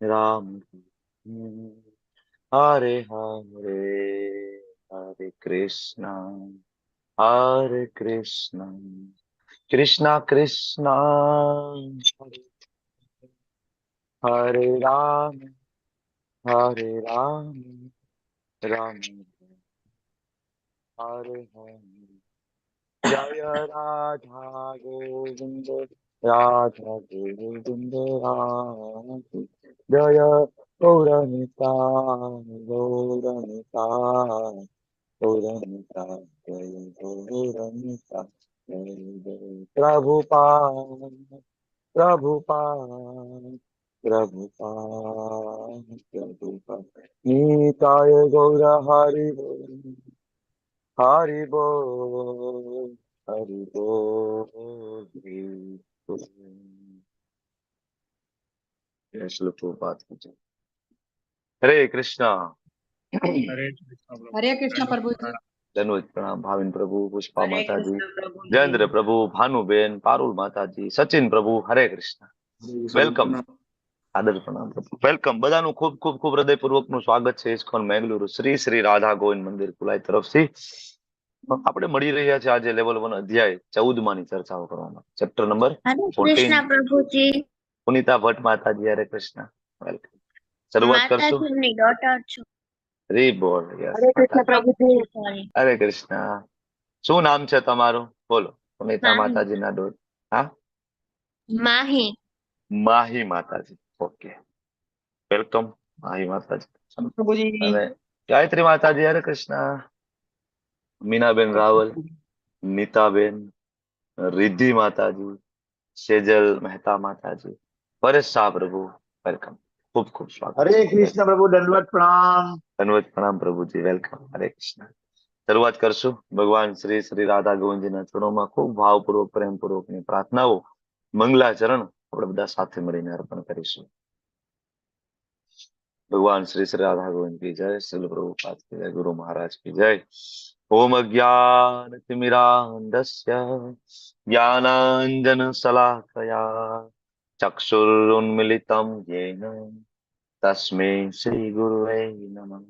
Ram, Hare Hare, Hare Krishna, Hare Krishna, Krishna Krishna, Hare Ram, Hare Ram, Ram Hare Hare. Jaya Radha Govinda, Radha Govinda, Radha. Jaya Gauranita, Gauranita, Gauranita, Jaya Gauranita, Jaya Jaya Prabhupada, Prabhupada, Prabhupada, Prabhupada. Nitaya Gaura Hari Bol, Hari Bol, Hari Bol, Hari Bol. જય શ્રી પ્રભુપાદ કી જય. હરે કૃષ્ણ. હરે કૃષ્ણ પ્રભુ. હરે કૃષ્ણ પ્રભુજી. ધન્યવાદ, પ્રણામ ભાવિન પ્રભુ, પુષ્પા હરે માતાજી, કૃષ્ણ પ્રભુજી. જયેન્દ્ર પ્રભુ, ભાનુબેન, પારુલ માતાજી, સચિન પ્રભુ, હરે કૃષ્ણ, welcome. આદર પ્રણામ પ્રભુ, welcome. બધાનું ખૂબ ખૂબ ખૂબ હૃદયપૂર્વકનું સ્વાગત છે ઇસ્કોન મેંગલુરુ શ્રી શ્રી રાધા ગોવિંદ મંદિર કુલાઈ તરફથી. આપણે મળી રહ્યા છે આજે લેવલ 1 અધ્યાય 14 માની ચર્ચાઓ કરવા માટે, ચેપ્ટર નંબર હરે 14. કૃષ્ણ પ્રભુજી. પુનિતા ભટ્ટ માતાજી, હરે કૃષ્ણ, welcome. શરૂઆત કરશું. માતાજીની ડોટર છું. હરી બોલ, યસ. હરે કૃષ્ણ પ્રભુજી. સોરી. હરે કૃષ્ણ. શું નામ છે તમારું? બોલો, પુનિતા. માહી. માતાજીના ડોટ, હા. માહી. માહી માતાજી, ઓકે, welcome Mahi માતાજી. પ્રભુજી. અને ગાયત્રી માતાજી, હરે કૃષ્ણ. મીનાબેન રાવલ, નીતાબેન, રિદ્ધિ માતાજી, સેજલ મહેતા માતાજી, પરેશ શાહ પ્રભુ, welcome, ખૂબ ખૂબ સ્વાગત. હરે કૃષ્ણ પ્રભુ, દંડવત પ્રણામ. ધન્યવાદ, પ્રણામ પ્રભુજી, welcome, હરે કૃષ્ણ. શરૂઆત કરશું. ભગવાન શ્રી શ્રી રાધા ગોવિંદજીના ચરણોમાં ખૂબ ભાવપૂર્વક, પ્રેમપૂર્વકની પ્રાર્થનાઓ, મંગલાચરણ આપણે બધા સાથે મળીને અર્પણ કરીશું. ભગવાન શ્રી શ્રી રાધા ગોવિંદ કી જય, શ્રીલ પ્રભુપાદ કી જય, ગુરુ મહારાજ કી જય. ઓમ અજ્ઞાન તિમિરાંધસ્ય જ્ઞાનાંજન શલાકયા ચક્ષુરુન્મિલિતમ યેન તસ્મૈ શ્રી ગુરુવે નમઃ.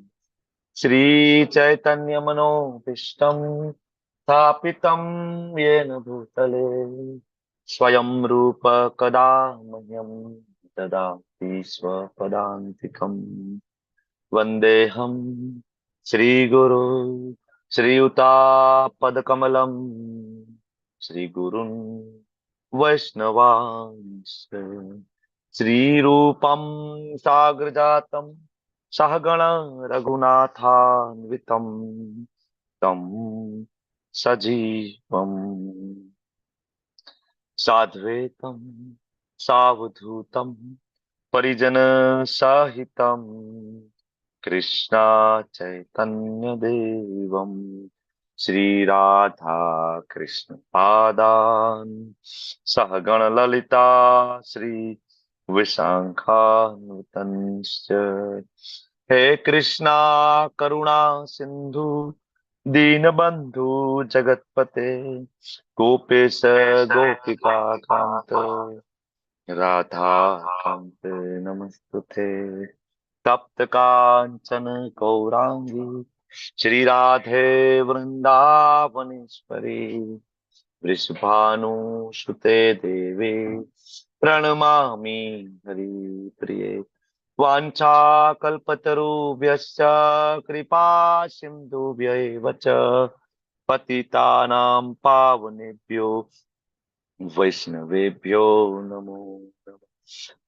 શ્રી ચૈતન્ય મનોભીષ્ટમ સ્થાપિતમ યેન ભૂતલે સ્વયં રૂપ કદા મહ્યમ દદાતિ સ્વપદાંતિકમ. વંદેહમ શ્રી ગુરુ શ્રીયુતાપદકમલમ શ્રી ગુરુન વૈષ્ણવાંશ્ચ શ્રીરૂપમ સાગરજાતમ સહગણ રઘુનાથાન્વિતમ તમ સજીવમ સાદ્વૈતમ સાવધૂતમ પરિજન સહિતમ કૃષ્ણ ચૈતન્ય દેવમ શ્રી રાધા કૃષ્ણ પાદાન સહગણ લલિતા શ્રી વિશાખાન્વિતંશ્ચ. હે કૃષ્ણા કરુણા સિંધુ દીનબંધુ જગતપતે ગોપેશ ગોપિકા કાંત રાધા કાંત નમસ્તુતે. તપ્ત કાંચન ગૌરાંગી શ્રી રાધે વૃંદાવનેશ્વરી વૃષભાનુસુતે દેવી પ્રણમામિ હરિપ્રિયે. વાંછા કલ્પતરુભ્યશ્ચ કૃપા સિંધુભ્યૈવ ચ પતિતાનાં પાવનેભ્યો વૈષ્ણવેભ્યો નમો નમઃ.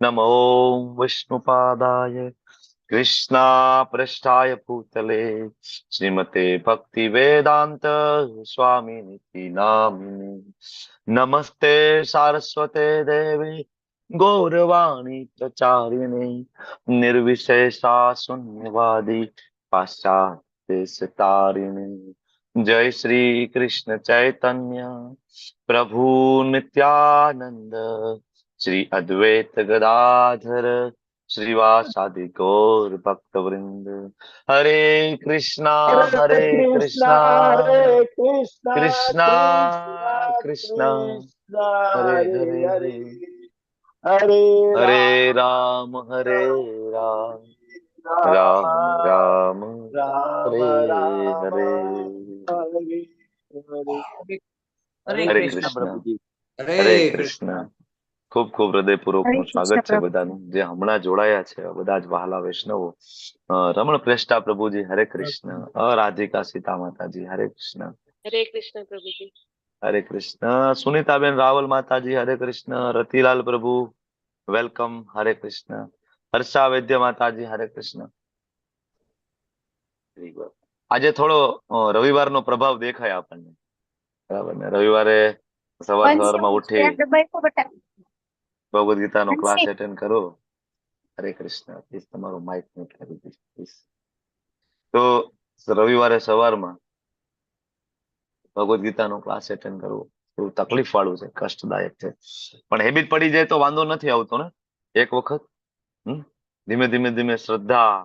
નમો વિષ્ણુપાદાય કૃષ્ણ પૃષ્ઠાય ભૂતલે શ્રીમતે ભક્તિ વેદાંત સ્વામિનિતિ નામિને. નમસ્તે સારસ્વતે દેવે ગૌરવાણી પ્રચારિણે નિર્વિશેષા શૂન્યવાદી પાશ્ચાત્ય તારિણે. જય શ્રી કૃષ્ણ ચૈતન્ય પ્રભુ નિત્યાનંદ શ્રી અદ્વૈત ગદાધર શ્રીવાસાદિ ગૌર ભક્તવૃંદ. હરે કૃષ્ણા હરે કૃષ્ણા હરે કૃષ્ણ કૃષ્ણા કૃષ્ણ હરે હરે હરે. હરે હરે રામ હરે રામ રામ રામ રામ હરે રામ હરે. હરે હરે. હરે હરે કૃષ્ણ કૃષ્ણ. પ્રભુજી. હરે કૃષ્ણ. ખૂબ ખૂબ હૃદયપૂર્વકનું હરે સ્વાગત કૃષ્ણ છે પ્રભુ. બધાનું, જે હમણાં જોડાયા છે બધા જ વહાલા વૈષ્ણવો. રમણ પ્રેષ્ઠા પ્રભુજી હરે કૃષ્ણ. રાધિકા સીતા માતાજી હરે કૃષ્ણ. હરે કૃષ્ણ પ્રભુજી. હરે કૃષ્ણ. સુનીતાબેન રાવલ માતાજી હરે કૃષ્ણ. રતિલાલ પ્રભુ welcome, હરે કૃષ્ણ. હર્ષા વૈદ્ય માતાજી હરે કૃષ્ણ. આજે થોડો રવિવારનો પ્રભાવ દેખાય આપણને, બરાબર ને? રવિવારે સવાર સવારમાં ઉઠી ભગવદ ગીતાનો ક્લાસ એટેન્ડ કરો. હરે કૃષ્ણ. પ્લીઝ તમારો માઇક મ્યુટ કરી દીજો પ્લીઝ. તો રવિવારે સવારમાં ભગવદ ગીતાનો ક્લાસ એટેન્ડ કરવો થોડું તકલીફ વાળું છે, કષ્ટદાયક છે, પણ હેબિટ પડી જાય તો વાંધો નથી આવતો ને. એક વખત ધીમે ધીમે ધીમે શ્રદ્ધા,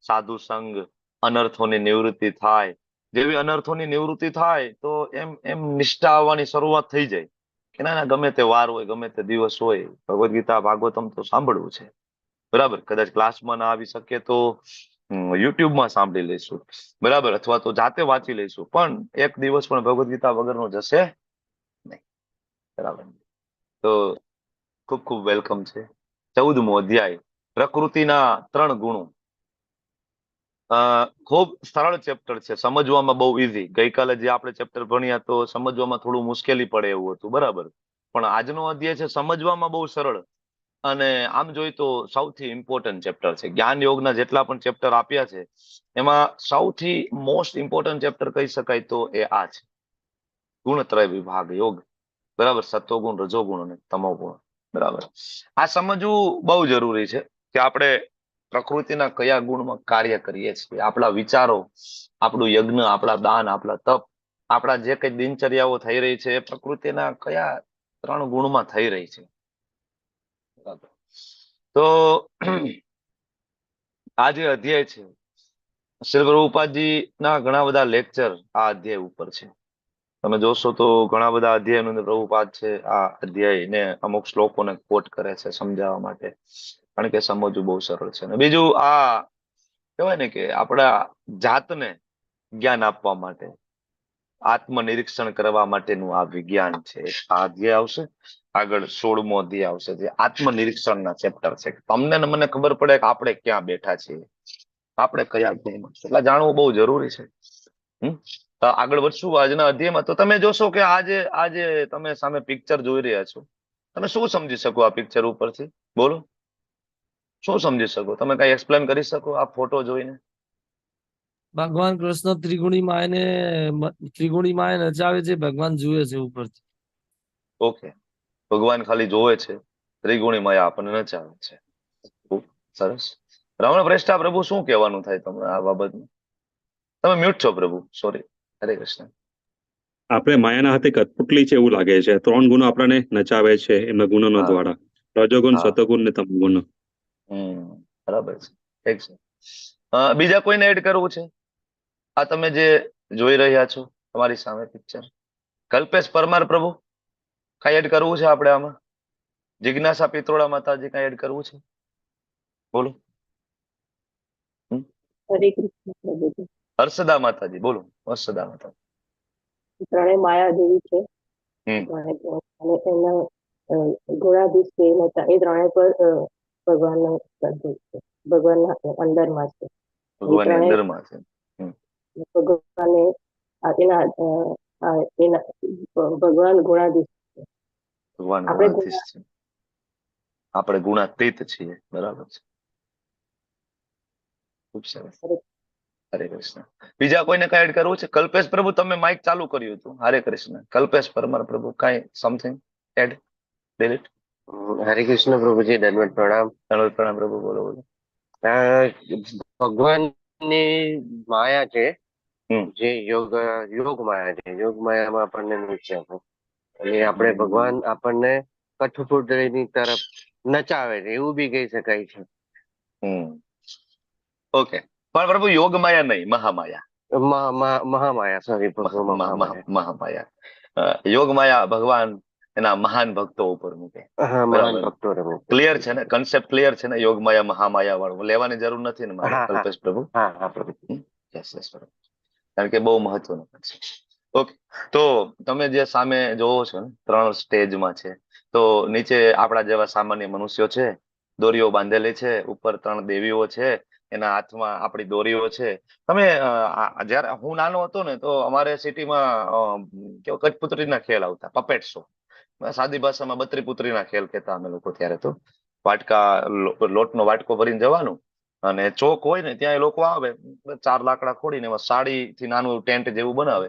સાધુ સંગ, અનર્થોની નિવૃત્તિ થાય. જેવી અનર્થોની નિવૃત્તિ થાય તો એમ એમ નિષ્ઠા આવવાની શરૂઆત થઈ જાય કે ના ના, ગમે તે વાર હોય, ગમે તે દિવસ હોય, ભગવદ ગીતા ભાગવતમ તો સાંભળવું છે, બરાબર? કદાચ ક્લાસમાં ના આવી શકે તો યુટ્યુબમાં સાંભળી લઈશું, બરાબર? અથવા તો જાતે વાંચી લઈશું, પણ એક દિવસ પણ ભગવદ ગીતા વગરનો જશે નહીં, બરાબર? તો ખૂબ ખૂબ welcome છે. 14મો અધ્યાય, પ્રકૃતિના ત્રણ ગુણો. ખૂબ સરળ ચેપ્ટર છે, સમજવામાં બહુ ઈઝી. ગઈકાલે જે આપણે ચેપ્ટર ભણ્યા તો સમજવામાં થોડું મુશ્કેલી પડે એવું હતું, બરાબર? પણ આજનો અધ્યાય છે સમજવામાં બહુ સરળ અને આમ જોઈએ તો સૌથી ઇમ્પોર્ટન્ટ ચેપ્ટર છે. જ્ઞાન યોગના જેટલા પણ ચેપ્ટર આપ્યા છે એમાં સૌથી મોસ્ટ ઇમ્પોર્ટન્ટ ચેપ્ટર કહી શકાય તો એ આ છે, ગુણત્રય વિભાગ યોગ, બરાબર? સત્વગુણ, રજોગુણ અને તમોગુણ, બરાબર? આ સમજવું બહુ જરૂરી છે કે આપણે પ્રકૃતિના કયા ગુણમાં કાર્ય કરીએ છીએ. આપણા વિચારો, આપણું યજ્ઞ, આપણા દાન, આપણા તપ, આપણા જે કઈ દિનચર્યાઓ થઈ રહી છે એ પ્રકૃતિના કયા ત્રણ ગુણમાં થઈ રહી છે, બરાબર? તો આ જે અધ્યાય છે, શ્રી પ્રભુપાદજી ના ઘણા બધા લેક્ચર આ અધ્યાય ઉપર છે. તમે જોશો તો ઘણા બધા અધ્યાયનું અંદર પ્રભુપાદ છે આ અધ્યાયને અમુક શ્લોકોને કોટ કરે છે સમજાવવા માટે, કારણ કે સમજવું બહુ સરળ છે. અને બીજું આ કહેવાય ને કે આપણા જાતને જ્ઞાન આપવા માટે, આત્મનિરીક્ષણ કરવા માટેનું આ વિજ્ઞાન છે. આ અધ્યાય આવશે, આગળ 16મો અધ્યાય આવશે, જે આત્મનિરીક્ષણના ચેપ્ટર છે. તમને ને મને ખબર પડે કે આપણે ક્યાં બેઠા છીએ, આપણે કયા ગુણમાં છે, એટલે જાણવું બહુ જરૂરી છે. તો આગળ વધશું આજના અધ્યાયમાં. તો તમે જોશો કે આજે આજે તમે સામે પિક્ચર જોઈ રહ્યા છો, તમે શું સમજી શકો આ પિક્ચર ઉપરથી? બોલો, શું સમજી શકો તમે? કઈ એક્સપ્લેન કરી શકો આ ફોટો જોઈને? ભગવાન કૃષ્ણ ત્રિગુણી માયાને ત્રિગુણી માયા નચાવે છે, ભગવાન જુએ છે ઉપરથી. ઓકે, ભગવાન ખાલી જોવે છે, ત્રિગુણી માયા આપણને નચાવે છે. ખૂબ સરસ. રમણ પ્રેષ્ઠા પ્રભુ, શું કહેવાનું થાય તમને આ બાબતમાં? તમે મ્યુટ છો પ્રભુ, સોરી. હરે કૃષ્ણ. આપણે માયાના હાથે કઠપુતલી છે એવું લાગે છે. ત્રણ ગુણો આપણને નચાવે છે એમના ગુણોના દ્વારા, રજોગુણ, સતોગુણ ને તમોગુણ. બરાબર છે, ઠીક છે. બીજા કોઈને એડ કરવું છે? આ તમે જે જોઈ રહ્યા છો તમારી સામે પિક્ચર, કલ્પેશ પરમાર પ્રભુ, કઈ એડ કરવું છે આપણે આમાં? જિજ્ઞાસા પિત્રોડા માતાજી, કઈ એડ કરવું છે? બોલો. હરે કૃષ્ણ પ્રભુજી. હર્ષદા માતાજી, બોલો. હર્ષદા માતા. ત્રણેય માયા જેવી છે અને એના ગુણાધીશ છે એ ત્રણેય પર ભગવાનનો છે, ભગવાનના અંદરમાં છે, ભગવાનની અંદરમાં છે. ભગવાને એના એના ભગવાન ગુણાધીશ છે, ભગવાન ગુણાધીશ છે, આપણે ગુણાતીત છીએ, બરાબર છે. ખૂબ સરસ. હરે કૃષ્ણ. બીજા કોઈને કઈ એડ કરવું છે? કલ્પેશ પ્રભુ, તમે માઇક ચાલુ કર્યું હતું. હરે કૃષ્ણ. કલ્પેશ પરમાર પ્રભુ, કઈ સમથિંગ એડ ડિલીટ? હરે કૃષ્ણ પ્રભુજી, દંડવત પ્રણામ. દંડવત પ્રણામ પ્રભુ, બોલો બોલો. ભગવાનની માયા છે જે યોગ યોગ માયા છે, યોગ માયામાં આપણને નીચે અને આપણે ભગવાન આપણને કઠપુતળીની તરફ નચાવે છે એવું બી કહી શકાય છે. ઓકે, પણ પ્રભુ યોગ માયા નહીં, મહામાયા. મહામાયા, સોરી, મહામાયા. યોગ માયા ભગવાન એના મહાન ભક્તો ઉપર મૂકે. હા, મહાન બરાબર. ભક્તોને મૂકે. ક્લિયર છે ને? કન્સેપ્ટ ક્લિયર છે ને? યોગ માયા મહામાયા વાળું લેવાની જરૂર નથી ને મારે? હા હા. કલ્પેશ પ્રભુ? હા હા પ્રભુ. યસ યસ, બરાબર. કારણ કે બહુ મહત્વનું છે. ઓકે, તો તમે જે સામે જોવો છો ને, ત્રણ સ્ટેજમાં છે. તો નીચે આપણા જેવા સામાન્ય મનુષ્યો છે, દોરીઓ બાંધેલી છે. ઉપર ત્રણ દેવીઓ છે, એના હાથમાં આપણી દોરીઓ છે. તમે જયારે હું નાનો હતો ને, તો અમારે સિટીમાં કેવો કઠપુતળીના ખેલ આવતા, પપેટ શો. સાદી ભાષામાં બત્રી પુત્રીના ખેલ કહેતા અમે લોકો ત્યારે. તો વાટકા, લોટનો વાટકો ભરીને જવાનું અને ચોક હોય ને ત્યાં એ લોકો આવે, ચાર લાકડા ખોડીને એમાં સાડીથી નાનું ટેન્ટ જેવું બનાવે,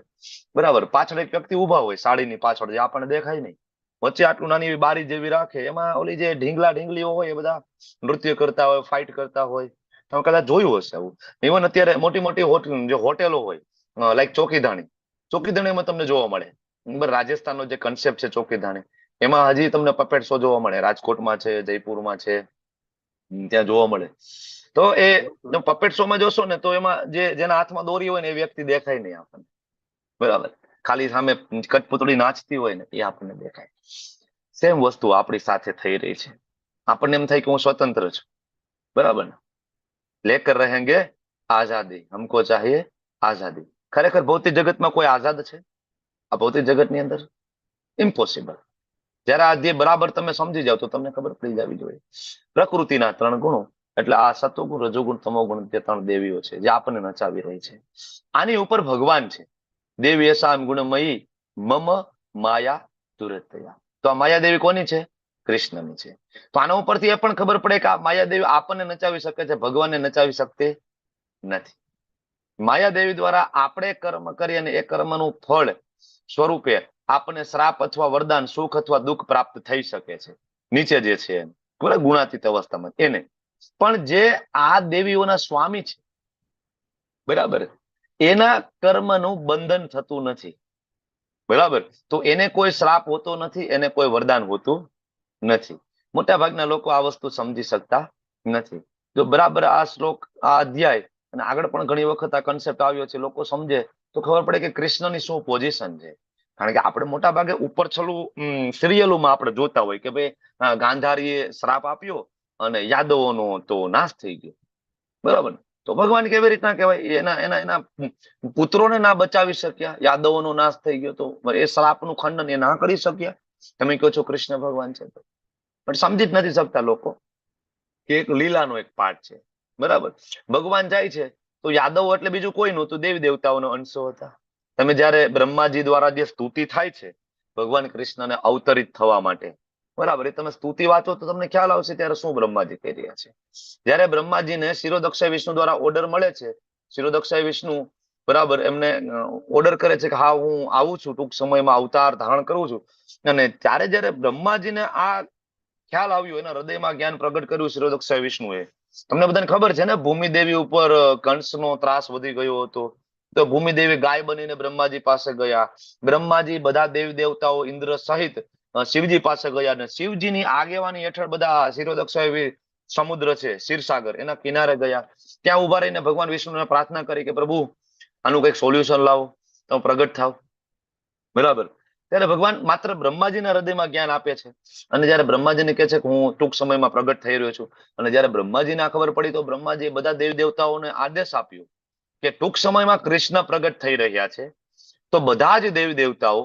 બરાબર? પાછળ એક વ્યક્તિ ઊભા હોય સાડીની પાછળ, જે આપણને દેખાય નહીં. વચ્ચે આટલું નાની એવી બારી જેવી રાખે, એમાં ઓલી જે ઢીંગલા ઢીંગલીઓ હોય એ બધા નૃત્ય કરતા હોય, ફાઇટ કરતા હોય. તમે કદાચ જોયું હશે આવું. ઇવન અત્યારે મોટી મોટી હોટલ, જે હોટેલો હોય, લાઈક ચોકીધાણી, ચોકીધાણીમાં તમને જોવા મળે. બરાબર? રાજસ્થાનનો જે કન્સેપ્ટ છે ચોકીધાણી, એમાં હજી તમને પપેટ શો જોવા મળે. રાજકોટમાં છે, જયપુરમાં છે, ત્યાં જોવા મળે. તો એ પપેટ શોમાં જોશો ને, તો એમાં જે જેના હાથમાં દોરી હોય ને એ વ્યક્તિ દેખાય નહીં આપણને, બરાબર? ખાલી સામે કઠપુતળી નાચતી હોય ને એ આપણને દેખાય. સેમ વસ્તુ આપણી સાથે થઈ રહી છે. આપણને એમ થાય કે હું સ્વતંત્ર છું, બરાબર ને? लेकर रहेंगे आजादी, हमको चाहिए आजादी. ખરેખર ભૌતિક જગતમાં કોઈ આઝાદ છે? આ ભૌતિક જગતની અંદર ઇમ્પોસિબલ. જયારે આ જે બરાબર તમે સમજી જાવ તો તમને ખબર પડી જવી જોઈએ. પ્રકૃતિના ત્રણ ગુણો, એટલે આ સત્વગુણ, રજોગુણ, તમોગુણ, જે ત્રણ દેવીઓ છે જે આપણને નચાવી રહી છે. આની ઉપર ભગવાન છે. देवी एषा गुणमयी मम माया दुरत्यया. તો આ માયાદેવી કોની છે? કૃષ્ણની છે. તો આના ઉપરથી એ પણ ખબર પડે કે આ માયાદેવી આપણને નચાવી શકે છે, ભગવાનને નચાવી શકતી નથી. માયાદેવી દ્વારા આપણે કર્મ કરી અને એ કર્મનું ફળ સ્વરૂપે આપણને શ્રાપ અથવા વરદાન, સુખ અથવા દુઃખ પ્રાપ્ત થઈ શકે છે, નીચે જે છે એને, બરાબર, ગુણાતીત અવસ્થામાં એને. પણ જે આ દેવીઓના સ્વામી છે, બરાબર, એના કર્મનું બંધન થતું નથી, બરાબર? તો એને કોઈ શ્રાપ હોતો નથી, એને કોઈ વરદાન હોતું નથી. મોટા ભાગના લોકો આ વસ્તુ સમજી શકતા નથી. જો બરાબર આ શ્લોક, આ અધ્યાય અને આગળ પણ ઘણી વખત આ કન્સેપ્ટ આવ્યો છે, લોકો સમજે તો ખબર પડે કે કૃષ્ણની શું પોઝિશન છે. કારણ કે આપણે મોટા ભાગે ઉપર છલું સિરિયલોમાં આપણે જોતા હોય કે ભાઈ, ગાંધારીએ શ્રાપ આપ્યો અને યાદવોનો તો નાશ થઈ ગયો, બરાબર? તો ભગવાન કેવી રીતના કહેવાય? એના એના એના પુત્રોને ના બચાવી શક્યા, યાદવોનો નાશ થઈ ગયો, તો એ શ્રાપનું ખંડન એ ના કરી શક્યા? તમે કહો છો કૃષ્ણ ભગવાન છે, તો પણ સમજી જ નથી શકતા લોકો કે એક લીલાનો એક પાર્ટ છે, બરાબર? ભગવાન જાય છે તો યાદવો એટલે બીજું કોઈ નહોતું, દેવી દેવતાઓનો અંશો હતા. તમે જયારે બ્રહ્માજી દ્વારા જે સ્તુતિ થાય છે ભગવાન કૃષ્ણને અવતરિત થવા માટે, બરાબર, એ તમે સ્તુતિ વાંચો તો તમને ખ્યાલ આવશે ત્યારે શું બ્રહ્માજી કહી રહ્યા છે. જયારે બ્રહ્માજીને શિરોદક્ષાય વિષ્ણુ દ્વારા ઓર્ડર મળે છે, શિરોદક્ષાય વિષ્ણુ, બરાબર, એમને ઓર્ડર કરે છે કે હા, હું આવું છું, ટૂંક સમયમાં અવતાર ધારણ કરું છું. અને ત્યારે જયારે બ્રહ્માજીને આ ખ્યાલ આવ્યો, એના હૃદયમાં જ્ઞાન પ્રગટ કર્યું શિરોદક્ષાય વિષ્ણુએ. તમને બધાને ખબર છે ને, ભૂમિદેવી ઉપર કંસનો ત્રાસ વધી ગયો હતો, તો ભૂમિદેવી ગાય બનીને બ્રહ્માજી પાસે ગયા. બ્રહ્માજી, બધા દેવી દેવતાઓ, ઇન્દ્ર સહિત શિવજી પાસે ગયા અને શિવજીની આગેવાની હેઠળ બધા શિરોદક્ષાય સમુદ્ર છે ક્ષીરસાગર, એના કિનારે ગયા. ત્યાં ઉભા રહીને ભગવાન વિષ્ણુને પ્રાર્થના કરી કે પ્રભુ, આનું કંઈક સોલ્યુશન લાવો, તો પ્રગટ થાવ, બરાબર? ત્યારે ભગવાન માત્ર બ્રહ્માજીના હૃદયમાં જ્ઞાન આપે છે અને જયારે બ્રહ્માજીને કહે છે કે હું ટૂંક સમયમાં પ્રગટ થઈ રહ્યો છું, અને જયારે બ્રહ્માજીને આ ખબર પડી તો બ્રહ્માજીએ બધા દેવ દેવતાઓને આદેશ આપ્યો કે ટૂંક સમયમાં કૃષ્ણ પ્રગટ થઈ રહ્યા છે, તો બધા જ દેવી દેવતાઓ,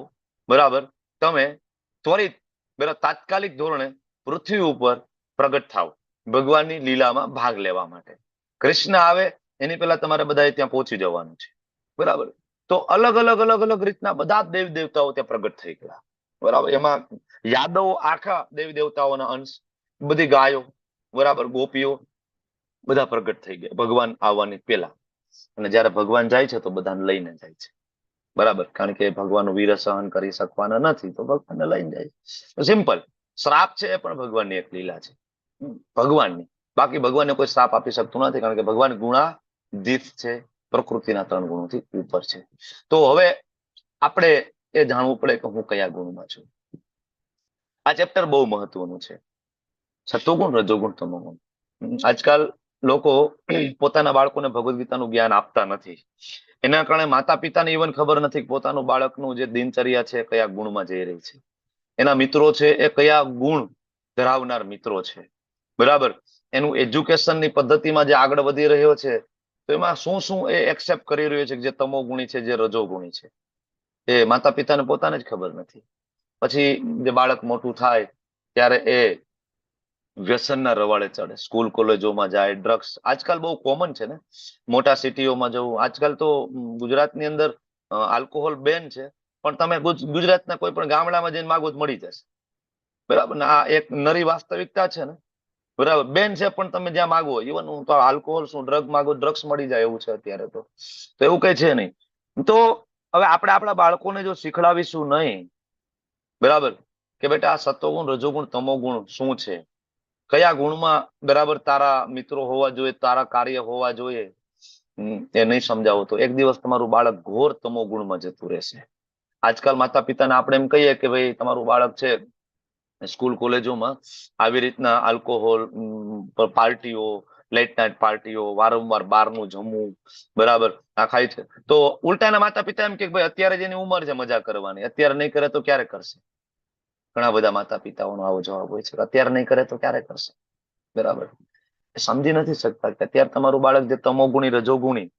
બરાબર, તમે ત્વરિત, બરાબર, તાત્કાલિક ધોરણે પૃથ્વી ઉપર પ્રગટ થાવ ભગવાનની લીલામાં ભાગ લેવા માટે. કૃષ્ણ આવે એની પહેલા તમારે બધાએ ત્યાં પહોંચી જવાનું છે, બરાબર? તો અલગ અલગ અલગ અલગ રીતના બધા જ દેવી દેવતાઓ ત્યાં પ્રગટ થઈ ગયા, બરાબર? એમાં યાદવો આખા દેવી દેવતાઓના અંશ, બધી ગાયો, બરાબર, ગોપીઓ, બધા પ્રગટ થઈ ગયા ભગવાન આવવાની પહેલા. અને જયારે ભગવાન જાય છે તો બધાને લઈને જાય છે, બરાબર? કારણ કે ભગવાનનું વીર સહન કરી શકવાના નથી, તો ભગવાનને લઈને જાય છે. સિમ્પલ, શ્રાપ છે એ પણ ભગવાનની એક લીલા છે, ભગવાનની. બાકી ભગવાનને કોઈ શ્રાપ આપી શકતું નથી, કારણ કે ભગવાન ગુણાતીત છે, પ્રકૃતિના ત્રણ ગુણોથી ઉપર છે. તો હવે આપણે એ જાણવું પડે કે હું કયા ગુણમાં છું. આ ચેપ્ટર બહુ મહત્વનું છે, સત્વગુણ, રજોગુણ, તમોગુણ. આજકાલ લોકો પોતાના બાળકોને ભગવદ્ ગીતાનું જ્ઞાન આપતા નથી. એના કારણે માતા પિતાને ઇવન ખબર નથી કે પોતાનું બાળકનું જે દિનચર્યા છે કયા ગુણમાં જઈ રહી છે. એના મિત્રો છે એ કયા ગુણ ધરાવનાર મિત્રો છે, બરાબર? એનું એજ્યુકેશનની પદ્ધતિમાં જે આગળ વધી રહ્યો છે તો એમાં શું શું એ એક્સેપ્ટ કરી રહ્યો છે, જે તમો ગુણી છે, જે રજો ગુણી છે, એ માતા પિતાને પોતાને જ ખબર નથી. પછી જે બાળક મોટું થાય ત્યારે એ વ્યસનના રવાડે ચડે, સ્કૂલ કોલેજોમાં જાય, ડ્રગ્સ આજકાલ બહુ કોમન છે ને, મોટા સિટીઓમાં જવું. આજકાલ તો ગુજરાતની અંદર આલ્કોહોલ બેન છે, પણ તમે ગુજરાતના કોઈ પણ ગામડામાં જઈને માગો તો મળી જશે, બરાબર ને? આ એક નરી વાસ્તવિકતા છે ને, બરાબર? બેન છે પણ તમે જ્યાં માગો, ઇવન હું તો આલ્કોહોલ શું, ડ્રગ માગો ડ્રગ્સ મળી જાય એવું છે અત્યારે તો. એવું કઈ છે નહીં. તો હવે આપણે આપણા બાળકોને જો શીખડાવીશું નહીં, બરાબર, કે બેટા આ સત્વગુણ, રજોગુણ, તમોગુણ શું છે, કયા ગુણમાં બરાબર તારા મિત્રો હોવા જોઈએ, તારા કાર્ય હોવા જોઈએ, એ નહીં સમજાવો તો એક દિવસ તમારું બાળક ઘોર તમો ગુણમાં જતું રહેશે. આજકાલ માતા પિતાને આપણે એમ કહીએ કે ભાઈ તમારું બાળક છે સ્કૂલ કોલેજોમાં આવી રીતના આલ્કોહોલ, પાર્ટીઓ, લેટ નાઇટ પાર્ટીઓ, વારંવાર બહારનું જમવું, બરાબર, આ ખાય છે, તો ઉલટાના માતા પિતા એમ કે ભાઈ અત્યારે જેની ઉંમર છે મજા કરવાની, અત્યારે નહીં કરે તો ક્યારે કરશે? ઘણા બધા માતા પિતાઓનો આવો જવાબ હોય છે, અત્યારે નહીં કરે તો ક્યારે કરશે, બરાબર? સમજી નથી શકતા કે અત્યારે તમારું બાળક જે તમોગુણી, રજોગુણી,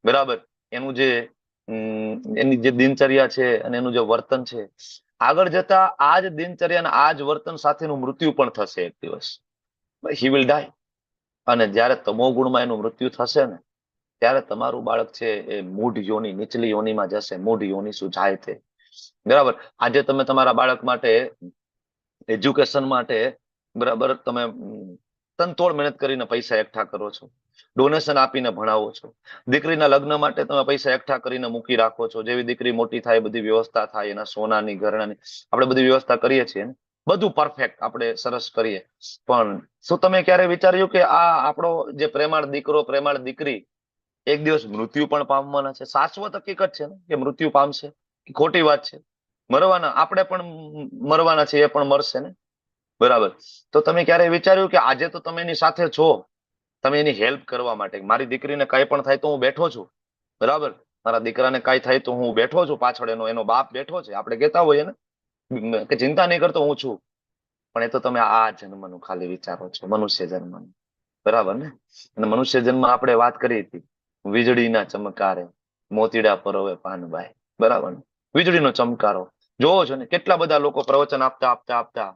બરાબર, એનું જે એની જે દિનચર્યા છે અને એનું જે વર્તન છે, આગળ જતા આ જ દિનચર્યા અને આ જ વર્તન સાથેનું મૃત્યુ પણ થશે એક દિવસ, he will ડાય. અને જયારે તમોગુણમાં એનું મૃત્યુ થશે ને, ત્યારે તમારું બાળક છે એ મૂઢ યોની, નીચલી યોનીમાં જશે, મૂઢ યોની શું જાય તે, બરાબર? આજે તમે તમારા બાળક માટે એજ્યુકેશન માટે, બરાબર, તમે તનતોડ મહેનત કરીને પૈસા એકઠા કરો છો, ડોનેશન આપીને ભણાવો છો, દીકરીના લગ્ન માટે તમે પૈસા એકઠા કરીને મૂકી રાખો છો, જેવી દીકરી મોટી થાય બધી વ્યવસ્થા થાય, એના સોનાની, ઘરેણાની આપણે બધી વ્યવસ્થા કરીએ છીએ ને, બધું પરફેક્ટ આપણે સરસ કરીએ. પણ શું તમે ક્યારે વિચાર્યું કે આ આપણો જે પ્રેમાળ દીકરો, પ્રેમાળ દીકરી એક દિવસ મૃત્યુ પણ પામવાના છે? શાશ્વત હકીકત છે ને કે મૃત્યુ પામશે, કે ખોટી વાત છે? મરવાના, આપણે પણ મરવાના છે, એ પણ મરશે ને, બરાબર? તો તમે ક્યારે વિચાર્યું કે આજે તો તમે એની સાથે છો, તમે એની હેલ્પ કરવા માટે, મારી દીકરીને કાંઈ પણ થાય તો હું બેઠો છું, બરાબર, મારા દીકરાને કાંઈ થાય તો હું બેઠો છું પાછળ, એનો એનો બાપ બેઠો છે, આપણે કહેતા હોઈએ ને કે ચિંતા નહીં કરતો હું છું. પણ એ તો તમે આ જન્મનું ખાલી વિચારો છો, મનુષ્ય જન્મનું, બરાબર ને? અને મનુષ્ય જન્મ આપણે વાત કરી હતી, વીજળીના ચમકારે મોતીડા પરોવે પાનબાઈ, બરાબર ને? વીજળીનો ચમકારો જોવો છો ને, કેટલા બધા લોકો પ્રવચન આપતા આપતા આપતા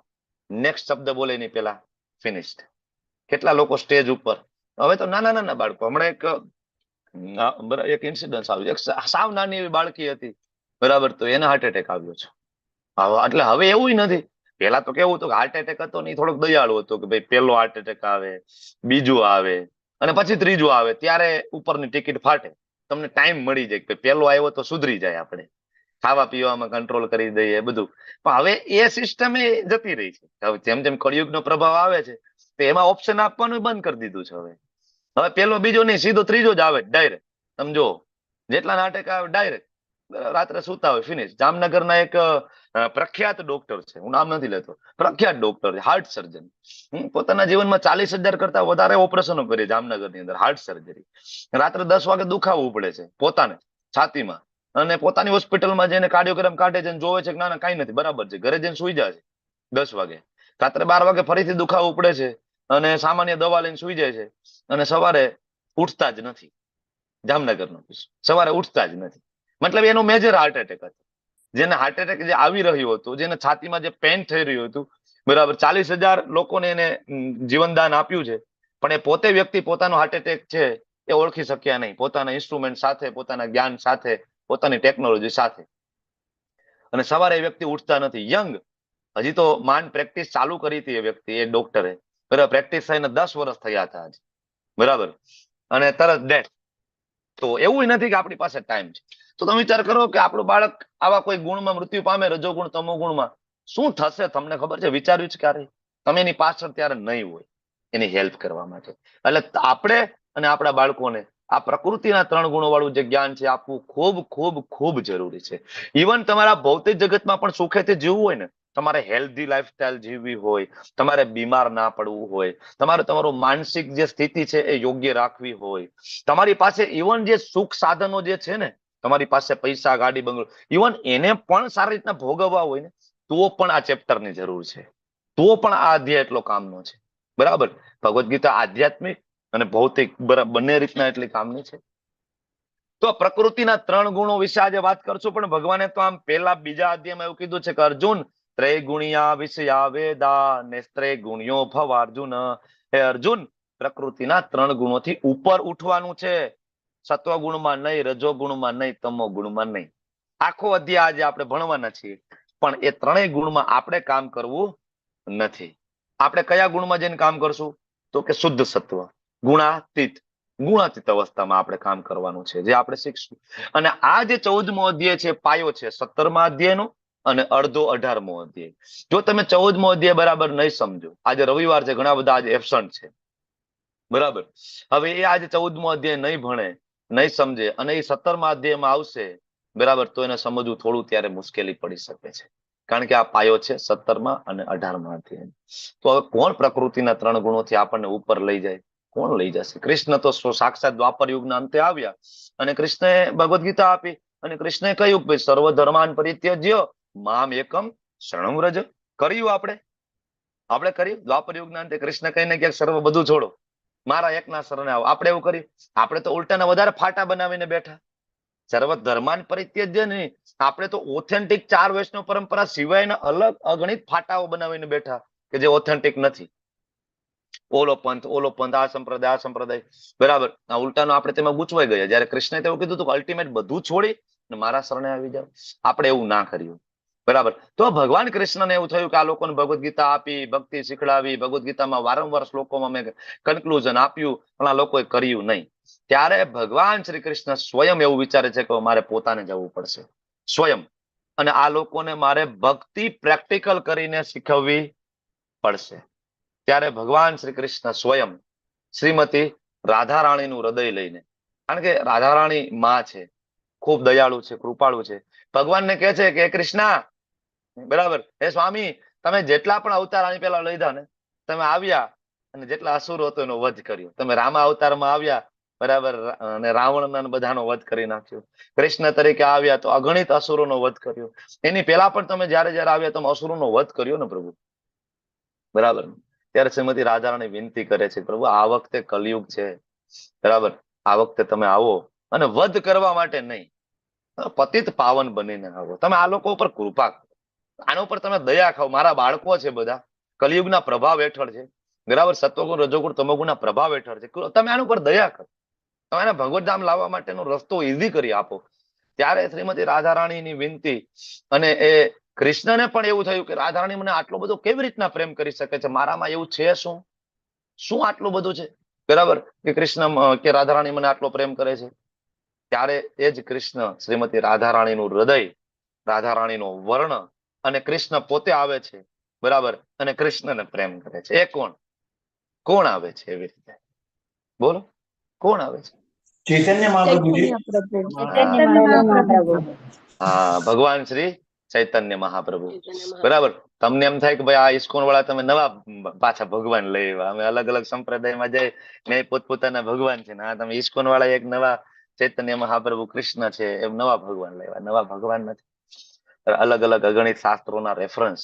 નેક્સ્ટ શબ્દ બોલે નહીં પેલા ફિનિશ્ડ. કેટલા લોકો સ્ટેજ ઉપર, હવે તો નાના નાના બાળકો, હમણાં એક એક ઇન્સિડન્સ આવ્યો, એક સાવ નાની એવી બાળકી હતી, બરાબર, તો એને હાર્ટ એટેક આવ્યો છે. એટલે હવે એવું નથી, પેલા તો કેવું હતું કે હાર્ટ એટેક હતો ને થોડોક દયાળુ હતો કે ભાઈ પેલો હાર્ટ એટેક આવે, બીજું આવે અને પછી ત્રીજું આવે, ત્યારે ઉપરની ટિકિટ ફાટે, તમને ટાઈમ મળી જાય કે પેલો આવ્યો તો સુધરી જાય, આપણે ખાવા પીવામાં કંટ્રોલ કરી દઈએ બધું. પણ હવે એ સિસ્ટમ એ જતી રહી છે. હવે જેમ જેમ કળિયુગનો પ્રભાવ આવે છે તો એમાં ઓપ્શન આપવાનું બંધ કરી દીધું છે. હવે હવે પેલો બીજો નહીં, સીધો ત્રીજો જ આવે ડાયરેક્ટ. સમજો, જેટલા નાટક આવે ડાયરેક્ટ રાત્રે સુતા હોય ફિનિશ. જામનગરના એક પ્રખ્યાત ડોક્ટર છે, હું નામ નથી લેતો, પ્રખ્યાત ડોક્ટર છે, હાર્ટ સર્જન, પોતાના જીવનમાં 40,000 કરતા વધારે ઓપરેશનો કરી જામનગરની અંદર, હાર્ટ સર્જરી. રાત્રે 10 વાગે દુખાવો ઉપડે છે પોતાને છાતીમાં, અને પોતાની હોસ્પિટલમાં જઈને કાર્ડિયોગ્રામ કાઢે છે અને જોવે છે કે ના ના કઈ નથી, બરાબર છે, ઘરે જઈને સુઈ જાય છે 10 વાગે. રાત્રે 12 વાગે ફરીથી દુખાવો ઉપડે છે અને સામાન્ય દવા લઈને સુઈ જાય છે અને સવારે ઉઠતા જ નથી. જામનગરનો કિસ્સો, સવારે ઉઠતા જ નથી. મતલબ એનો major heart attack હતો, જેને હાર્ટ એટેક જે આવી રહ્યું હતું, જેને છાતીમાં જે પેન થઈ રહ્યું હતું, બરાબર, 40,000 લોકોને એને જીવનદાન આપ્યું છે, પણ એ પોતે વ્યક્તિ પોતાનો હાર્ટ એટેક છે એ ઓળખી શક્યા નહીં, પોતાના ઇન્સ્ટ્રુમેન્ટ સાથે, પોતાના જ્ઞાન સાથે, પોતાની ટેકનોલોજી સાથે. અને સવારે એ વ્યક્તિ ઉઠતા નથી, યંગ, હજી તો માંડ પ્રેક્ટિસ ચાલુ કરી હતી એ વ્યક્તિ, એ ડોક્ટરે, બરાબર, પ્રેક્ટિસ થઈને 10 વર્ષ થયા હતા હજી, બરાબર, અને તરત ડેથ. તો એવું નથી કે આપણી પાસે ટાઈમ છે. તો તમે વિચાર કરો કે આપણું બાળક આવા કોઈ ગુણમાં મૃત્યુ પામે, રજોગુણ તમોગુણમાં, શું થશે તમને ખબર છે? વિચાર્યું છે ક્યારે? તમે એની પાછળ ત્યારે નહીં હોય એની હેલ્પ કરવા માટે. એટલે આપણે અને આપણા બાળકોને આ પ્રકૃતિના 3 ગુણો વાળું જે જ્ઞાન છે આપવું ખૂબ ખૂબ ખૂબ જરૂરી છે. ઇવન તમારા ભૌતિક જગતમાં પણ સુખેથી જીવવું હોય ને, તમારે હેલ્ધી લાઈફસ્ટાઈલ જીવવી હોય, તમારે બીમાર ના પડવું હોય, તમારે તમારું માનસિક જે સ્થિતિ છે એ યોગ્ય રાખવી હોય, તમારી પાસે ઇવન જે સુખ સાધનો જે છે ને, તમારી પાસે પૈસા, ગાડી, બંગલો, ઇવન એને પણ સારી રીતના ભોગવવા હોય ને, તો પણ આ ચેપ્ટરની જરૂર છે, તો પણ આ અધ્યાય એટલો કામનો છે. બરાબર? ભગવદ્ ગીતા આધ્યાત્મિક અને ભૌતિક બંને રીતના એટલી કામની છે. તો પ્રકૃતિના ત્રણ ગુણો વિશે આજે વાત કરશું. પણ ભગવાને તો આમ પેલા બીજા અધ્યાયમાં એવું કીધું છે કે અર્જુન ત્રૈગુણ્યા વિષયા વેદા ને ત્રૈગુણ્યો ભવ અર્જુન. હે અર્જુન, પ્રકૃતિના ત્રણ ગુણોથી ઉપર ઉઠવાનું છે. સત્વગુણમાં નહીં, રજોગુણમાં નહીં, તમો ગુણમાં નહીં. આખો અધ્યાય આજે આપણે ભણવાના છીએ, પણ એ ત્રણેય ગુણમાં આપણે કામ કરવું નથી. આપણે કયા ગુણમાં જઈને કામ કરશું? તો કે શુદ્ધ સત્વ, ગુણાતીત, ગુણાતીત અવસ્થામાં આપણે કામ કરવાનું છે, જે આપણે શીખશું. અને આ જે 14મો અધ્યાય છે, પાયો છે 17મા અધ્યાયનો અને અડધો 18મો અધ્યાય. જો તમે 14મો અધ્યાય બરાબર નહીં સમજો, આજે રવિવાર છે, ઘણા બધા આજે એબસન્ટ છે, બરાબર? હવે એ આજે 14મો અધ્યાય નહીં ભણે, નહીં સમજે અને એ 17મા અધ્યાયમાં આવશે, બરાબર, તો એને સમજવું થોડું ત્યારે મુશ્કેલી પડી શકે છે, કારણ કે આ પાયો છે 17મા અને 18મા અધ્યાય. તો હવે કોણ પ્રકૃતિના ત્રણ ગુણોથી આપણને ઉપર લઈ જાય? કોણ લઈ જશે? કૃષ્ણ તો સાક્ષાત દ્વાપર યુગના અંતે આવ્યા અને કૃષ્ણએ ભગવદ્ ગીતા આપી અને કૃષ્ણએ કહ્યું કે સર્વ ધર્માન પરિત્યજ્ય મામ એકમ શરણમ વ્રજ. કર્યું આપણે? આપણે કર્યું? દ્વાપર યુગના અંતે કૃષ્ણ કહીને કે સર્વ બધું છોડો, મારા એકના શરણે આવો. આપણે એવું કર્યું? આપણે તો ઉલટાના વધારે ફાટા બનાવીને બેઠા. સર્વ ધર્માન પરિત્યજ્ય નહીં, આપણે તો ઓથેન્ટિક ચાર વૈષ્ણવ પરંપરા સિવાયના અલગ અગણિત ફાટાઓ બનાવીને બેઠા કે જે ઓથેન્ટિક નથી. ઓલો પંથ, ઓલો પંથ, આ સંપ્રદાય, આ સંપ્રદાય, બરાબર? આ ઉલટાનો આપણે તેમાં ગૂંચવાઈ ગયા. જયારે કૃષ્ણએ તો એવું કીધું હતું કે અલ્ટિમેટ બધું છોડી અને મારા શરણે આવી જાઓ. આપણે એવું ના કર્યું, બરાબર? તો ભગવાન કૃષ્ણને એવું થયું કે આ લોકોને ભગવદ્ ગીતા આપી, ભક્તિ શીખડાવી, ભગવદ્ ગીતામાં વારંવાર શ્લોકોમાં મેં કન્ક્લુઝન આપ્યું, પણ આ લોકોએ કર્યું નહીં. ત્યારે ભગવાન શ્રી કૃષ્ણ સ્વયં એવું વિચારે છે કે મારે પોતાને જવું પડશે સ્વયં, અને આ લોકોને મારે ભક્તિ પ્રેક્ટિકલ કરીને શીખવવી પડશે. ત્યારે ભગવાન શ્રી કૃષ્ણ સ્વયં શ્રીમતી રાધારાણીનું હૃદય લઈને, કારણ કે રાધારાણી માં છે, ખૂબ દયાળુ છે, કૃપાળુ છે, ભગવાનને કહે છે કે કૃષ્ણ, બરાબર, હે સ્વામી, તમે જેટલા પણ અવતાર આની પેલા લીધા ને, તમે આવ્યા અને જેટલા અસુરો હતો એનો વધ કર્યો. તમે રામા અવતારમાં આવ્યા, બરાબર, અને રાવણના બધાનો વધ કરી નાખ્યો. કૃષ્ણ તરીકે આવ્યા તો અગણિત અસુરોનો વધ કર્યો. એની પેલા પણ તમે જયારે જયારે આવ્યા તમે અસુરોનો વધ કર્યો ને પ્રભુ, બરાબર? ત્યારે શ્રીમતી રાધારાણી વિનંતી કરે છે, પ્રભુ આ વખતે કલયુગ છે, બરાબર, આ વખતે તમે આવો અને વધ કરવા માટે નહીં, પતિત પાવન બનીને આવો. તમે આ લોકો ઉપર કૃપા કરો, આના ઉપર તમે દયા ખાઓ. મારા બાળકો છે બધા કલયુગના પ્રભાવ હેઠળ છે, બરાબર, સત્વગુણ, રજોગુણ, તમોગુણના પ્રભાવ હેઠળ છે. તમે આના ઉપર દયા કરો, તમે એને ભગવદ્ ધામ લાવવા માટેનો રસ્તો ઈઝી કરી આપો. ત્યારે શ્રીમતી રાધારાણીની વિનંતી અને એ કૃષ્ણને પણ એવું થયું કે રાધારાણી મને આટલો બધો કેવી રીતના પ્રેમ કરી શકે છે, મારામાં એવું છે શું, શું આટલું બધું છે, બરાબર, કે કૃષ્ણ કે રાધારાણી મને આટલો પ્રેમ કરે છે. ત્યારે એ જ કૃષ્ણ શ્રીમતી રાધારાણીનું હૃદય, રાધારાણીનો વર્ણ અને કૃષ્ણ પોતે આવે છે, બરાબર, અને કૃષ્ણને પ્રેમ કરે છે. એ કોણ કોણ આવે છે એવી રીતે? બોલો, કોણ આવે છે? ચૈતન્ય મહાપ્રભુજી. ચૈતન્ય મહાપ્રભુ. હા, ભગવાન શ્રી ચૈતન્ય મહાપ્રભુ, બરાબર. તમને એમ થાય કે ભાઈ આ ઇસ્કોન વાળા તમે નવા પાછા ભગવાન લઈ આવ્યા, અમે અલગ અલગ સંપ્રદાયમાં જાય ને પોતપોતાના ભગવાન છે ને, આ તમે ઇસ્કોન વાળા એક નવા ચૈતન્ય મહાપ્રભુ કૃષ્ણ છે એમ નવા ભગવાન લેવા. નવા ભગવાન નથી, અલગ અલગ અગણિત શાસ્ત્રોના રેફરન્સ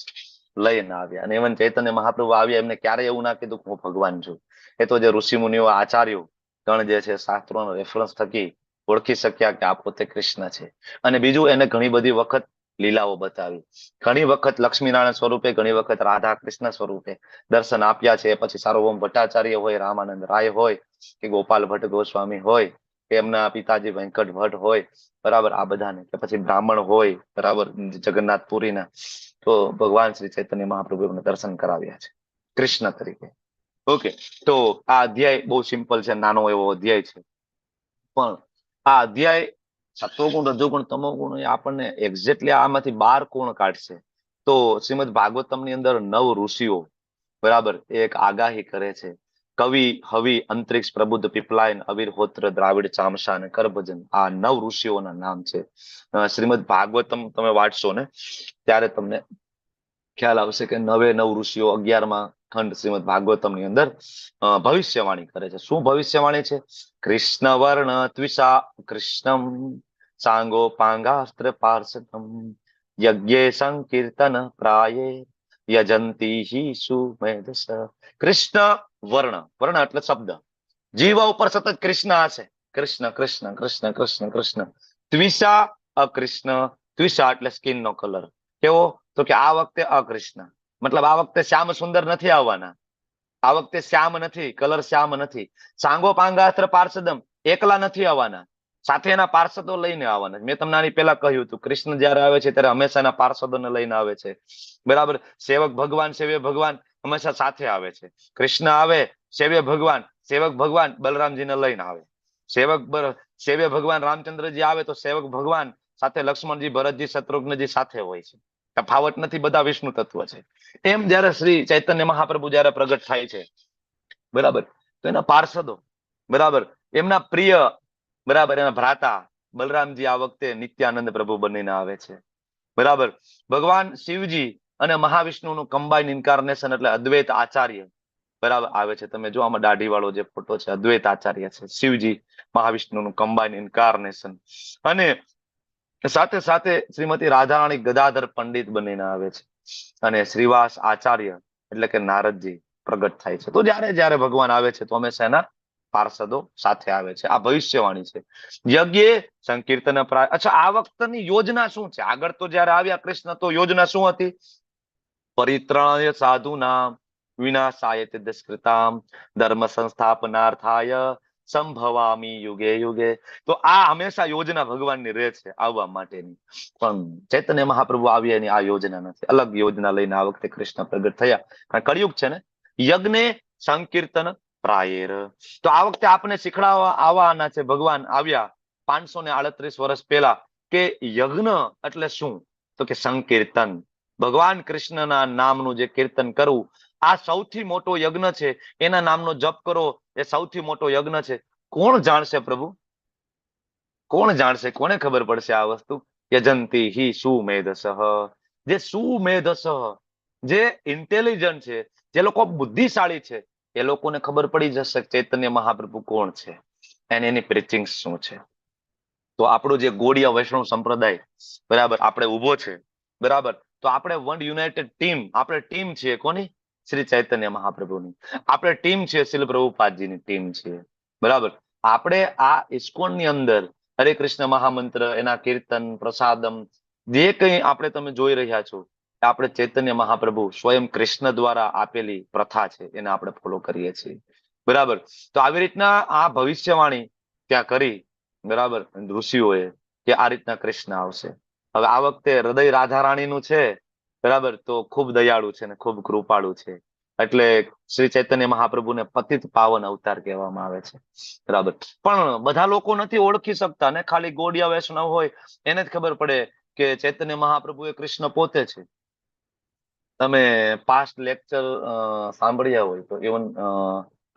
લઈને આવ્યા. અને ઇવન ચૈતન્ય મહાપ્રભુ આવ્યા એમને ક્યારેય એવું ના કીધું કે હું ભગવાન છું. એ તો જે ઋષિ મુનિઓ, આચાર્યો ગણ જે છે, શાસ્ત્રોનો રેફરન્સ થકી ઓળખી શક્યા કે આ પોતે કૃષ્ણ છે. અને બીજું, એને ઘણી બધી વખત લીલાઓ બતાવી, ઘણી વખત લક્ષ્મીનારાયણ સ્વરૂપે, ઘણી વખત રાધા કૃષ્ણ સ્વરૂપે દર્શન આપ્યા છે. પછી સાર્વભૌમ ભટ્ટાચાર્ય હોય, રામાનંદ રાય હોય, કે ગોપાલ ભટ્ટ ગોસ્વામી હોય, કે એમના પિતાજી વેંકટ ભટ્ટ હોય, બરાબર, આ બધાને, કે પછી બ્રાહ્મણ હોય, બરાબર, જગન્નાથપુરીના, તો ભગવાન શ્રી ચૈતન્ય મહાપ્રભુ એમને દર્શન કરાવ્યા છે કૃષ્ણ તરીકે. ઓકે, તો આ અધ્યાય બહુ સિમ્પલ છે, નાનો એવો અધ્યાય છે, પણ આ અધ્યાય સત્વગુણ, રજોગુણ, તમોગુણ એ આપણને એક્ઝેક્ટલી આમાંથી 12 કોણ કાઢશે. તો શ્રીમદ ભાગવતમ ની અંદર 9 ઋષિઓ, બરાબર, એક આગાહી કરે છે. કવિ, હવિ, અંતરિક્ષ, પ્રબુદ્ધ, પીપલાયન, અવિરહોત્ર, દ્રાવિડ, ચામસા અને કરભજન, આ 9 ઋષિઓના નામ છે. શ્રીમદ ભાગવતમ તમે વાંચશો ને ત્યારે તમને ખ્યાલ આવશે કે 9 9 ઋષિઓ 11મા ખંડ શ્રીમદ ભાગવતમ ની અંદર ભવિષ્યવાણી કરે છે. શું ભવિષ્યવાણી છે? કૃષ્ણ વર્ણ ત્વિષા કૃષ્ણમ સાંગો પાંગાસ્ત્ર પાર્ષદમ યજ્ઞે સંકીર્તન પ્રાયે યજંતી હિ સુમેધસ. કૃષ્ણ વર્ણ, વર્ણ એટલે શબ્દ. જીવા ઉપર સતત કૃષ્ણ હશે, કૃષ્ણ કૃષ્ણ કૃષ્ણ કૃષ્ણ કૃષ્ણ. ત્વિષા અકૃષ્ણ, ત્વિષા એટલે સ્કિન નો કલર કેવો? તો કે આ વખતે અકૃષ્ણ, મતલબ આ વખતે શ્યામ સુંદર નથી આવવાના, આ વખતે શ્યામ નથી, કલર શ્યામ નથી. સાંગો પાંગાસ્ત્ર પાર્ષદમ, એકલા નથી આવવાના, સાથે એના પાર્ષદો લઈને આવવાના. મેં તમને આની પહેલા કહ્યું હતું, કૃષ્ણ જયારે આવે છે ત્યારે હંમેશા એના પાર્ષદોને લઈને આવે છે, બરાબર? સેવક ભગવાન, સેવ્ય ભગવાન હંમેશા સાથે આવે છે. કૃષ્ણ આવે, સેવ્ય ભગવાન, સેવક ભગવાન બલરામજીને લઈને આવે. સેવક સેવ્ય ભગવાન રામચંદ્રજી આવે તો સેવક ભગવાન સાથે લક્ષ્મણજી, ભરતજી, શત્રુઘ્નજી સાથે હોય છે. તફાવત નથી, બધા વિષ્ણુ તત્વ છે. એમ જયારે શ્રી ચૈતન્ય મહાપ્રભુ જયારે પ્રગટ થાય છે, બરાબર, તો એના પાર્ષદો, બરાબર, એમના પ્રિય, બરાબર, એના ભ્રાતા બલરામજી આ વખતે નિત્યાનંદ પ્રભુ બનીને આવે છે, બરાબર. ભગવાન શિવજી અને મહાવિષ્ણુનું કમ્બાઈન ઇન્કાર્નેશન એટલે અદ્વૈત આચાર્ય, બરાબર, આવે છે. તમે જો આમાં દાઢી વાળો જે ફોટો છે, અદ્વૈત આચાર્ય છે, શિવજી મહાવિષ્ણુનું કમ્બાઈન ઇન્કાર્નેશન. અને સાથે સાથે શ્રીમતી રાધારાણી ગદાધર પંડિત બનીને આવે છે અને શ્રીવાસ આચાર્ય એટલે કે નારદજી પ્રગટ થાય છે. તો જયારે જયારે ભગવાન આવે છે તો હંમેશા એના પાર્ષદો સાથે આવે છે. આ ભવિષ્યવાણી છે. યજ્ઞે સંકીર્તન પ્રાય. અચ્છા, આ વખતની યોજના શું છે? આગળ તો જયારે આવ્યા કૃષ્ણ તો યોજના શું હતી? પરિત્રાણ્ય સાધુનામ વિનાશાય તે દુષ્કૃતામ ધર્મ સંસ્થાપનાર્થાય સંભવામી યુગે યુગે. તો આ હંમેશા યોજના ભગવાનની રહે છે આવવા માટેની. પણ ચૈતન્ય મહાપ્રભુ આવ્યા એની આ યોજના નથી, અલગ યોજના લઈને આ વખતે કૃષ્ણ પ્રગટ થયા. કારણ કળિયુગ છે ને. યજ્ઞે સંકીર્તન પ્રાયેર. તો આ વખતે આપને શીખડાવવા આવવાના છે ભગવાન. આવ્યા 538 વર્ષ પહેલા કે યજ્ઞ એટલે શું? તો કે સંકીર્તન, ભગવાન કૃષ્ણના નામનું જે કીર્તન કરવું આ સૌથી મોટો યજ્ઞ છે. એના નામનો જપ કરો એ સૌથી મોટો યજ્ઞ છે. કોણ જાણશે પ્રભુ? કોણ જાણશે? કોને ખબર પડશે આ વસ્તુ? યજંતી હિ સુમેધસઃ. જે સુમેધસઃ, જે ઇન્ટેલિજન્ટ છે, જે લોકો બુદ્ધિશાળી છે, એ લોકોને ખબર પડી જશે ચૈતન્ય મહાપ્રભુ કોણ છે અને એની પ્રીચિંગ શું છે. તો આપણો જે ગોડિયા વૈષ્ણવ સંપ્રદાય, બરાબર, આપણે ઉભો છે, બરાબર, તો આપણે one United team, આપણે ટીમ છીએ કોની? શ્રી ચૈતન્ય મહાપ્રભુની આપણે ટીમ છે, શ્રી પ્રભુપાદજીની ટીમ છે, બરાબર. આપણે આ ઇસ્કોન ની અંદર હરે કૃષ્ણ મહામંત્ર, એના કીર્તન, પ્રસાદમ, જે કંઈ આપણે તમે જોઈ રહ્યા છો, આપણે ચૈતન્ય મહાપ્રભુ સ્વયં કૃષ્ણ દ્વારા આપેલી પ્રથા છે, એને આપણે ફોલો કરીએ છીએ, બરાબર. તો આવી રીતના આ ભવિષ્યવાણી ત્યાં કરી, બરાબર, ઋષિઓએ કે આ રીતના કૃષ્ણ આવશે. હવે આ વખતે હૃદય રાધારાણીનું છે, બરાબર, તો ખૂબ દયાળુ છે ને ખૂબ કૃપાળુ છે, એટલે શ્રી ચૈતન્ય મહાપ્રભુને પતિત પાવન અવતાર કહેવામાં આવે છે, બરાબર. પણ બધા લોકો નથી ઓળખી શકતા ને, ખાલી ગોડિયા વૈષ્ણવ હોય એને જ ખબર પડે કે ચૈતન્ય મહાપ્રભુ એ કૃષ્ણ પોતે છે. તમે પાસ્ટ લેક્ચર સાંભળ્યા હોય તો ઇવન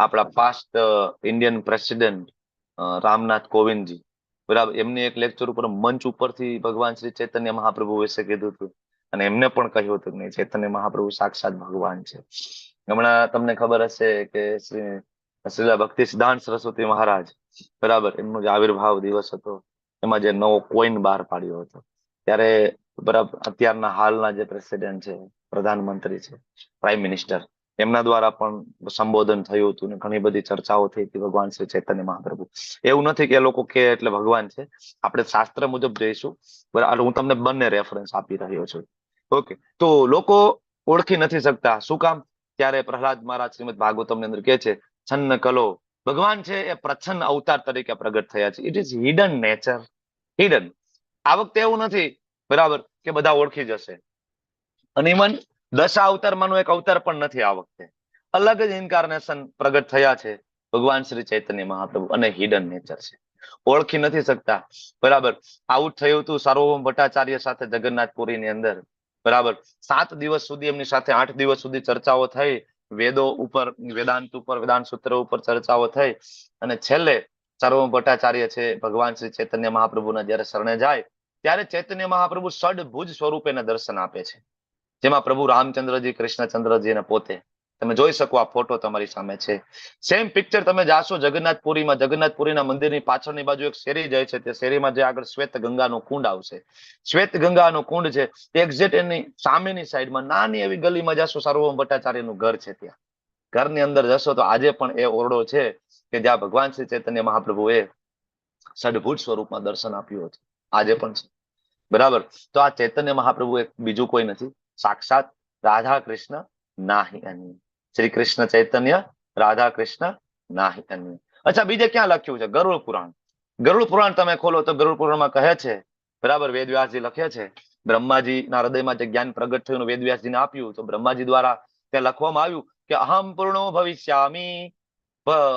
આપણા past Indian president Ramnath Kovindji, બરાબર, એમની એક લેક્ચર ઉપર મંચ ઉપરથી ભગવાન શ્રી ચૈતન્ય મહાપ્રભુ વિશે કીધું હતું અને એમને પણ કહ્યું હતું કે ચૈતન્ય મહાપ્રભુ સાક્ષાત ભગવાન છે. હમણાં તમને ખબર હશે કે શ્રી શ્રીલા ભક્તિ સિદ્ધાંત સરસ્વતી મહારાજ, બરાબર, એમનો જે આવિર્ભાવ દિવસ હતો એમાં જે નવો કોઈન બહાર પાડ્યો હતો ત્યારે, બરાબર, અત્યારના હાલના જે પ્રેસિડેન્ટ છે, પ્રધાનમંત્રી છે, પ્રાઇમ મિનિસ્ટર, એમના દ્વારા પણ સંબોધન થયું હતું ને ઘણી બધી ચર્ચાઓ થઈ હતી ભગવાન શ્રી ચૈતન્ય મહાપ્રભુ. એવું નથી કે એ લોકો કે એટલે ભગવાન છે, આપણે શાસ્ત્ર મુજબ જઈશું, બરાબર. હું તમને બંને રેફરન્સ આપી રહ્યો છું. ઓકે, તો લોકો ઓળખી નથી શકતા, શું કામ? ત્યારે પ્રહલાદ મહારાજ શ્રીમદ ભાગવતમ ની અંદર કહે છે, છન્ન કલો, ભગવાન છે એ પ્રચ્છન્ન અવતાર તરીકે પ્રગટ થયા છે. It is hidden nature, hidden. આ વખતે એવું નથી, બરાબર, કે બધા ઓળખી જશે. અને ઇવન દશા અવતારમાંનો એક અવતાર પણ નથી આ વખતે, અલગ જ ઇન્કાર્નેશન પ્રગટ થયા છે ભગવાન શ્રી ચૈતન્ય મહાપ્રભુ અને હિડન નેચર છે, ઓળખી નથી શકતા, બરાબર. આવું થયું હતું સાર્વભૌમ ભટ્ટાચાર્ય સાથે જગન્નાથપુરી ની અંદર, બરાબર. 7 દિવસ સુધી એમની સાથે 8 દિવસ સુધી ચર્ચાઓ થઈ, વેદો ઉપર, વેદાંત ઉપર, વેદાંત સૂત્ર ઉપર ચર્ચાઓ થઈ અને છેલ્લે સાર્વભૌમ ભટ્ટાચાર્ય છે ભગવાન શ્રી ચૈતન્ય મહાપ્રભુના જયારે શરણે જાય ત્યારે ચૈતન્ય મહાપ્રભુ ષડભુજ સ્વરૂપે એને દર્શન આપે છે, જેમાં પ્રભુ રામચંદ્રજી, કૃષ્ણચંદ્રજી અને પોતે તમે જોઈ શકો આ ફોટો તમારી સામે છે. સેમ પિક્ચર તમે જાશો જગન્નાથપુરીમાં, જગન્નાથપુરીના મંદિરની પાછળની બાજુ એક શેરી જાય છે, તે શેરીમાં જે આગળ શ્વેત ગંગાનો કુંડ આવશે, શ્વેત ગંગાનો કુંડ છે એક્ઝેક્ટ એની સામેની સાઈડમાં નાની એવી ગલીમાં જાશો, સાર્વભૌમ ભટ્ટાચાર્યનું ઘર છે. ત્યાં ઘરની અંદર જશો તો આજે પણ એ ઓરડો છે કે જ્યાં ભગવાન શ્રી ચૈતન્ય મહાપ્રભુએ ષડભુજ સ્વરૂપમાં દર્શન આપ્યું હતું, આજે પણ છે. બરાબર? તો આ ચૈતન્ય મહાપ્રભુ એક બીજું કોઈ નથી, સાક્ષાત રાધા કૃષ્ણ નાહી અન્ય. શ્રી કૃષ્ણ ચૈતન્ય રાધા કૃષ્ણ નાહી અન્ય. અચ્છા, બીજે ક્યાં લખ્યું છે? ગરુડ પુરાણ. ગરુડ પુરાણ તમે ખોલો તો ગરુડ પુરાણમાં કહે છે, બરાબર, વેદવ્યાસજી લખે છે, બ્રહ્માજીના હૃદયમાં જે જ્ઞાન પ્રગટ થયું વેદવ્યાસજીને આપ્યું, તો બ્રહ્માજી દ્વારા ત્યાં લખવામાં આવ્યું કે અહમ પૂર્ણો ભવિષ્યામી,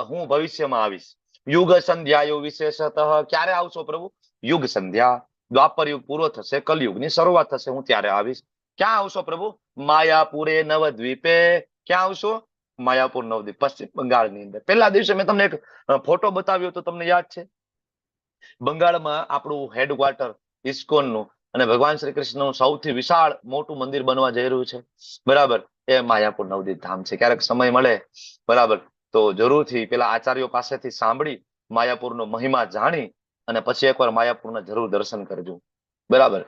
હું ભવિષ્યમાં આવીશ. યુગ સંધ્યાયો વિશેષતઃ. ક્યારે આવશો પ્રભુ? યુગ સંધ્યા, દ્વાપર યુગ પૂરો થશે, કલયુગની શરૂઆત થશે, હું ત્યારે આવીશ. ક્યાં આવશો પ્રભુ? માયાપુરે નવદ્વીપે. ક્યાં આવશો? માયાપુર નવદ્વીપ, પશ્ચિમ બંગાળની અંદર. પહેલા દિવસે મેં તમને એક ફોટો બતાવ્યો તો તમને યાદ છે? બંગાળમાં આપણું હેડક્વાર્ટર ઇસ્કોનનું અને ભગવાન શ્રી કૃષ્ણનું સૌથી વિશાળ મોટું મંદિર બનવા જઈ રહ્યું છે. બરાબર, એ માયાપુર નવદ્વીપ ધામ છે. ક્યારેક સમય મળે, બરાબર, તો જરૂરથી પેલા આચાર્યો પાસેથી સાંભળી માયાપુરનો મહિમા જાણી અને પછી એકવાર માયાપુરના જરૂર દર્શન કરજો. બરાબર,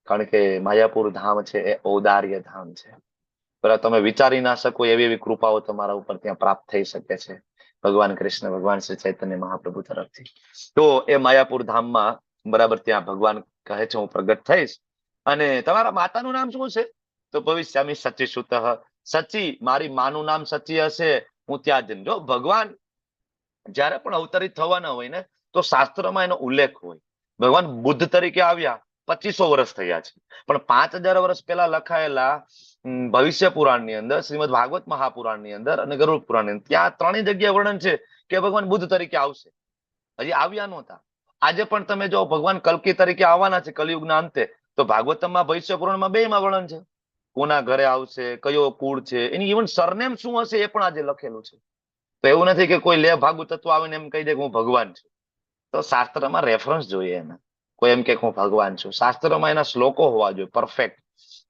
કારણ કે માયાપુર ધામ છે એ ઔદાર્ય ધામ છે. બરાબર, તમે વિચારી ના શકો એવી એવી કૃપાઓ તમારા ઉપર ત્યાં પ્રાપ્ત થઈ શકે છે ભગવાન કૃષ્ણ, ભગવાન શ્રી ચૈતન્ય મહાપ્રભુ તરફથી. તો એ માયાપુર ધામમાં, બરાબર, ત્યાં ભગવાન કહે છે હું પ્રગટ થઈશ. અને તમારા માતાનું નામ શું છે? તો ભવિષ્યામી સચી સુતઃ. સચી, મારી માનું નામ સચી હશે, હું ત્યાં જઈને. જો ભગવાન જયારે પણ અવતરિત થવાના હોય ને, તો શાસ્ત્રમાં એનો ઉલ્લેખ હોય. ભગવાન બુદ્ધ તરીકે આવ્યા 2500 વર્ષ થયા છે, પણ 5000 વર્ષ પહેલા લખાયેલા ભવિષ્ય પુરાણની અંદર, શ્રીમદ ભાગવત મહાપુરાણની અંદર અને ગરુડ પુરાણની અંદર, ત્યાં ત્રણેય જગ્યાએ વર્ણન છે કે ભગવાન બુદ્ધ તરીકે આવશે. હજી આવ્યા નહોતા. આજે પણ તમે જો ભગવાન કલ્કી તરીકે આવવાના છે કલિયુગના અંતે, તો ભાગવતમાં, ભવિષ્ય પુરાણમાં બેયમાં વર્ણન છે. કોના ઘરે આવશે, કયો કુળ છે, એની ઇવન સરનેમ શું હશે એ પણ આજે લખેલું છે. તો એવું નથી કે કોઈ લે ભાગુ તત્વ આવીને એમ કહી દે કે હું ભગવાન છું. તો શાસ્ત્રમાં રેફરન્સ જોઈએ એના. કોઈ એમ કે હું ભગવાન છું, શાસ્ત્રમાં એના શ્લોકો હોવા જોઈએ પરફેક્ટ.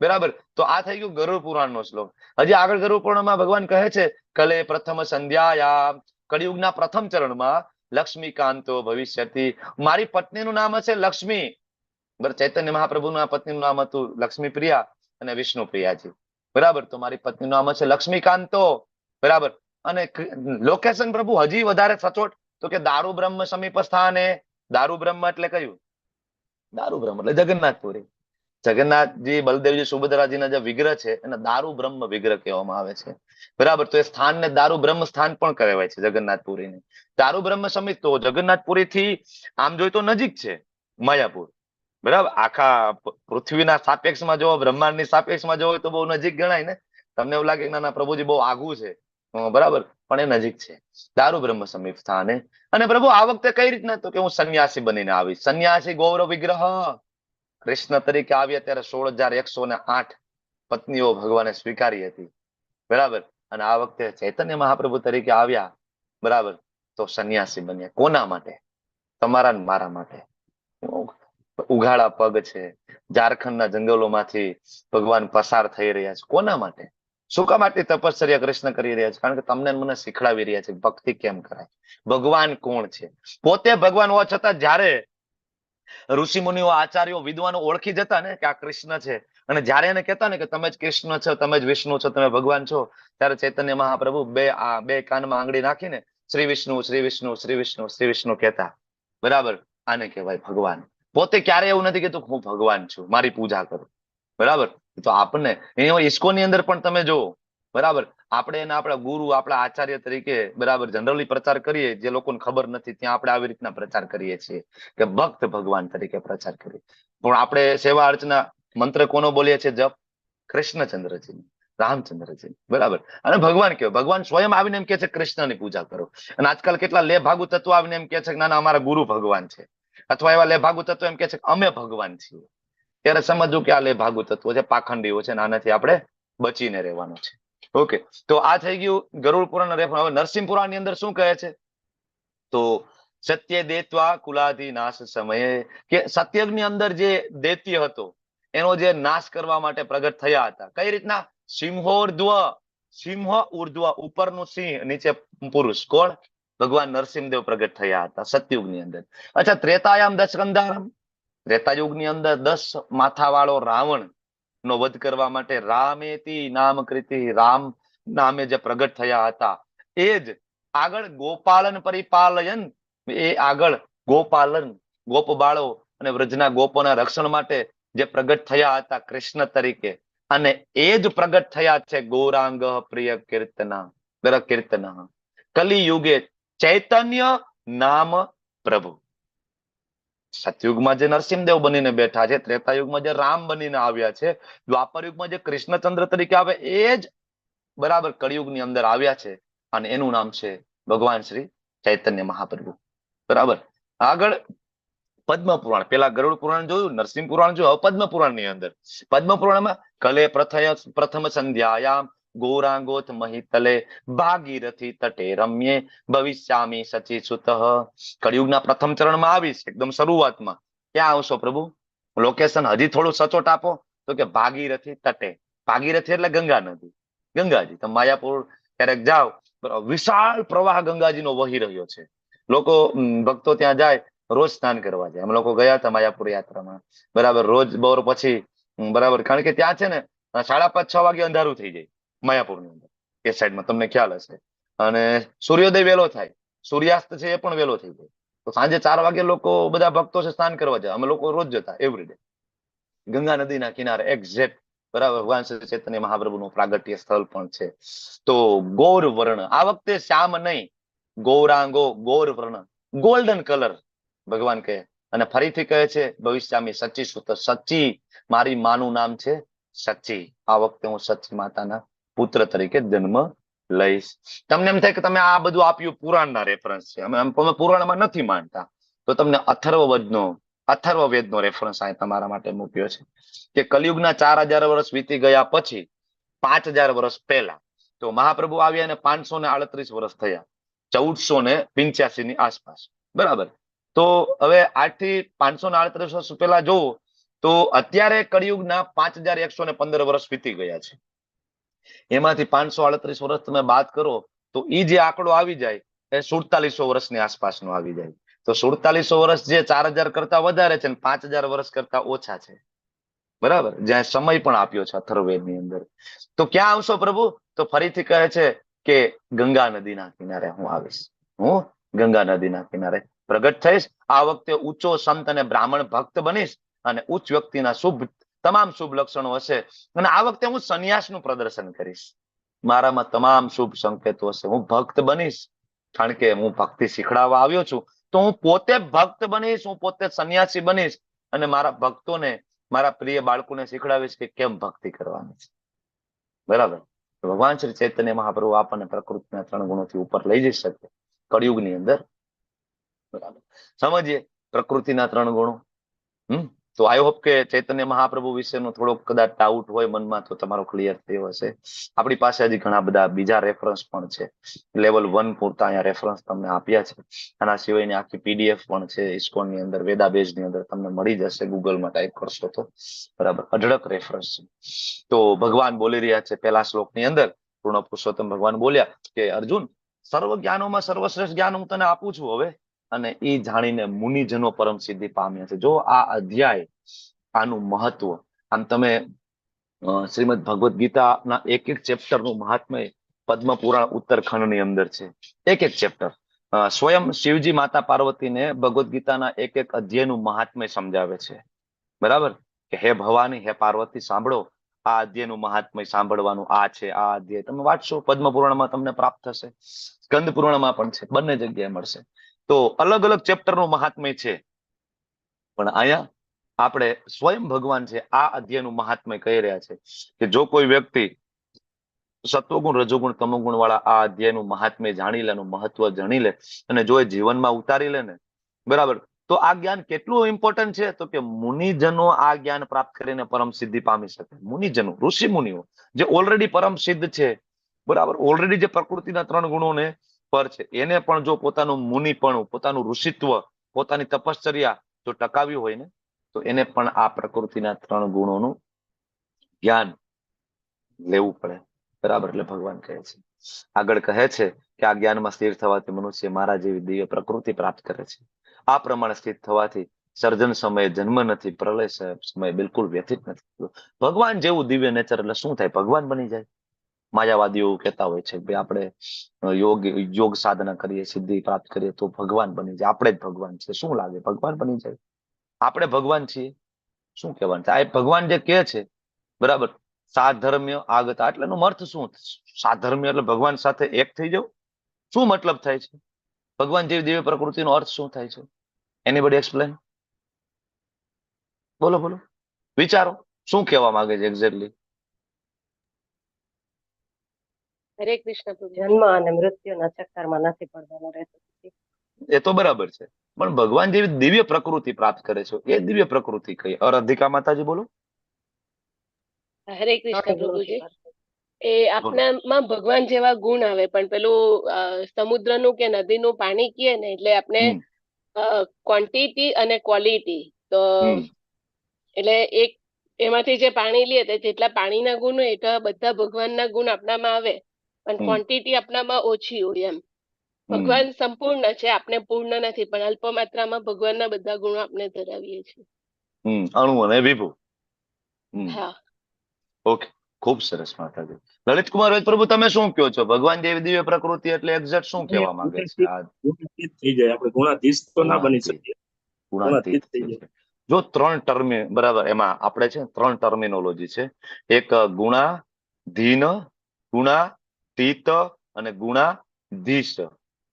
બરાબર, તો આ થઈ ગયું ગરુડ પુરાણ નો શ્લોક. હજી આગળ ગરુડ પુરાણમાં ભગવાન કહે છે કલે પ્રથમ સંધ્યાયા, કળિયુગના પ્રથમ ચરણમાં લક્ષ્મીકાંતો ભવિષ્યતિ. મારી પત્નીનું નામ હશે લક્ષ્મી. બરાબર, ચૈતન્ય મહાપ્રભુના પત્નીનું નામ હતું લક્ષ્મી પ્રિયા અને વિષ્ણુ પ્રિયાજી. બરાબર, તો મારી પત્નીનું નામ હશે લક્ષ્મીકાંતો. બરાબર, અને લોકેશન પ્રભુ હજી વધારે સચોટ, તો કે દારૂ બ્રહ્મ સમીપ સ્થાને. દારૂ બ્રહ્મ એટલે કયું? દારૂ બ્રહ્મ એટલે જગન્નાથપુરી. જગન્નાથજી, બલદેવજી, સુભદ્રાજીના જે વિગ્રહ છે એને દારૂ બ્રહ્મ વિગ્રહ કહેવામાં આવે છે. બરાબર, તો એ સ્થાનને દારૂ બ્રહ્મ સ્થાન પણ કહેવાય છે જગન્નાથપુરીને. દારૂ બ્રહ્મ સમિત, તો જગન્નાથપુરી થી આમ જોઈએ તો નજીક છે માયાપુર. બરાબર, આખા પૃથ્વીના સાપેક્ષમાં જો, બ્રહ્માંડની સાપેક્ષમાં જો તો બહુ નજીક ગણાય ને. તમને એવું લાગે કે ના ના પ્રભુજી બહુ આઘું છે, બરાબર, પણ એ નજીક છે. દારૂ બ્રહ્મ સમીપ સ્થાને. અને પ્રભુ આ વખતે કઈ રીતના? તો કે હું સંન્યાસી બનીને આવીશ. સંન્યાસી ગૌરવ વિગ્રહ કૃષ્ણ તરીકે આવ્યા ત્યારે 16,108 પત્નીઓ ભગવાને સ્વીકારી હતી. બરાબર, અને આ વખતે ચૈતન્ય મહાપ્રભુ તરીકે આવ્યા, બરાબર, તો સંન્યાસી બન્યા. કોના માટે? તમારા ને મારા માટે. ઉઘાડા પગ છે, ઝારખંડના જંગલોમાંથી ભગવાન પસાર થઈ રહ્યા છે. કોના માટે? શું કામ આટલી તપશ્ચર્યા કૃષ્ણ કરી રહ્યા છે? કારણ કે તમને મને શીખડાવી રહ્યા છે ભક્તિ કેમ કરાય, ભગવાન કોણ છે. પોતે ભગવાન હોવા છતાં જયારે ઋષિ મુનિઓ, આચાર્યો, વિદ્વાનો ઓળખી જતા ને કે આ કૃષ્ણ છે, અને જયારે એને કહેતા ને કે તમે જ કૃષ્ણ છો, તમે જ વિષ્ણુ છો, તમે ભગવાન છો, ત્યારે ચૈતન્ય મહાપ્રભુ બે કાનમાં આંગળી નાખીને શ્રી વિષ્ણુ, શ્રી વિષ્ણુ, શ્રી વિષ્ણુ, શ્રી વિષ્ણુ કહેતા. બરાબર, આને કહેવાય ભગવાન. પોતે ક્યારે એવું નથી કહેતું હું ભગવાન છું, મારી પૂજા કરો. બરાબર, તો આપણને ઇસ્કોની અંદર પણ તમે જુઓ, બરાબર, આપણે એના આપણા ગુરુ, આપણા આચાર્ય તરીકે, બરાબર, જનરલી પ્રચાર કરીએ, જે લોકોને ખબર નથી ત્યાં આપણે આવી રીતના પ્રચાર કરીએ છીએ કે ભક્ત ભગવાન તરીકે પ્રચાર કરીએ. પણ આપણે સેવા અર્ચના મંત્ર કોનો બોલીએ છીએ? જપ કૃષ્ણચંદ્રજી, રામચંદ્રજી. બરાબર, અને ભગવાન કહેવાય. ભગવાન સ્વયં આવીને એમ કે છે કૃષ્ણની પૂજા કરો. અને આજકાલ કેટલા લેભાગુ તત્વો આવીને એમ કે છે કે ના ના અમારા ગુરુ ભગવાન છે, અથવા એવા લેભાગુ તત્વો એમ કે છે કે અમે ભગવાન છીએ. ત્યારે સમજવું કે આ લેભાગુ તત્વો છે, પાખંડીઓ છે, આનાથી આપણે બચીને રહેવાનું છે. ઓકે, તો આ થઈ ગયું ગરુડ પુરાણ રેફરન્સ. હવે નરસિંહ પુરાણ ની અંદર શું કહે છે? તો સત્ય દેત્વા કુલાધિ નાશ સમયે, કે સત્યયુગની અંદર જે દૈત્ય હતો એનો જે નાશ કરવા માટે પ્રગટ થયા હતા. કઈ રીતના? સિંહોર્ધ્વ, સિંહ ઉર્ધ્વ, ઉપરનું સિંહ, નીચે પુરુષ. કોણ? ભગવાન નરસિંહદેવ પ્રગટ થયા હતા સતયુગની અંદર. અચ્છા, ત્રેતાયામ દશકંધારમ, ત્રેતાયુગની અંદર 10 માથા વાળો રાવણ નો વધ કરવા માટે રામેતી નામ કૃતિ, રામ નામે જે પ્રગટ થયા હતા, એ જ આગળ ગોપાલન પરિપાલયન, એ આગળ ગોપાલન, ગોપ બાળો અને વ્રજના ગોપોના રક્ષણ માટે જે પ્રગટ થયા હતા કૃષ્ણ તરીકે, અને એ જ પ્રગટ થયા છે ગૌરાંગ પ્રિય કીર્તના, કીર્તન કલિયુગે ચૈતન્ય નામ પ્રભુ. સતયુગમાં જે નરસિંહદેવ બનીને બેઠા છે, ત્રેતાયુગમાં જે રામ બનીને આવ્યા છે, દ્વાપર યુગમાં જે કૃષ્ણચંદ્ર તરીકે આવે, એ જ બરાબર કળિયુગની અંદર આવ્યા છે, અને એનું નામ છે ભગવાન શ્રી ચૈતન્ય મહાપ્રભુ. બરાબર. આગળ પદ્મ પુરાણ, પેલા ગરુડ પુરાણ જોયું, નરસિંહ પુરાણ જોયું, હવે પદ્મ પુરાણ ની અંદર, પદ્મ પુરાણમાં કલે પ્રથમ સંધ્યાયામ ગૌરાંગોથ મહિતલે ભાગીરથી તટે રમ્યે ભવિષ્યામી સચી સુતઃ. કળિયુગના પ્રથમ ચરણમાં આવીશ, એકદમ શરૂઆતમાં. ક્યાં આવશો પ્રભુ? લોકેશન હજી થોડું સચોટ આપો. તો કે ભાગીરથી તટે. ભાગીરથી એટલે ગંગા નદી, ગંગાજી. તમે માયાપુર ક્યારેક જાઓ, વિશાળ પ્રવાહ ગંગાજીનો વહી રહ્યો છે. લોકો ભક્તો ત્યાં જાય, રોજ સ્નાન કરવા જાય. અમે લોકો ગયા હતા માયાપુર યાત્રામાં, બરાબર, રોજ બપોર પછી, બરાબર, કારણ કે ત્યાં છે ને 5:30 6 વાગે અંધારું થઈ જાય માયાપુરની અંદર, એ સાઈડમાં તમને ખ્યાલ હશે. અને સૂર્યોદય વહેલો થાય, સૂર્યાસ્ત છે એ પણ વહેલો થઈ જાય. તો સાંજે 4 વાગે લોકો બધા ભક્તો છે સ્નાન કરવા જાય. અમે લોકો રોજ જતા એવરીડે ગંગા નદીના કિનારે એક્ઝેક્ટ, બરાબર, ભગવાન શ્રી ચૈતન્ય મહાપ્રભુનું પ્રાગટ્ય સ્થળ પણ છે. તો ગૌર વર્ણ, આ વખતે શ્યામ નહીં, ગૌરાંગો, ગૌર વર્ણ, ગોલ્ડન કલર ભગવાન કહે. અને ફરીથી કહે છે ભવિષ્યામી સચી સુત, સચી, મારી માનું નામ છે સચી. આ વખતે હું સચી માતાના પુત્ર તરીકે જન્મ લઈશ. તમને એમ થાય કે તમે આ બધું આપ્યું પુરાણના રેફરન્સ છે, અમે પુરાણમાં નથી માનતા, તો તમને અથર્વવેદનો રેફરન્સ આ તમારા માટે મૂક્યો છે કે કલયુગના 4000 વર્ષ વીતી ગયા પછી 5000 વર્ષ પહેલા તો મહાપ્રભુ આવ્યા અને 538 વર્ષ થયા, 1485 ની આસપાસ, બરાબર. તો હવે આજથી 538 વર્ષ પહેલા જોવો તો અત્યારે કળિયુગના 5115 વર્ષ વીતી ગયા છે. એમાંથી 538 વર્ષ તમે બાદ કરો તો ઈ જે આંકડો આવી જાય એ 4700 વર્ષની આસપાસનો આવી જાય. તો 4700 વર્ષ જે 4000 કરતા વધારે છે અને 5000 વર્ષ કરતા ઓછા છે, બરાબર. જ્યાં સમય પણ આપ્યો છે અથર્વવેદની અંદર. તો ક્યાં આવશો પ્રભુ? તો ફરીથી કહે છે કે ગંગા નદીના કિનારે હું આવીશ, હું ગંગા નદીના કિનારે પ્રગટ થઈશ. આ વખતે ઊંચો સંત અને બ્રાહ્મણ ભક્ત બનીશ અને ઉચ્ચ વ્યક્તિના શુભ તમામ શુભ લક્ષણો હશે. અને આ વખતે હું સંન્યાસનું પ્રદર્શન કરીશ, મારામાં તમામ શુભ સંકેતો હશે. હું ભક્ત બનીશ, કારણ કે હું ભક્તિ શીખડાવવા આવ્યો છું. તો હું પોતે ભક્ત બનીશ, હું પોતે સંન્યાસી બનીશ અને મારા ભક્તોને, મારા પ્રિય બાળકોને શીખડાવીશ કે કેમ ભક્તિ કરવાની છે, બરાબર. ભગવાન શ્રી ચૈતન્ય મહાપ્રભુ આપણને પ્રકૃતિના 3 ગુણોથી ઉપર લઈ જઈ શકે કળિયુગની અંદર, બરાબર. સમજીએ પ્રકૃતિના 3 ગુણો. તો I hope કે ચૈતન્ય મહાપ્રભુ વિશેનો થોડોક કદાચ ડાઉટ હોય મનમાં તો તમારો ક્લિયર થયો હશે. આપણી પાસે હજી ઘણા બધા બીજા રેફરન્સ પણ છે. લેવલ 1 પૂરતા અહીંયા રેફરન્સ તમને આપ્યા છે. આના સિવાયની આખી પીડીએફ પણ છે ઇસ્કોન ની અંદર, વેદાબેઝ ની અંદર તમને મળી જશે, ગૂગલમાં ટાઈપ કરશો તો, બરાબર, અઢળક રેફરન્સ છે. તો ભગવાન બોલી રહ્યા છે પહેલા શ્લોકની અંદર, પૂર્ણ પુરુષોત્તમ ભગવાન બોલ્યા કે અર્જુન, સર્વ જ્ઞાનોમાં સર્વશ્રેષ્ઠ જ્ઞાન હું તને આપું છું હવે, અને એ જાણીને મુનિજનો પરમ સિદ્ધિ પામ્યા છે. જો આ અધ્યાય, આનું મહત્વ, આમ તમે શ્રીમદ ભગવદ્ ગીતાના એક એક ચેપ્ટર નું મહાત્મ્ય પદ્મ પુરાણ ઉત્તરખંડ ની અંદર છે. એક એક ચેપ્ટર સ્વયં શિવજી માતા પાર્વતીને ભગવદ્ ગીતાના એક એક અધ્યાયનું મહાત્મ્ય સમજાવે છે, બરાબર. કે હે ભવાની, હે પાર્વતી, સાંભળો, આ અધ્યાયનું મહાત્મ્ય સાંભળવાનું આ છે. આ અધ્યાય તમે વાંચશો પદ્મ પુરાણમાં તમને પ્રાપ્ત થશે, સ્કંદ પુરાણમાં પણ છે, બંને જગ્યાએ મળશે. તો અલગ અલગ ચેપ્ટર નું મહાત્મ્ય છે, પણ અહીંયા આપણે સ્વયં ભગવાન છે આ અધ્યાયનું મહાત્મ્ય કહી રહ્યા છે કે જો કોઈ વ્યક્તિ સત્વગુણ, રજોગુણ, તમોગુણ વાળા આ અધ્યાયનું મહાત્મ્ય જાણી લે, મહત્વ જાણી લે અને જો એ જીવનમાં ઉતારી લે ને, બરાબર, તો આ જ્ઞાન કેટલું ઇમ્પોર્ટન્ટ છે? તો કે મુનિજનો આ જ્ઞાન પ્રાપ્ત કરીને પરમ સિદ્ધિ પામી શકે. મુનિજનો, ઋષિ મુનિઓ જે ઓલરેડી પરમ સિદ્ધ છે, બરાબર, ઓલરેડી જે પ્રકૃતિના 3 ગુણોને પર છે, એને પણ જો પોતાનું મુનિપણું, પોતાનું ઋષિત્વ, પોતાની તપશ્ચર્યા જો ટકાવી હોય ને, તો એને પણ આ પ્રકૃતિના 3 ગુણોનું જ્ઞાન લેવું પડે. બરાબર, એટલે ભગવાન કહે છે, આગળ કહે છે કે આ જ્ઞાનમાં સ્થિર થવાથી મનુષ્ય મારા જેવી દિવ્ય પ્રકૃતિ પ્રાપ્ત કરે છે. આ પ્રમાણે સ્થિત થવાથી સર્જન સમયે જન્મ નથી, પ્રલય સમયે બિલકુલ વ્યથિત નથી. ભગવાન જેવું દિવ્ય નેચર એટલે શું થાય? ભગવાન બની જાય. માયાવાદીઓ કહેતા હોય છે ભાઈ આપણે યોગ યોગ સાધના કરીએ, સિદ્ધિ પ્રાપ્ત કરીએ તો ભગવાન બની જાય, આપણે જ ભગવાન છે. શું લાગે? ભગવાન બની જાય? આપણે ભગવાન છીએ? શું કહેવાનું છે? આ ભગવાન જે કહે છે, બરાબર, સાધર્મ્ય આગતા, એટલે એનો અર્થ શું? સાધર્મ્ય એટલે ભગવાન સાથે એક થઈ જવું? શું મતલબ થાય છે? ભગવાન જેવી દિવ્ય પ્રકૃતિનો અર્થ શું થાય છે? Anybody explain? બોલો બોલો, વિચારો, શું કહેવા માંગે છે એક્ઝેક્ટલી? હરે કૃષ્ણ પ્રભુ. જન્મ અને મૃત્યુના ચક્કરમાં નથી પડવાનું રહેતું. એ તો બરાબર છે, પણ ભગવાન જેવી દિવ્ય પ્રકૃતિ પ્રાપ્ત કરે છે, એ દિવ્ય પ્રકૃતિ કઈ? અરાધિકા માતાજી બોલો. હરે કૃષ્ણ પ્રભુજી. એ આપણામાં ભગવાન જેવા ગુણ આવે, પણ પેલું સમુદ્રનું કે નદીનું પાણી કીએ ને એટલે આપણે ક્વોન્ટિટી અને ક્વોલિટી, તો એટલે એક એમાંથી જે પાણી લે તે જેટલા પાણીના ગુણ હોય એટલા બધા ભગવાનના ગુણ આપણામાં આવે, પણ ક્વોન્ટિટી આપણામાં ઓછી હોય એમ. ભગવાન સંપૂર્ણ છે, આપણે પૂર્ણ નથી, પણ અલ્પ માત્રામાં ભગવાનના બધા ગુણો આપણે ધરાવીએ છીએ. અણુ અને વિભુ. હા, ઓકે, ખૂબ સરસ માતાજી. લલિત કુમાર વૈદ પ્રભુ, તમે શું કહો છો? ભગવાન જેવી દિવ્ય પ્રકૃતિ એટલે એક્ઝેક્ટ શું કહેવા માંગે છે? ગુણાતીત થઈ જાય, આપણે ગુણાધીશ તો ના બની શકીએ, ગુણાતીત થઈ જાય. જો ત્રણ ટર્મ, બરાબર, એમાં આપણે છે ત્રણ ટર્મિનોલોજી છે. એક ગુણાધીન, ગુણાતીત અને ગુણાધીશ.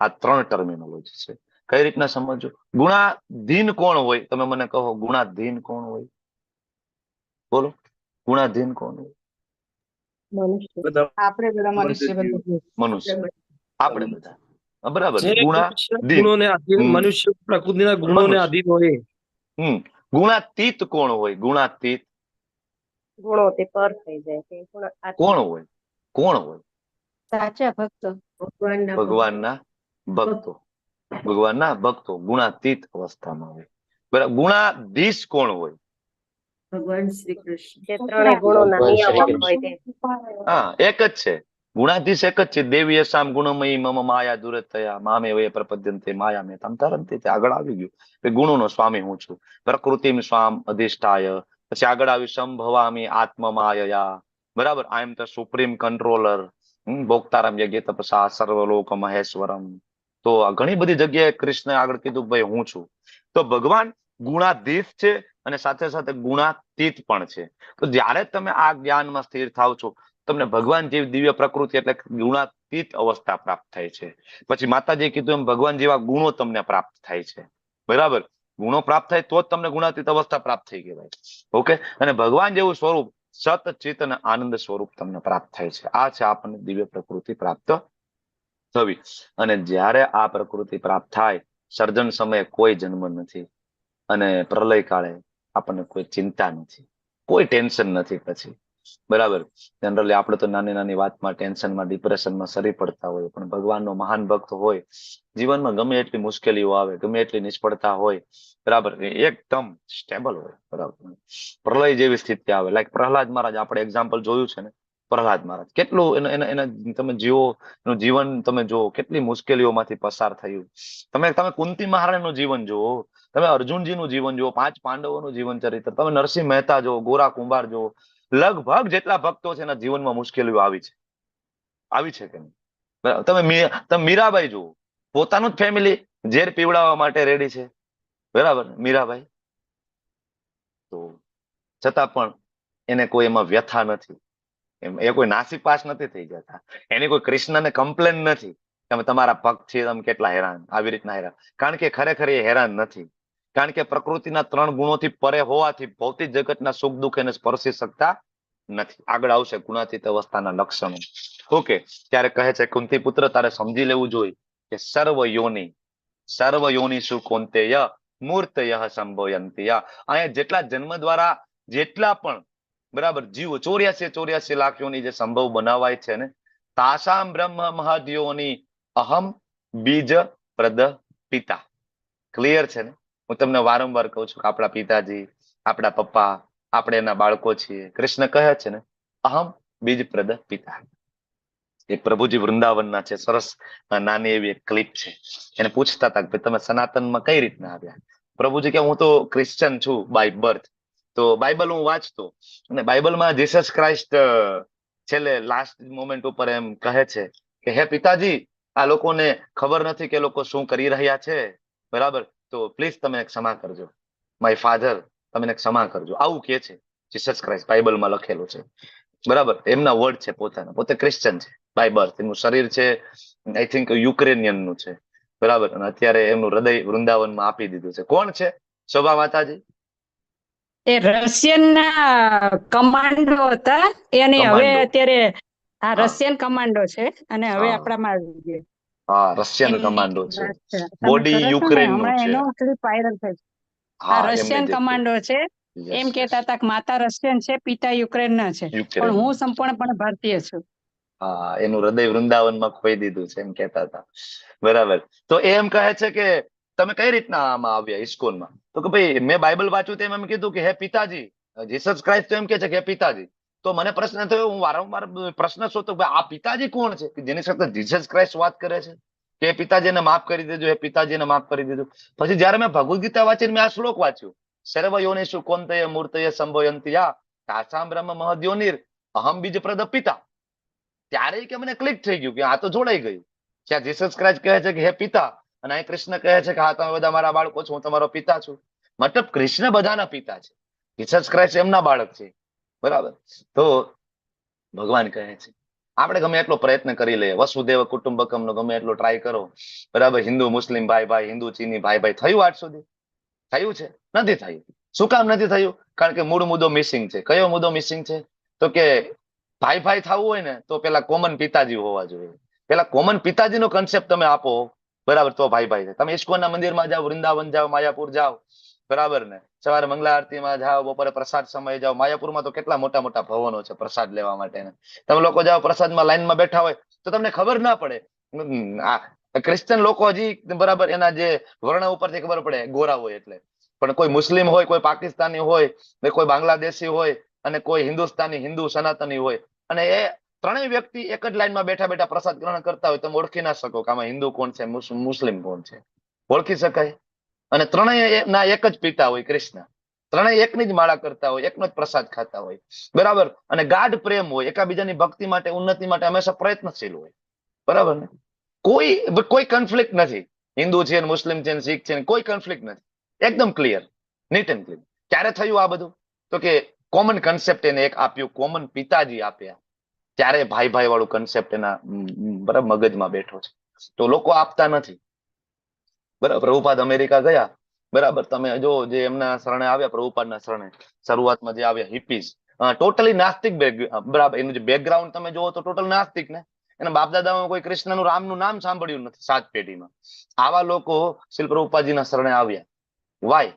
આ ત્રણ ટર્મિનોલોજી છે. કઈ રીતના સમજો? ગુણાધીન કોણ હોય? તમે મને કહો, ગુણાધીન કોણ હોય? બોલો, ગુણાધીન કોણ હોય? આપણે બધા મનુષ્ય, મનુષ્ય, આપણે બધા, બરાબર. ગુણાધીન મનુષ્ય પ્રકૃતિના ગુણોને આધીન હોય. ગુણાતીત કોણ હોય? ગુણાતીત ગુણો તે પર થઈ જાય. કોણ હોય? કોણ હોય? સાચા ભક્તો, ભગવાનના ભક્તો, ભગવાનના ભક્તો ગુણાતીત અવસ્થામાં હોય. બરાબર. ગુણાધીશ કોણ હોય? ભગવાન શ્રી કૃષ્ણ. જે ત્રણેય ગુણોના નિયામક હોય તે. હા, એક જ છે ગુણાધીશ, એક જ છે. દેવી યશામ ગુણમયી મમ માયા દુરતયા મામે વય પ્રપદ્યંતે માયા મે તમ તરંતે. આગળ આવી ગયું કે ગુણોનો સ્વામી હું છું. પ્રકૃતિમ સ્વામ અધિષ્ઠાય. પછી આગળ આવ્યું સંભવામી આત્મમાયયા. બરાબર. I am the supreme controller. ભોક્તારામ યજ્ઞ તપસા સર્વલોક મહેશ્વરમ. તો ઘણી બધી જગ્યાએ કૃષ્ણ આગળ કીધું ભાઈ હું છું. તો ભગવાન ગુણાધીશ છે અને સાથે સાથે ગુણાતીત પણ છે. તો જ્યારે તમે આ જ્ઞાનમાં સ્થિર થાવ છો, તમને ભગવાન જેવી દિવ્ય પ્રકૃતિ એટલે ગુણાતીત અવસ્થા પ્રાપ્ત થાય છે. પછી માતાજીએ કીધું એમ ભગવાન જેવા ગુણો તમને પ્રાપ્ત થાય છે. બરાબર. ગુણો પ્રાપ્ત થાય તો જ તમને ગુણાતીત અવસ્થા પ્રાપ્ત થઈ કહેવાય. ઓકે. અને ભગવાન જેવું સ્વરૂપ સત ચિત અને આનંદ સ્વરૂપ તમને પ્રાપ્ત થાય છે. આ છે આપણને દિવ્ય પ્રકૃતિ પ્રાપ્ત થવી. અને જ્યારે આ પ્રકૃતિ પ્રાપ્ત થાય, સર્જન સમયે કોઈ જન્મ નથી અને પ્રલય કાળે આપણને કોઈ ચિંતા નથી, કોઈ ટેન્શન નથી પછી. બરાબર. જનરલી આપણે તો નાની નાની વાતમાં ટેન્શનમાં, ડિપ્રેશનમાં સરી પડતા હોય, પણ ભગવાનનો મહાન ભક્ત હોય, જીવનમાં ગમે એટલી મુશ્કેલીઓ આવે, ગમે એટલી નિષ્ફળતા હોય, બરાબર, એકદમ સ્ટેબલ હોય. બરાબર. પ્રલય જેવી સ્થિતિ આવે, લાઈક પ્રહલાદ મહારાજ, આપણે એક્ઝામ્પલ જોયું છે ને, પ્રહલાદ મહારાજ કેટલું એના એના તમે જીવો, એનું જીવન તમે જુઓ, કેટલી મુશ્કેલીઓમાંથી પસાર થયું. તમે તમે કુંતી મહારાણીનું જીવન જુઓ, તમે અર્જુનજીનું જીવન જુઓ, 5 પાંડવોનું જીવન ચરિત્ર, તમે નરસિંહ મહેતા જુઓ, ગોરા કુંભાર જુઓ, લગભગ જેટલા ભક્તો છે એના જીવનમાં મુશ્કેલીઓ આવી છે, આવી છે કે નહીં? તમે તમે મીરાબાઈ જુઓ, પોતાનું જ ફેમિલી ઝેર પીવડાવવા માટે રેડી છે. બરાબર. મીરાબાઈ તો છતાં પણ એને કોઈ એમાં વ્યથા નથી, એમ એ કોઈ નાસીપાસ નથી થઈ જતા, એની કોઈ કૃષ્ણને કમ્પ્લેન નથી તમે તમારા ભક્ત છે, તમે કેટલા હેરાન, આવી રીતના હેરાન. કારણ કે ખરેખર એ હેરાન નથી, કારણ કે પ્રકૃતિના 3 ગુણોથી પરે હોવાથી ભૌતિક જગતના સુખ દુઃખ એને સ્પર્શી શકતા નથી. આગળ આવશે ગુણાતીત અવસ્થાના લક્ષણો. ઓકે. ત્યારે કહે છે કુંતી પુત્ર, તારે સમજી લેવું જોઈએ કે સર્વ યોની, સર્વ યોનિષુ કૌંતેય મૂર્તય સંભવયંતિય. અહીંયા જેટલા જન્મ દ્વારા જેટલા પણ, બરાબર, જીવો 84 84 લાખ યોની જે સંભવ બનાવાય છે ને, તાસામ બ્રહ્મ મહદયોની અહમ બીજ પ્રદ પિતા. ક્લિયર છે ને? હું તમને વારંવાર કહું છું કે આપણા પિતાજી, આપણા પપ્પા, આપણે એના બાળકો છીએ. કૃષ્ણ કહે છે ને, અહમ બીજ પ્રદ પિતા. એ પ્રભુજી વૃંદાવનના છે. સરસ નાની એવી એક ક્લિપ છે. એને પૂછતા હતા કે તમે સનાતનમાં કઈ રીતના આવ્યા? પ્રભુજી કે હું તો ક્રિશ્ચન છું બાય બર્થ. તો બાઇબલ હું વાંચતો અને બાઇબલમાં જીસસ ક્રાઇસ્ટ છેલ્લે લાસ્ટ મોમેન્ટ ઉપર એમ કહે છે કે હે પિતાજી, આ લોકોને ખબર નથી કે લોકો શું કરી રહ્યા છે, બરાબર? તો પ્લીઝ તમે ક્ષમા કરજો, my father, તમે ક્ષમા કરજો. આવું કે છે જીસસ ક્રાઇસ્ટ, બાઇબલમાં લખેલું છે, બરાબર? એમના વર્ડ છે પોતાના. પોતે ક્રિશ્ચન છે બાય બર્થ. એમનું શરીર છે I think Ukrainian નું છે, બરાબર? અને અત્યારે એમનું હૃદય વૃંદાવનમાં આપી દીધું છે. કોણ છે શોભા માતાજી? એ રશિયન ના કમાન્ડો હતા એને હવે અત્યારે આ રશિયન કમાન્ડો છે અને હવે આપણામાં આવી ગયો. હા, રશિયન કમાન્ડો છે, બોડી યુક્રેન નું છે. એનો ક્લિપ વાયરલ થઈ. હા, રશિયન કમાન્ડો છે. એમ કેતા હતા કે માતા રશિયન છે, પિતા યુક્રેન ના છે, પણ હું સંપૂર્ણપણે ભારતીય છું. હા, એનું હૃદય વૃંદાવનમાં ખોઈ દીધું છે એમ કેતા હતા, બરાબર? તો એમ કહે છે કે તમે કઈ રીતના આમાં આવ્યા ઇસ્કોનમાં? તો કે ભાઈ મેં બાઇબલ વાંચ્યું તેમ એમ કીધું કે હે પિતાજી, જીસસ ક્રાઇસ્ટ તો એમ કે છે કે હે પિતાજી. તો મને પ્રશ્ન થયો, હું વારંવાર પ્રશ્ન શોધતો આ પિતાજી કોણ છે કે જેની સાથે જીસસ ક્રાઇસ્ટ વાત કરે છે કે પિતાજીને માફ કરી દેજો, હે પિતાજીને માફ કરી દેજો. પછી જયારે મેં ભગવદ ગીતા વાંચીને મેં આ શ્લોક વાંચ્યો, સર્વ યોનિષુ કૌંતેય મૂર્તય સંભવંતિ તાસામ બ્રહ્મ મહદ્યોનિર અહમ બીજ પ્રદ પિતા. ત્યારે કે મને ક્લિક થઈ ગયું કે આ તો જોડાઈ ગયું. જ્યાં જીસસ ક્રાઇસ્ટ કહે છે કે હે પિતા, અને અહીં કૃષ્ણ કહે છે કે હા તમે બધા મારા બાળકો છો, હું તમારો પિતા છું. મતલબ કૃષ્ણ બધાના પિતા છે, જીસસ ક્રાઇસ્ટ એમના બાળક છે, બરાબર? તો ભગવાન કહે છે આપણે ગમે એટલો પ્રયત્ન કરી લઈએ, વસુદેવ કુટુંબકમ નો ગમે એટલો ટ્રાય કરો, બરાબર? હિન્દુ મુસ્લિમ ભાઈ ભાઈ, હિન્દુ ચીની ભાઈ ભાઈ, થયું આજ સુધી? થયું છે? નથી થયું. શું કામ નથી થયું? કારણ કે મૂળ મુદ્દો મિસિંગ છે. કયો મુદ્દો મિસિંગ છે? તો કે ભાઈ ભાઈ થવું હોય ને તો પેલા કોમન પિતાજી હોવા જોઈએ. પેલા કોમન પિતાજીનો કન્સેપ્ટ તમે આપો, બરાબર? તો ભાઈ ભાઈ. તમે ઇસ્કોનના મંદિરમાં જાઓ, વૃંદાવન જાઓ, માયાપુર જાઓ, બરાબર ને? સવારે મંગલા આરતીમાં જાઓ, બપોરે પ્રસાદ સમયે જાઓ. માયાપુરમાં તો કેટલા મોટા મોટા ભવનો છે પ્રસાદ લેવા માટે. તમે લોકો જાઓ, પ્રસાદમાં લાઈનમાં બેઠા હોય તો તમને ખબર ના પડે. આ ક્રિશ્ચન લોકો હજી બરાબર એના જે વર્ણ ઉપરથી ખબર પડે, ગોરા હોય એટલે. પણ કોઈ મુસ્લિમ હોય, કોઈ પાકિસ્તાની હોય, ને કોઈ બાંગ્લાદેશી હોય, અને કોઈ હિન્દુસ્તાની હિન્દુ સનાતની હોય, અને એ ત્રણેય વ્યક્તિ એક જ લાઈનમાં બેઠા બેઠા પ્રસાદ ગ્રહણ કરતા હોય, તમે ઓળખી ના શકો કે આમાં હિન્દુ કોણ છે, મુસ્લિમ કોણ છે? ઓળખી શકાય? અને ત્રણેય ના એક જ પિતા હોય કૃષ્ણ, ત્રણેય એકની જ માળા કરતા હોય, એકનો જ પ્રસાદ ખાતા હોય, બરાબર? અને ગાઢ પ્રેમ હોય, એકાબીજાની ભક્તિ માટે, ઉન્નતિ માટે હંમેશા પ્રયત્નશીલ હોય, બરાબર ને? કોઈ કોઈ કન્ફ્લિક્ટ નથી. હિન્દુ છે, મુસ્લિમ છે, શીખ છે, કોઈ કન્ફ્લિક્ટ નથી. એકદમ ક્લિયર, નીટ એન્ડ ક્લીન. ક્યારે થયું આ બધું? તો કે કોમન કન્સેપ્ટ એને એક આપ્યું, કોમન પિતાજી આપ્યા, ત્યારે ભાઈ ભાઈ વાળું કન્સેપ્ટ એના બરાબર મગજમાં બેઠો છે. તો લોકો આપતા નથી, બરાબર? પ્રભુપાદ અમેરિકા ગયા, બરાબર? તમે જો જે એમના શરણે આવ્યા, પ્રભુપાદના શરણે શરૂઆતમાં જે આવ્યા હિપીઝ, ટોટલી નાસ્તિક, બરાબર? એનું જે બેકગ્રાઉન્ડ તમે જોવો તો ટોટલ નાસ્તિક ને એના બાપ દાદામાં કોઈ કૃષ્ણનું રામનું નામ સાંભળ્યું નથી 7 પેઢીમાં. આવા લોકો શ્રી પ્રભુપાદજીના શરણે આવ્યા. વાય?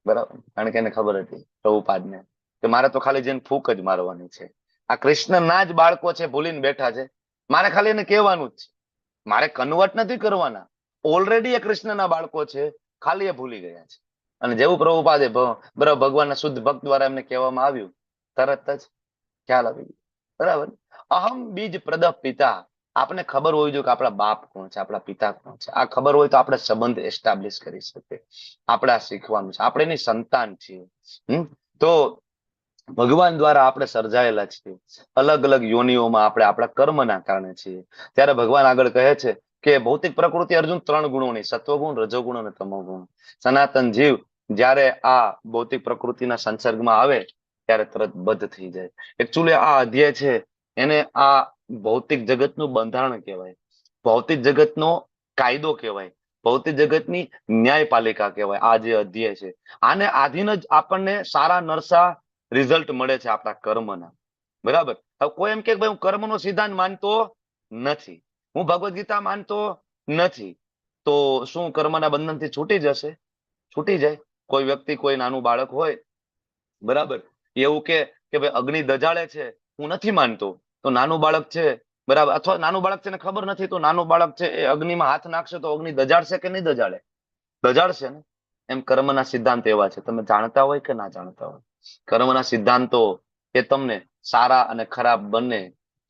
બરાબર, કારણ કે એને ખબર હતી પ્રભુપાદને કે મારે તો ખાલી જઈને ફૂંક જ મારવાની છે. આ કૃષ્ણના જ બાળકો છે, ભૂલીને બેઠા છે, મારે ખાલી એને કહેવાનું જ છે, મારે કન્વર્ટ નથી કરવાના. ઓલરેડી એ કૃષ્ણના બાળકો છે, ખાલી એ ભૂલી ગયા છે. અને જેવું પ્રભુપાદે બરાબર ભગવાનના શુદ્ધ ભક્ત દ્વારા એમને કહેવામાં આવ્યું, તરત જ ખ્યાલ આવી ગયો, બરાબર? અહમ બીજ પ્રદ પિતા. આપણે ખબર હોવી જોઈએ કે આપણા બાપ કોણ છે, આપણા પિતા કોણ છે. આ ખબર હોય તો આપણે સંબંધ એસ્ટાબ્લિશ કરી શકીએ. આપણે આ શીખવાનું છે, આપણે એની સંતાન છીએ. તો ભગવાન દ્વારા આપણે સર્જાયેલા છીએ, અલગ અલગ યોનિઓમાં આપણે આપણા કર્મના કારણે છીએ. ત્યારે ભગવાન આગળ કહે છે કે ભૌતિક પ્રકૃતિ અર્જુન 3 ગુણોની, સત્વગુણ, રજોગુણ અને તમોગુણ. સનાતન જીવ જ્યારે આ ભૌતિક પ્રકૃતિના સંસર્ગમાં આવે ત્યારે તરત બદ્ધ થઈ જાય. એકચ્યુઅલી આ અધ્યાય છે એને આ ભૌતિક જગતનું બંધારણ કહેવાય, ભૌતિક જગતનો કાયદો કહેવાય, ભૌતિક જગતની ન્યાયપાલિકા કહેવાય. આ જે અધ્યાય છે આને આધીન જ આપણને સારા નરસા રિઝલ્ટ મળે છે આપણા કર્મના, બરાબર? હવે કોઈ એમ કે ભાઈ હું કર્મનો સિદ્ધાંત માનતો નથી, હું ભગવદ્ ગીતા માનતો નથી, તો શું કર્મના બંધનથી છૂટી જશે? છૂટી જાય. કોઈ વ્યક્તિ, કોઈ નાનું બાળક હોય, બરાબર, એવું કે ભાઈ અગ્નિ દજાડે છે, હું નથી માનતો, તો નાનું બાળક છે, બરાબર, અથવા નાનું બાળક છે ને ખબર નથી, તો નાનું બાળક છે એ અગ્નિમાં હાથ નાખશે તો અગ્નિ દજાડશે કે નહીં દજાડે? દજાડશે ને. એમ કર્મના સિદ્ધાંત એવા છે, તમે જાણતા હોય કે ના જાણતા હોય, કર્મના સિદ્ધાંતો એ તમને સારા અને ખરાબ બંને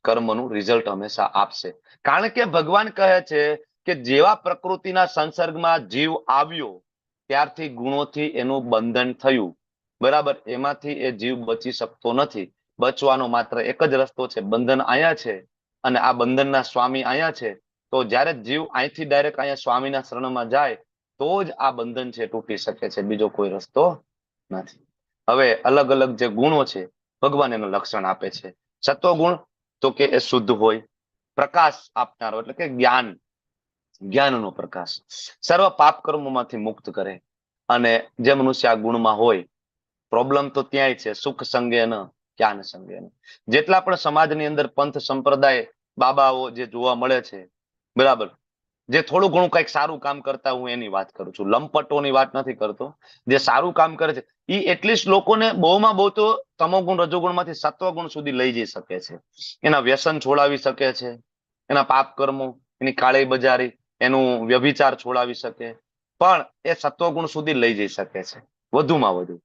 કર્મનું રિઝલ્ટ હંમેશા આપશે. કારણ કે ભગવાન કહે છે કે જેવા પ્રકૃતિના સંસર્ગમાં જીવ આવ્યો ત્યારથી ગુણોથી એનું બંધન થયું. બરાબર? એમાંથી એ જીવ બચી શકતો નથી. બચવાનો માત્ર એક જ રસ્તો છે. બંધન આયા છે અને આ બંધનના સ્વામી આયા છે. તો જ્યારે જીવ અહીંથી ડાયરેક્ટ અહીંયા સ્વામીના શરણમાં જાય તો જ આ બંધન છે તૂટી શકે છે, બીજો કોઈ રસ્તો નથી. હવે અલગ અલગ જે ગુણો છે ભગવાન એનું લક્ષણ આપે છે. સત્વગુણ તો કે એ શુદ્ધ હોય, પ્રકાશ આપનારો એટલે કે જ્ઞાન, જ્ઞાનનો પ્રકાશ, સર્વ પાપ કર્મોમાંથી મુક્ત કરે. અને જે મનુષ્ય આ ગુણમાં હોય, પ્રોબ્લેમ તો ત્યાંય છે, સુખ સંગે ન જ્ઞાન સંગે ન. જેટલા પણ સમાજની અંદર પંથ સંપ્રદાય બાબાઓ જે જોવા મળે છે, બરાબર, જે થોડું ઘણું કંઈક સારું કામ કરતા, હું એની વાત કરું છું, લંપટોની વાત નથી કરતો. જે સારું કામ કરે છે એ એટલીસ્ટ લોકોને બહુમાં બહુ તો તમોગુણ રજોગુણમાંથી સત્વગુણ સુધી લઈ જઈ શકે છે, એના વ્યસન છોડાવી શકે છે, એના પાપ કર્મો, એની કાળી બજારી, એનું વ્યભિચાર છોડાવી શકે, પણ એ સત્વગુણ સુધી લઈ જઈ શકે છે વધુમાં વધુ.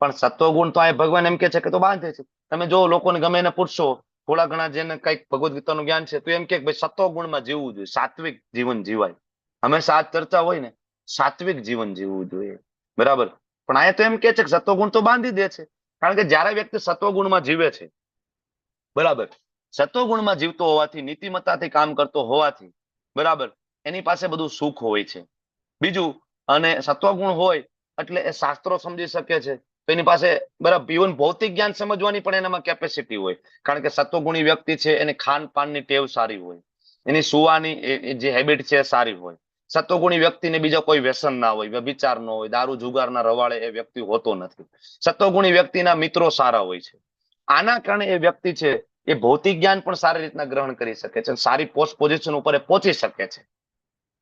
પણ સત્વગુણ તો આ ભગવાન એમ કે છે કે તો બાંધે છે. તમે જો લોકોને ગમે એને પૂછશો, થોડા ઘણા જેને કંઈક ભગવદ્ ગીતાનું જ્ઞાન છે, તો એમ કે ભાઈ સત્વગુણમાં જીવવું જોઈએ, સાત્વિક જીવન જીવાય. હંમેશા આ ચર્ચા હોય ને, સાત્વિક જીવન જીવવું જોઈએ, બરાબર. પણ અહીંયા તો એમ કે છે કે સત્વગુણ તો બાંધી દે છે. કારણ કે જયારે વ્યક્તિ સત્વગુણમાં જીવે છે, બરાબર, સત્વગુણમાં જીવતો હોવાથી, નીતિમત્તાથી કામ કરતો હોવાથી, બરાબર, એની પાસે બધું સુખ હોય છે. બીજું, અને સત્વગુણ હોય એટલે એ શાસ્ત્રો સમજી શકે છે, તો એની પાસે બરાબર ઇવન ભૌતિક જ્ઞાન સમજવાની પણ એનામાં કેપેસિટી હોય. કારણ કે સત્વગુણી વ્યક્તિ છે એને ખાન પાનની ટેવ સારી હોય, એની સુવાની જે હેબિટ છે એ સારી હોય. સત્વગુણી વ્યક્તિને બીજા કોઈ વ્યસન ના હોય, વ્યભિચાર ન હોય, દારૂ જુગારના રવાડે એ વ્યક્તિ હોતો નથી. સત્વગુણી વ્યક્તિના મિત્રો સારા હોય છે. આના કારણે એ વ્યક્તિ છે એ ભૌતિક જ્ઞાન પણ સારી રીતના ગ્રહણ કરી શકે છે, સારી પોસ્ટ પોઝિશન ઉપર એ પહોંચી શકે છે.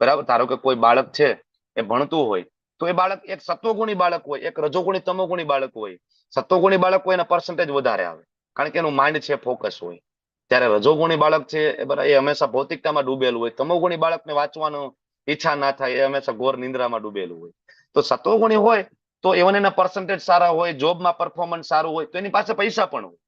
બરાબર? ધારો કે કોઈ બાળક છે એ ભણતું હોય, તો એ બાળક એક સત્વગુણી બાળક હોય, એક રજોગુણી તમોગુણી બાળક હોય. સત્વગુણી બાળક હોય એના પર્સન્ટેજ વધારે આવે, કારણ કે એનું માઇન્ડ છે ફોકસ હોય. ત્યારે રજોગુણી બાળક છે એ બરાબર એ હંમેશા ભૌતિકતામાં ડૂબેલું હોય. તમોગુણી બાળકને વાંચવાનું ઈચ્છા ના થાય, એ હંમેશા ઘોર નિંદ્રામાં ડૂબેલું હોય. તો સત્વગુણી હોય તો એવન એના પર્સન્ટેજ સારા હોય, જોબમાં પરફોર્મન્સ સારું હોય, તો એની પાસે પૈસા પણ હોય.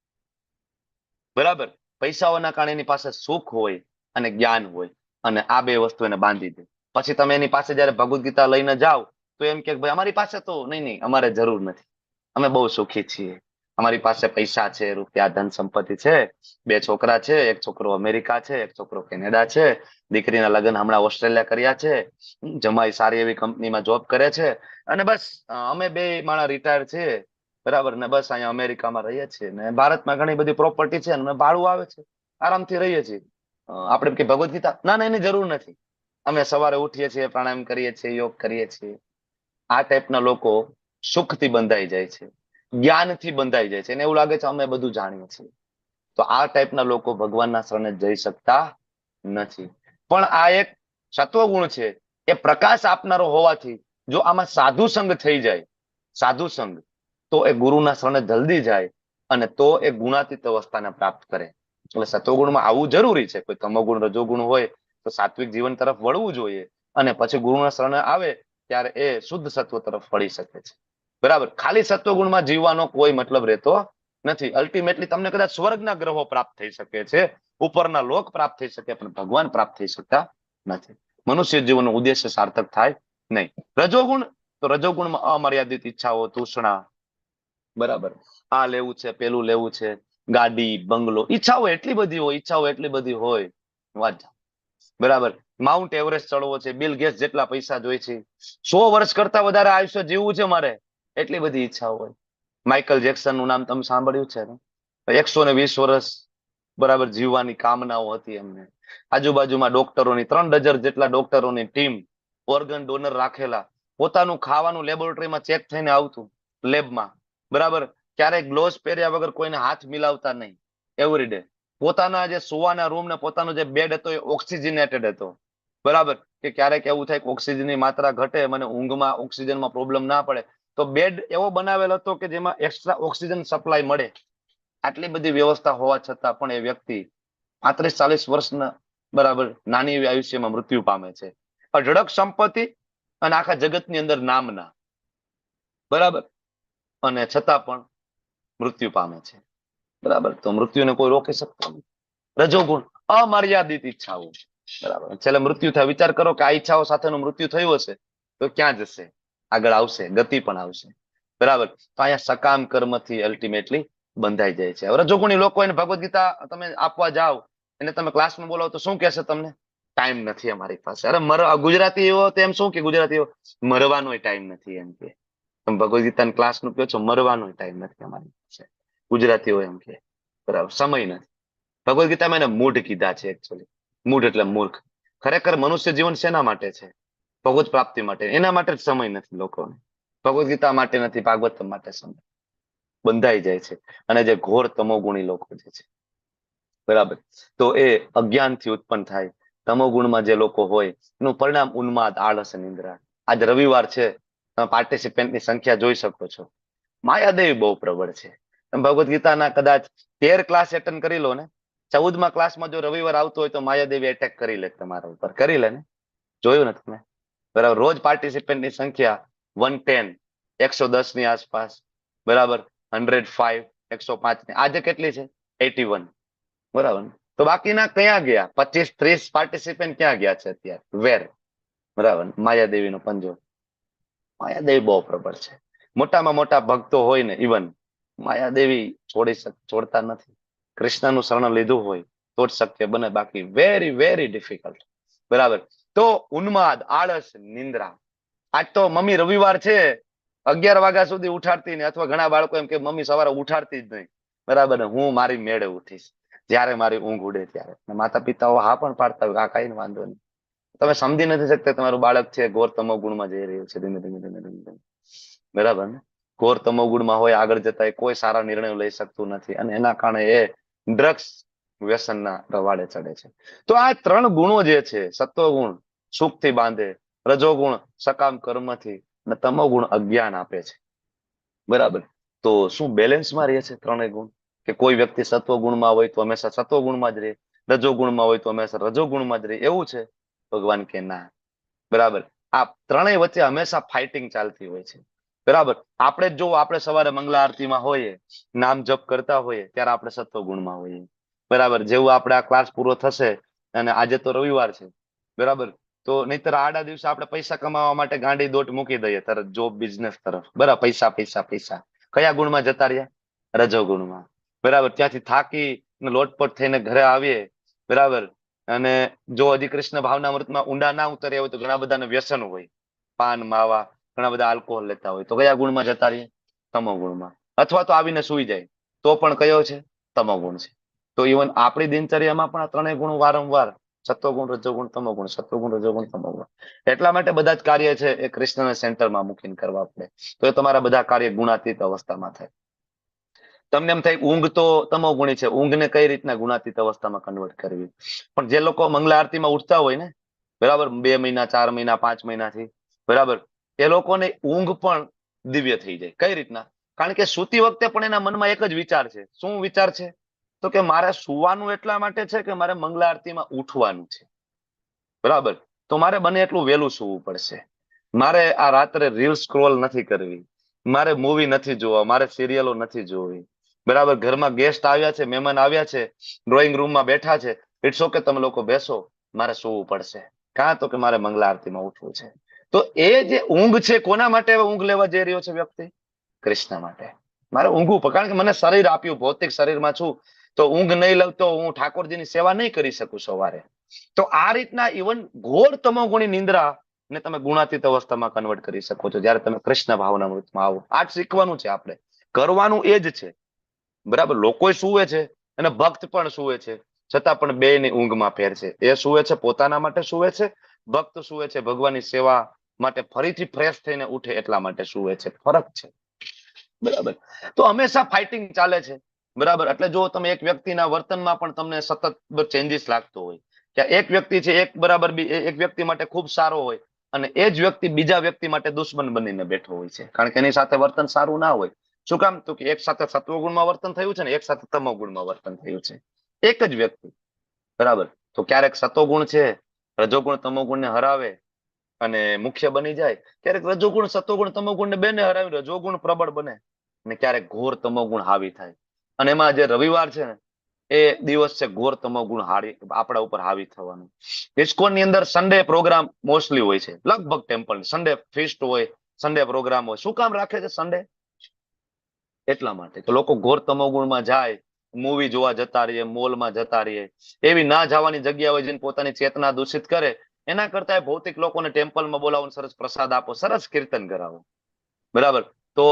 બરાબર? પૈસાઓના કારણે એની પાસે સુખ હોય અને જ્ઞાન હોય, અને આ બે વસ્તુ એને બાંધી દે. પછી તમે એની પાસે જયારે ભગવદ્ ગીતા લઈને જાઓ તો એમ કે ભાઈ અમારી પાસે તો નહીં નહીં, અમારે જરૂર નથી, અમે બહુ સુખી છીએ, અમારી પાસે પૈસા છે, રૂપિયા ધન સંપત્તિ છે, બે છોકરા છે, એક છોકરો અમેરિકા છે, એક છોકરો કેનેડા છે, દીકરીના લગ્ન હમણાં ઓસ્ટ્રેલિયા કર્યા છે, જમાઈ સારી એવી કંપનીમાં જોબ કરે છે, અને બસ અમે બે માણા રિટાયર છે, બરાબર ને, બસ અહીંયા અમેરિકામાં રહીએ છીએ ને ભારતમાં ઘણી બધી પ્રોપર્ટી છે અને ભાડું આવે છે, આરામથી રહીએ છીએ. આપણે કે ભગવદ્ ગીતા ના ના એની જરૂર નથી, અમે સવારે ઉઠીએ છીએ, પ્રાણાયામ કરીએ છીએ, યોગ કરીએ છીએ. આ ટાઈપના લોકો સુખથી બંધાઈ જાય છે, જ્ઞાનથી બંધાઈ જાય છે, એને એવું લાગે છે અમે બધું જાણીએ છીએ. તો આ ટાઈપના લોકો ભગવાનના શરણે જઈ શકતા નથી. પણ આ એક સત્વગુણ છે, એ પ્રકાશ આપનારો હોવાથી જો આમાં સાધુ સંગ થઈ જાય, સાધુ સંગ, તો એ ગુરુના શરણે જલ્દી જાય અને તો એ ગુણાતીત અવસ્થાને પ્રાપ્ત કરે. એટલે સત્વગુણમાં આવવું જરૂરી છે. કોઈ તમોગુણ રજોગુણ હોય તો સાત્વિક જીવન તરફ વળવું જોઈએ, અને પછી ગુરુના શરણે આવે ત્યારે એ શુદ્ધ સત્વ તરફ વળી શકે છે. બરાબર? ખાલી સત્વગુણમાં જીવવાનો કોઈ મતલબ રહેતો નથી. અલ્ટિમેટલી તમને કદાચ સ્વર્ગના ગ્રહો પ્રાપ્ત થઈ શકે છે, ઉપરના લોક પ્રાપ્ત થઈ શકે, પણ ભગવાન પ્રાપ્ત થઈ શકતા નથી. મનુષ્ય જીવનનો ઉદ્દેશ્ય સાર્થક થાય નહીં. રજોગુણ, તો રજોગુણમાં અમર્યાદિત ઈચ્છાઓ, તૃષ્ણા, બરાબર, આ લેવું છે, પેલું લેવું છે, ગાડી, બંગલો, ઈચ્છાઓ એટલી બધી હોય, ઈચ્છાઓ એટલી બધી હોય, વાત બરાબર, માઉન્ટ એવરેસ્ટ ચડવો છે, બિલ ગેટ્સ જેટલા પૈસા જોઈ છે, 100 વર્ષ કરતા વધારે આયુષ્ય જીવવું છે મારે, એટલી બધી ઈચ્છાઓ હોય. માઇકલ જેક્સન નું નામ તમે સાંભળ્યું છે ને? 120 વર્ષ બરાબર જીવવાની કામનાઓ હતી એમને. આજુબાજુમાં ડોક્ટરોની 3 ડઝન જેટલા ડોક્ટરોની ટીમ, ઓર્ગન ડોનર રાખેલા, પોતાનું ખાવાનું લેબોરેટરીમાં ચેક થઈને આવતું, લેબમાં, બરાબર, ક્યારેય ગ્લોવ્સ પહેર્યા વગર કોઈને હાથ મિલાવતા નહીં, એવરી ડે. પોતાના જે સુવાના રૂમ ને પોતાનો જે બેડ હતો એ ઓક્સિજનેટેડ હતો, બરાબર, કે ક્યારેક એવું થાય કે ઓક્સિજનની માત્રા ઘટે, મને ઊંઘમાં ઓક્સિજનમાં પ્રોબ્લેમ ના પડે, તો બેડ એવો બનાવેલો હતો કે જેમાં એક્સ્ટ્રા ઓક્સિજન સપ્લાય મળે. આટલી બધી વ્યવસ્થા હોવા છતાં પણ એ વ્યક્તિ 35-40 વર્ષના બરાબર નાની એવી આયુષ્યમાં મૃત્યુ પામે છે. અઢળક સંપત્તિ અને આખા જગતની અંદર નામના, બરાબર, અને છતાં પણ મૃત્યુ પામે છે. બરાબર? તો મૃત્યુને કોઈ રોકી શકતો નથી. રજોગુણ અમર્યાદિત ઈચ્છાઓ. બરાબર. છેલ્લે મૃત્યુ થાય, વિચાર કરો કે આ ઈચ્છાઓ સાથેનું મૃત્યુ થયું હશે તો ક્યાં જશે? આગળ આવશે, ગતિ પણ આવશે. બરાબર. તો અહીંયા સકામ કર્મથી અલ્ટિમેટલી બંધાઈ જાય છે. હવે રજોગુણી લોકો, એને ભગવદ્ ગીતા તમે આપવા જાઓ, એને તમે ક્લાસમાં બોલાવો તો શું કહેશે તમને? ટાઈમ નથી અમારી પાસે. અરે મર, ગુજરાતી એવો તો એમ શું કે, ગુજરાતીઓ મરવાનો ટાઈમ નથી એમ કે. તમે ભગવદ્ ગીતાના ક્લાસ નું કહો છો, મરવાનો ટાઈમ નથી અમારી પાસે, ગુજરાતીઓ એમ કે. બરાબર, સમય નથી. ભગવદ્ ગીતામાં એને મૂઢ કીધા છે. એકચ્યુઅલી મૂઢ એટલે મૂર્ખ. ખરેખર મનુષ્ય જીવન શેના માટે છે? ભગવત પ્રાપ્તિ માટે. એના માટે જ સમય નથી લોકોને. ભગવદ્ ગીતા માટે નથી, ભાગવતમ માટે સમય બંધાઈ જાય છે. અને જે ઘોર તમોગુણી લોકો જે છે, બરાબર, તો એ અજ્ઞાનથી ઉત્પન્ન થાય. તમોગુણમાં જે લોકો હોય એનું પરિણામ ઉન્માદ, આળસ અને નિંદ્રા. આજ રવિવાર છે, તમે પાર્ટિસિપેન્ટની સંખ્યા જોઈ શકો છો. માયાદેવી બહુ પ્રબળ છે. તમે ભગવદ્ ગીતાના કદાચ 13 ક્લાસ એટેન્ડ કરી લો ને, 14મા ક્લાસમાં જો રવિવાર આવતો હોય તો માયાદેવી એટેક કરી લે તમારા ઉપર, કરી લે ને. જોયું ને તમે? બરાબર. રોજ પાર્ટિસિપેન્ટની સંખ્યા 110, 110 ની આસપાસ, બરાબર, 105, 105 ની. આજે કેટલી છે? 81. બરાબર. તો બાકીના ક્યાં ગયા? 25 30 પાર્ટિસિપેન્ટ ક્યાં ગયા છે અત્યારે? વેર? બરાબર. માયાદેવીનો પંજો. માયાદેવી બહુ પ્રબળ છે. મોટામાં મોટા ભક્તો હોય ને, ઇવન માયાદેવી છોડતા નથી. કૃષ્ણનું શરણ લીધું હોય તો જ શક્ય બને, બાકી વેરી વેરી ડિફિકલ્ટ. બરાબર. તો ઉન્માદ, આળસ, નિંદ્રા. આજ તો મમ્મી રવિવાર છે, 11 વાગ્યા સુધી ઉઠાડતી નહીં, અથવા ઘણા બાળકો એમ કે મમ્મી સવારે ઉઠાડતી જ નહીં. બરાબર ને, હું મારી મેળે ઉઠીશ, જ્યારે મારી ઊંઘ ઉડે ત્યારે. માતા પિતાઓ હા પણ પાડતા હોય, આ કઈ વાંધો નહીં. તમે સમજી નથી શકતા, તમારું બાળક છે ઘોર તમો ગુણમાં જઈ રહ્યું છે ધીમે ધીમે ધીમે ધીમે ધીમે. બરાબર ને? ઘોર તમો ગુણમાં હોય, આગળ જતા એ કોઈ સારા નિર્ણયો લઈ શકતું નથી અને એના કારણે એ ડ્રગ્સ વ્યસનના રવાડે ચડે છે. તો આ ત્રણ ગુણો જે છે, સત્વગુણ સુખથી બાંધે, રજોગુણ સકામ કર્મથી અને તમોગુણ અજ્ઞાન આપે છે. બરાબર. તો શું બેલેન્સમાં રહે છે ત્રણેય ગુણ? કે કોઈ વ્યક્તિ સત્વગુણમાં હોય તો હંમેશા સત્વગુણમાં જ રહે, રજોગુણમાં હોય તો હંમેશા રજોગુણમાં જ રહે, એવું છે? ભગવાન કે ના. બરાબર. આ ત્રણેય વચ્ચે હંમેશા ફાઇટિંગ ચાલતી હોય છે. બરાબર. આપણે જ જો આપણે સવારે મંગલા આરતીમાં હોઈએ, નામ જપ કરતા હોઈએ, ત્યારે આપણે સત્વગુણમાં હોઈએ. બરાબર. જેવું આપણે આ ક્લાસ પૂરો થશે, અને આજે તો રવિવાર છે, બરાબર, તો નહીતર આડા દિવસે આપણે પૈસા કમાવા માટે ગાંડી દોટ મૂકી દઈએ તરત જોબ, બિઝનેસ તરફ. બરાબર. પૈસા પૈસા પૈસા. કયા ગુણમાં જતા રહ્યા? રજોગુણમાં. બરાબર. ત્યાંથી થાકી લોટપોટ થઈને ઘરે આવીએ, બરાબર, અને જો હજી કૃષ્ણ ભાવનામૃતમાં ઊંડા ના ઉતર્યા હોય તો ઘણા બધાને વ્યસન હોય, પાન, માવા, ઘણા બધા આલ્કોહોલ લેતા હોય, તો કયા ગુણમાં જતા રહીએ? તમો ગુણમાં. અથવા તો આવીને સુઈ જાય તો પણ કયો છે? તમો ગુણ છે. તો ઇવન આપણી દિનચર્યામાં પણ આ ત્રણેય ગુણો વારંવાર, સત્વગુણ, રજોગુણ, તમોગુણ, સત્વગુણ, રજોગુણ, તમોગુણ. એટલા માટે બધા જ કાર્ય છે એ કૃષ્ણને સેન્ટરમાં મૂકીને કરવા પડે, તો એ તમારા બધા કાર્ય ગુણાતીત અવસ્થામાં થાય. તમને એમ થાય ઊંઘ તો તમોગુણી છે, ઊંઘને કઈ રીતના ગુણાતીત અવસ્થામાં કન્વર્ટ કરવી? પણ જે લોકો મંગલા આરતીમાં ઉઠતા હોય ને, બરાબર, 2 મહિના, 4 મહિના, 5 મહિનાથી, બરાબર, એ લોકોને ઊંઘ પણ દિવ્ય થઈ જાય. કઈ રીતના? કારણ કે સૂતી વખતે પણ એના મનમાં એક જ વિચાર છે. શું વિચાર છે? તો કે મારે સુવાનું એટલા માટે છે કે મારે મંગલા આરતીમાં ઉઠવાનું છે. બરાબર. તો મારે બને એટલું વહેલું સૂવું પડશે. મારે આ રાત્રે રીલ સ્ક્રોલ નથી કરવી, મારે મૂવી નથી જોવા, મારે સિરિયલો નથી જોવી. બરાબર. ઘરમાં ગેસ્ટ આવ્યા છે, મહેમાન આવ્યા છે, ડ્રોઈંગ રૂમમાં બેઠા છે, it's okay, તમે લોકો બેસો, મારે સૂવું પડશે. કાં તો કે મારે મંગલા આરતીમાં ઉઠવું છે. તો એ જે ઊંઘ છે, કોના માટે ઊંઘ લેવા જઈ રહ્યો છે વ્યક્તિ? કૃષ્ણ માટે. મારે ઊંઘવું, કારણ કે મને શરીર આપ્યું, ભૌતિક શરીરમાં છું, તો ઊંઘ નહીં લઉં તો હું ઠાકોરજીની સેવા નહીં કરી શકું સવારે. તો આ રીતના ઇવન ઘોર તમોગુણી નિંદ્રા ને તમે ગુણાતીત અવસ્થામાં કન્વર્ટ કરી શકો છો જયારે તમે કૃષ્ણ ભાવનામૃતમાં આવો. આ જ શીખવાનું છે આપણે, કરવાનું એ જ છે. બરાબર. લોકો સુવે છે અને ભક્ત પણ સુવે છે, છતાં પણ બે ની ઊંઘમાં ફેર છે. એ સુવે છે પોતાના માટે સુવે છે, ભક્ત સુવે છે ભગવાનની સેવા માટે, ફરીથી ફ્રેશ થઈને ઉઠે એટલા માટે સુવે છે. ફરક છે. બરાબર. તો હંમેશા ફાઇટિંગ ચાલે છે. બરાબર. એટલે જો તમે એક વ્યક્તિના વર્તનમાં પણ તમને સતત ચેન્જીસ લાગતો હોય કે એક વ્યક્તિ છે, એક બરાબર એક વ્યક્તિ માટે ખૂબ સારો હોય અને એ જ વ્યક્તિ બીજા વ્યક્તિ માટે દુશ્મન બનીને બેઠો હોય છે, કારણ કે એની સાથે વર્તન સારું ના હોય. શું કામ? તો કે એક સાથે સત્વગુણમાં વર્તન થયું છે ને એક સાથે તમોગુણમાં વર્તન થયું છે, એક જ વ્યક્તિ. બરાબર. તો ક્યારેક સત્વગુણ છે રજોગુણ તમોગુણને હરાવે અને મુખ્ય બની જાય, ક્યારેક રજોગુણ સત્વગુણ તમોગુણ ને બેને હરાવી રજોગુણ પ્રબળ બને, અને ક્યારેક ઘોર તમોગુણ હાવી થાય. અને એમાં જે રવિવાર છે ને, એ દિવસ છે ઘોર તમોગુણ હારી આપણા ઉપર હાવી થવાનું. ઇસ્કોન ની અંદર સન્ડે પ્રોગ્રામ મોસ્ટલી હોય છે, લગભગ ટેમ્પલ સન્ડે ફિસ્ટ હોય, સન્ડે પ્રોગ્રામ હોય. શું કામ રાખે છે સન્ડે? એટલા માટે કે લોકો ઘોર તમોગુણમાં જાય, મૂવી જોવા જતા રહીએ, મોલમાં જતા રહીએ, એવી ના જવાની જગ્યા હોય જેને પોતાની ચેતના દૂષિત કરે, એના કરતા ભૌતિક લોકોને ટેમ્પલમાં બોલાવો, સરસ પ્રસાદ આપો, સરસ કીર્તન કરાવો. બરાબર? તો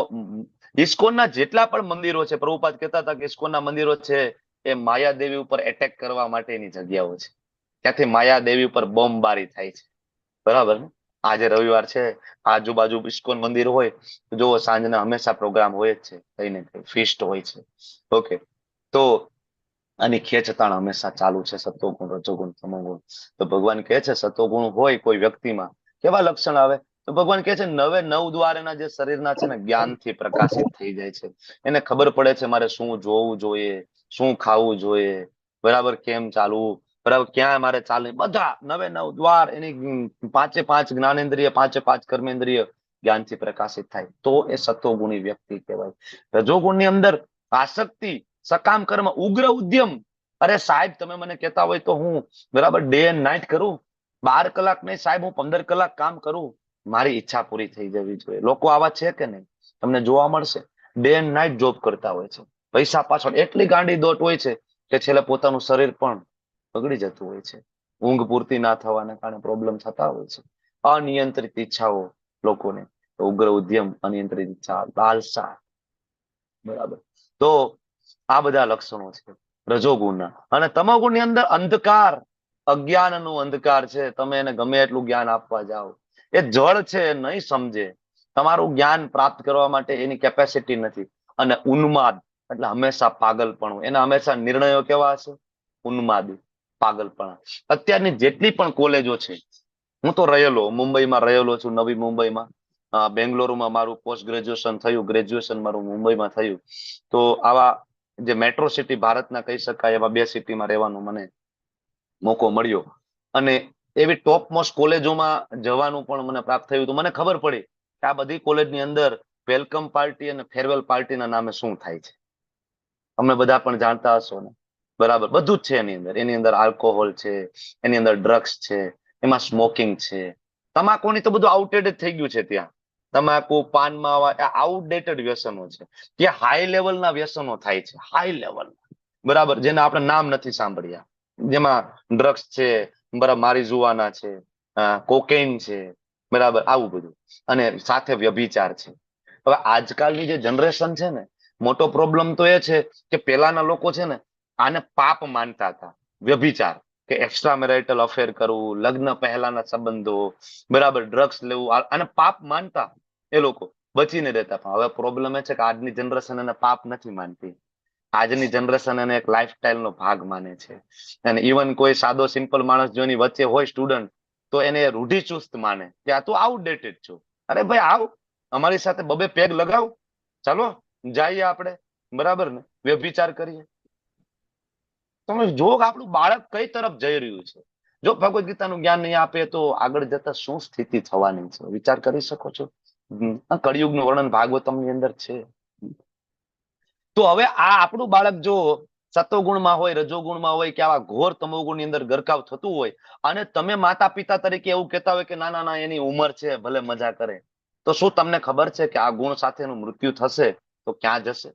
ઇસ્કોનના જેટલા પણ મંદિરો છે, પ્રભુપાદ કહેતા હતા કે ઇસ્કોનના મંદિરો છે એ માયાદેવી ઉપર એટેક કરવા માટેની જગ્યાઓ છે. ત્યાંથી માયાદેવી ઉપર બોમ્બબારી થાય છે. બરાબર ને? આજે રવિવાર છે, આજુબાજુ ઇસ્કોન મંદિર હોય તો જો સાંજના હંમેશા પ્રોગ્રામ હોય જ છે, કઈ ને કઈ ફિસ્ટ હોય છે. ઓકે, તો આની ખેંચતાણ હંમેશા ચાલુ છે, સત્વગુણ, રજોગુણ, તમોગુણ. તો ભગવાન કહે છે સત્વગુણ હોય કોઈ વ્યક્તિમાં કેવા લક્ષણ આવે? તો ભગવાન કહે છે નવે નવ દ્વાર એના જે શરીરના છે ને જ્ઞાનથી પ્રકાશિત થઈ જાય છે. એને ખબર પડે છે મારે શું જોવું જોઈએ, શું ખાવું જોઈએ, બરાબર, કેમ ચાલવું, બરાબર, ક્યાં મારે ચાલે, બધા નવે નવ દ્વાર એની પાંચે પાંચ જ્ઞાનેન્દ્રિય, પાંચે પાંચ કર્મેન્દ્રિય જ્ઞાનથી પ્રકાશિત થાય તો એ સત્વગુણી વ્યક્તિ કહેવાય. રજોગુણની અંદર આસક્તિ, સકામ કર્મ, ઉગ્ર ઉદ્યમ. અરે સાહેબ તમે મને કહેતા હોય તો હું બરાબર day and night કરું, 12 કલાક નહીં સાહેબ હું 15 કલાક કામ કરું, મારી ઈચ્છા પૂરી થઈ જવી જોઈએ. લોકો આવા છે કે નહીં? તમને જોવા મળશે day and night job કરતા હોય છે, પૈસા પાછળ એટલી ગાંડી દોટ હોય છે કે છેલ્લે પોતાનું શરીર પણ બગડી જતું હોય છે. ઊંઘ પૂરતી ના થવાના કારણે પ્રોબ્લેમ થતા હોય છે. અનિયંત્રિત ઈચ્છાઓ લોકોને, ઉગ્ર ઉદ્યમ, અનિયંત્રિત ઈચ્છા, લાલસા. બરાબર? તો આ બધા લક્ષણો છે રજોગુણના. અને તમોગુણની અંદર અંધકાર, અજ્ઞાનનો અંધકાર છે. તમે એને ગમે એટલું જ્ઞાન આપવા જાઓ, એ જળ છે, નહીં સમજે. તમારું જ્ઞાન પ્રાપ્ત કરવા માટે એની કેપેસિટી નથી. અને ઉન્માદ એટલે હંમેશા પાગલપણું. એના હંમેશા નિર્ણયો કેવા હશે? ઉન્માદી, પાગલપણા. અત્યારની જેટલી પણ કોલેજો છે, હું તો રહેલો મુંબઈમાં રહેલો છું, નવી મુંબઈમાં, બેંગ્લોરમાં મારું પોસ્ટ ગ્રેજ્યુએશન થયું, ગ્રેજ્યુએશન મારું મુંબઈમાં થયું. તો આવા જે મેટ્રો સિટી ભારતના કહી શકાય એવા 2 સિટીમાં રહેવાનો મને મોકો મળ્યો અને એવી ટોપ મોસ્ટ કોલેજોમાં જવાનું પણ મને પ્રાપ્ત થયું. તો મને ખબર પડી કે આ બધી કોલેજની અંદર welcome party અને ફેરવેલ પાર્ટીના નામે શું થાય છે. અમે બધા પણ જાણતા હશો ને? બરાબર, બધું જ છે એની અંદર. એની અંદર આલ્કોહોલ છે, એની અંદર ડ્રગ્સ છે, એમાં સ્મોકિંગ છે, તમાકુની તો બધું આઉટડેટેડ થઈ ગયું છે. ત્યાં તમાકુ, પાન, માવા આઉટડેટેડ વ્યસનો છે. ત્યાં હાઈ લેવલના વ્યસનો થાય છે, હાઈ લેવલ, બરાબર, જેના આપણે નામ નથી સાંભળ્યા, જેમાં ડ્રગ્સ છે, બરાબર, મારીજુઆના છે, કોકેન છે, બરાબર, આવું બધું, અને સાથે વ્યભિચાર છે. હવે આજકાલની જે જનરેશન છે ને, મોટો પ્રોબ્લેમ તો એ છે કે પેલાના લોકો છે ને આને પાપ માનતા હતા, વ્યભિચાર કે extra marital affair કરવું, લગ્ન પહેલાના સંબંધો, બરાબર, ડ્રગ્સ લેવું, આને પાપ માનતા, એ લોકો બચીને રહેતા. પણ હવે પ્રોબ્લેમ એ છે કે આજની જનરેશન એને પાપ નથી માનતી. આજની જનરેશન એને એક લાઈફસ્ટાઈલ નો ભાગ માને છે. અને ઇવન કોઈ સાદો સિમ્પલ માણસ જો એની વચ્ચે હોય સ્ટુડન્ટ, તો એને રૂઢિચુસ્ત માને કે આ તો આઉટડેટેડ છો. અરે ભાઈ આવ, અમારી સાથે બબે પેગ લગાવ, ચાલો જઈએ આપણે, બરાબર ને, વ્યભિચાર કરીએ. તમે જો આપણું બાળક કઈ તરફ જઈ રહ્યું છે. જો ભગવદ્ ગીતાનું જ્ઞાન નહીં આપે તો આગળ જતા શું સ્થિતિ થવાની છે, વિચાર કરી શકો છો? કળિયુગનું વર્ણન ભાગવતમની અંદર છે. તો હવે આ આપણું બાળક જો સત્વગુણમાં હોય, રજોગુણમાં હોય કે આવા ઘોર તમોગુણની અંદર ગરકાવ થતું હોય, અને તમે માતા પિતા તરીકે એવું કહેતા હોય કે ના ના ના એની ઉંમર છે, ભલે મજા કરે, તો શું તમને ખબર છે કે આ ગુણ સાથેનું મૃત્યુ થશે તો ક્યાં જશે?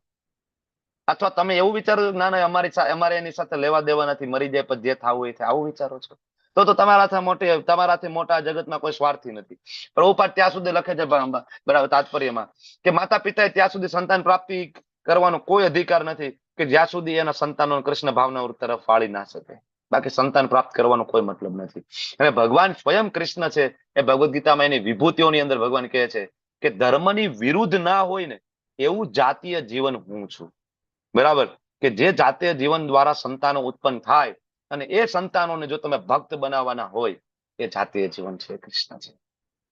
અથવા તમે એવું વિચારો છો ના ના અમારે એની સાથે લેવા દેવા નથી, મરી જાય પછી જે થવું એ થાય, આવું વિચારો છો તો તો તમારાથી મોટા જગતમાં કોઈ સ્વાર્થી નથી. પ્રભુપાદ ત્યાં સુધી લખે છે બરાબર તાત્પર્યમાં કે માતા પિતાએ ત્યાં સુધી સંતાન પ્રાપ્તિ કરવાનો કોઈ અધિકાર નથી કે જ્યાં સુધી એના સંતાનો કૃષ્ણ ભાવના તરફ વાળી ના શકે. બાકી સંતાન પ્રાપ્ત કરવાનો કોઈ મતલબ નથી. અને ભગવાન સ્વયં કૃષ્ણ છે એ ભગવદ્ ગીતામાં એની વિભૂતિઓની અંદર ભગવાન કહે છે કે ધર્મની વિરુદ્ધ ના હોય ને એવું જાતીય જીવન હું છું. બરાબર, કે જે જાતીય જીવન દ્વારા સંતાનો ઉત્પન્ન થાય અને એ સંતાનોને જો તમે ભક્ત બનાવવાના હોય એ જાતીય જીવન છે, કૃષ્ણ છે.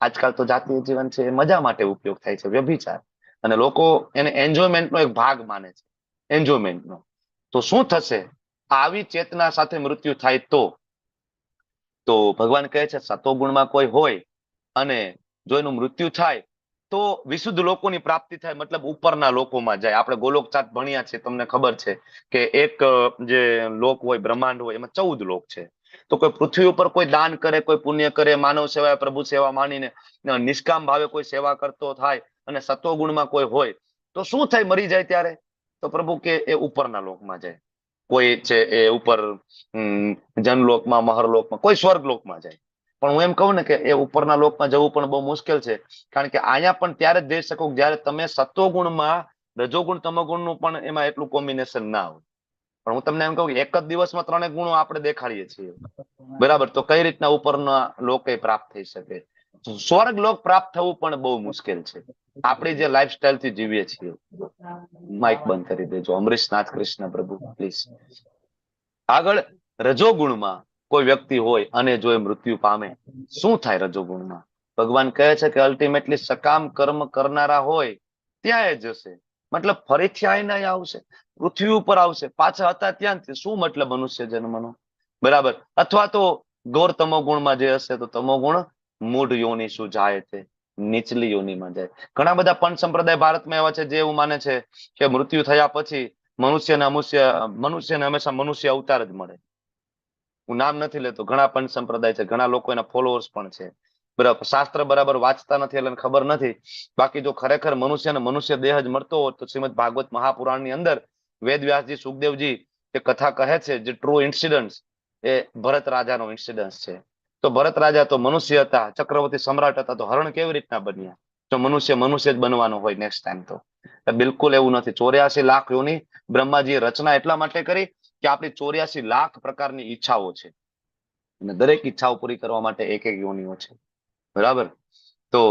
આજકાલ તો જાતીય જીવન છે એ મજા માટે ઉપયોગ થાય છે, વ્યભિચાર, અને લોકો એને એન્જોયમેન્ટનો એક ભાગ માને છે, એન્જોયમેન્ટનો. તો શું થશે આવી ચેતના સાથે મૃત્યુ થાય તો? તો ભગવાન કહે છે સતોગુણમાં કોઈ હોય અને જો એનું મૃત્યુ થાય તો વિશુદ્ધ લોકોની પ્રાપ્તિ થાય, મતલબ ઉપરના લોકોમાં જાય. આપણે ગોલોક ચાત ભણ્યા છે, તમને ખબર છે કે એક જે લોક હોય, બ્રહ્માંડ હોય, એમાં 14 લોક છે. તો કોઈ પૃથ્વી ઉપર કોઈ દાન કરે, કોઈ પુણ્ય કરે, માનવ સેવા પ્રભુ સેવા માનીને નિષ્કામ ભાવે કોઈ સેવા કરતો થાય અને સત્વગુણમાં કોઈ હોય તો શું થાય મરી જાય ત્યારે? તો પ્રભુ કે એ ઉપરના લોકમાં જાય. કોઈ છે એ ઉપર જનલોકમાં, મહરલોકમાં, કોઈ સ્વર્ગ લોકમાં જાય. પણ હું એમ કહું ને કે એ ઉપરના લોકમાં જવું પણ બહુ મુશ્કેલ છે, કારણ કે અહીંયા પણ ત્યારે જ જઈ શકો જયારે તમે સત્વગુણમાં રજોગુણ તમોગુણનું પણ એમાં એટલું કોમ્બિનેશન ના હોય. પણ હું તમને એમ કહું કે એક જ દિવસમાં ત્રણેય ગુણો આપણે દેખાડીએ છીએ, બરાબર? તો કઈ રીતના ઉપરના લોકે પ્રાપ્ત થઈ શકે? સ્વર્ગ લોક પ્રાપ્ત થવું પણ બહુ મુશ્કેલ છે આપણી જે લાઈફસ્ટાઈલ થી જીવીએ છીએ. માઇક બંધ કરી દેજો અમરીશનાથ કૃષ્ણ પ્રભુ, પ્લીઝ. આગળ રજોગુણમાં કોઈ વ્યક્તિ હોય અને જો એ મૃત્યુ પામે, શું થાય રજોગુણમાં? ભગવાન કહે છે કે અલ્ટિમેટલી સકામ કર્મ કરનારા હોય ત્યાં એ જશે, મતલબ ફરીથી આઈને આવશે, પૃથ્વી ઉપર આવશે, પાછા હતા ત્યાં. શું મતલબ મનુષ્ય જન્મનો? બરાબર? અથવા તો ઘોર તમોગુણમાં જે હશે તો તમોગુણ મૂઢ યોની શું જાય, તે નીચલી યોનીમાં જાય. ઘણા બધા પંચ સંપ્રદાય ભારતમાં એવા છે જે એવું માને છે કે મૃત્યુ થયા પછી મનુષ્યને મનુષ્યને હંમેશા મનુષ્ય અવતાર જ મળે. હું નામ નથી લેતો, ઘણા પંચ સંપ્રદાય છે, ઘણા લોકો એના ફોલોઅર્સ પણ છે, બરાબર? શાસ્ત્ર બરાબર વાંચતા નથી એટલે ખબર નથી. બાકી જો ખરેખર મનુષ્યને મનુષ્ય દેહ જ મળતો હોત તો શ્રીમદ ભાગવત મહાપુરાણની અંદર વેદ વ્યાસજી સુખદેવજી જે કથા કહે છે, જે ટ્રુ ઇન્સિડન્સ, એ ભરત રાજાનો ઇન્સિડન્સ છે. તો ભરત રાજા તો મનુષ્ય હતા, ચક્રવર્તી સમ્રાટ હતા, તો હરણ કેવી રીતના બન્યા? જો મનુષ્ય મનુષ્ય જ બનવાનો હોય નેક્સ્ટ ટાઈમ તો બિલકુલ એવું નથી. 84 લાખ યોની બ્રહ્માજીએ રચના એટલા માટે કરી કે આપણી 84 લાખ પ્રકારની ઈચ્છાઓ છે અને દરેક ઈચ્છાઓ પૂરી કરવા માટે એક એક યોનિઓ છે, બરાબર? તો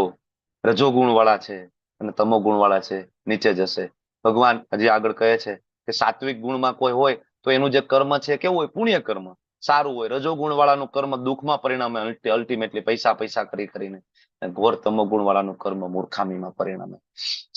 રજોગુણ વાળા છે અને તમો ગુણ વાળા છે નીચે જશે. ભગવાન હજી આગળ કહે છે કે સાત્વિક ગુણમાં કોઈ હોય તો એનું જે કર્મ છે કેવું હોય? પુણ્ય કર્મ સારું હોય. રજોગુણ વાળાનું કર્મ દુઃખમાં પરિણામે, અલ્ટિમેટલી પૈસા પૈસા કરી કરીને. ઘોર તમોગુણ વાળાનું કર્મ મૂર્ખામીમાં પરિણમે.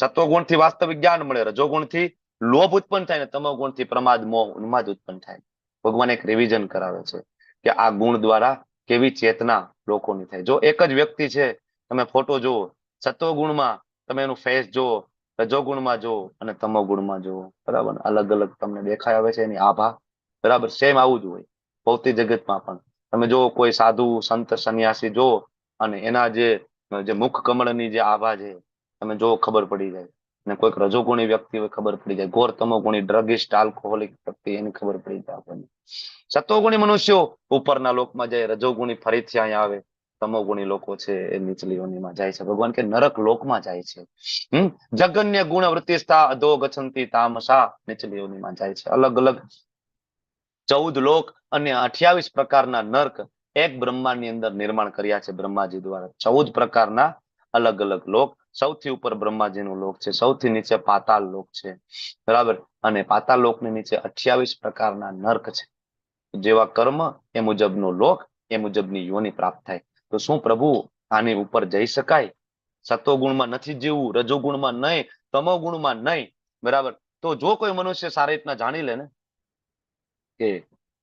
સત્વગુણ થી વાસ્તવિક જ્ઞાન મળે, રજોગુણ થી લોભ ઉત્પન્ન થાય ને તમોગુણ થી પ્રમાદ, મોહ, ઉન્માદ ઉત્પન્ન થાય. ભગવાન એક રિવિઝન કરાવે છે કે આ ગુણ દ્વારા કેવી ચેતના લોકોની થાય. જો એક જ વ્યક્તિ છે, તમે ફોટો જુઓ, સત્વગુણમાં તમે એનું ફેસ જુઓ, રજોગુણમાં જુઓ અને તમોગુણમાં જુઓ, બરાબર? અલગ અલગ તમને દેખાય આવે છે એની આભા, બરાબર? સેમ આવું જ હોય ભૌતિક જગતમાં પણ. તમે જો કોઈ સાધુ સંત સંન્યાસી જો અને એના જે જે મુખ કમળની જે આભા છે તમે જો ખબર પડી જાય, અને કોઈક રજોગુણી વ્યક્તિ હોય ખબર પડી જાય, ઘોર તમોગુણી ડ્રગિસ્ટ આલ્કોહોલિક વ્યક્તિ એની ખબર પડી જાય આપણને. સત્વગુણી મનુષ્યો ઉપરના લોકમાં જાય, રજોગુણી ફરીથી અહીંયા આવે, તમોગુણી લોકો છે એ નીચલી યોનીમાં જાય છે. ભગવાન કે નરક લોકમાં જાય છે. જગન્ય ગુણ વૃત્તિસ્થા અધો ગચ્છંતિ તામસા, નીચલી યોનીમાં જાય છે. અલગ અલગ 14 લોક અને 28 પ્રકારના નર્ક એક બ્રહ્માંડની અંદર નિર્માણ કર્યા છે બ્રહ્માજી દ્વારા. 14 પ્રકારના અલગ અલગ લોક. સૌથી ઉપર બ્રહ્માજીનું લોક છે, સૌથી નીચે પાતાળ લોક છે, બરાબર? અને પાતાળ લોકની નીચે 28 પ્રકારના નર્ક છે. જેવા કર્મ એ મુજબનો લોક, એ મુજબની યોની પ્રાપ્ત થાય. તો શું પ્રભુ આની ઉપર જઈ શકાય? સત્વગુણમાં નથી જીવવું, રજોગુણમાં નહીં, તમોગુણમાં નહીં, બરાબર? તો જો કોઈ મનુષ્ય સારી રીતના જાણી લે ને કે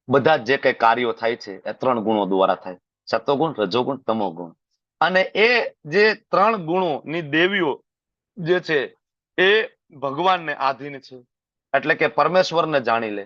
બધા જ જે કઈ કાર્યો થાય છે એ 3 ગુણો દ્વારા થાય, સત્વગુણ, રજોગુણ, તમોગુણ, અને એ જે 3 ગુણોની દેવીઓ જે છે એ ભગવાનને આધીન છે, એટલે કે પરમેશ્વરને જાણી લે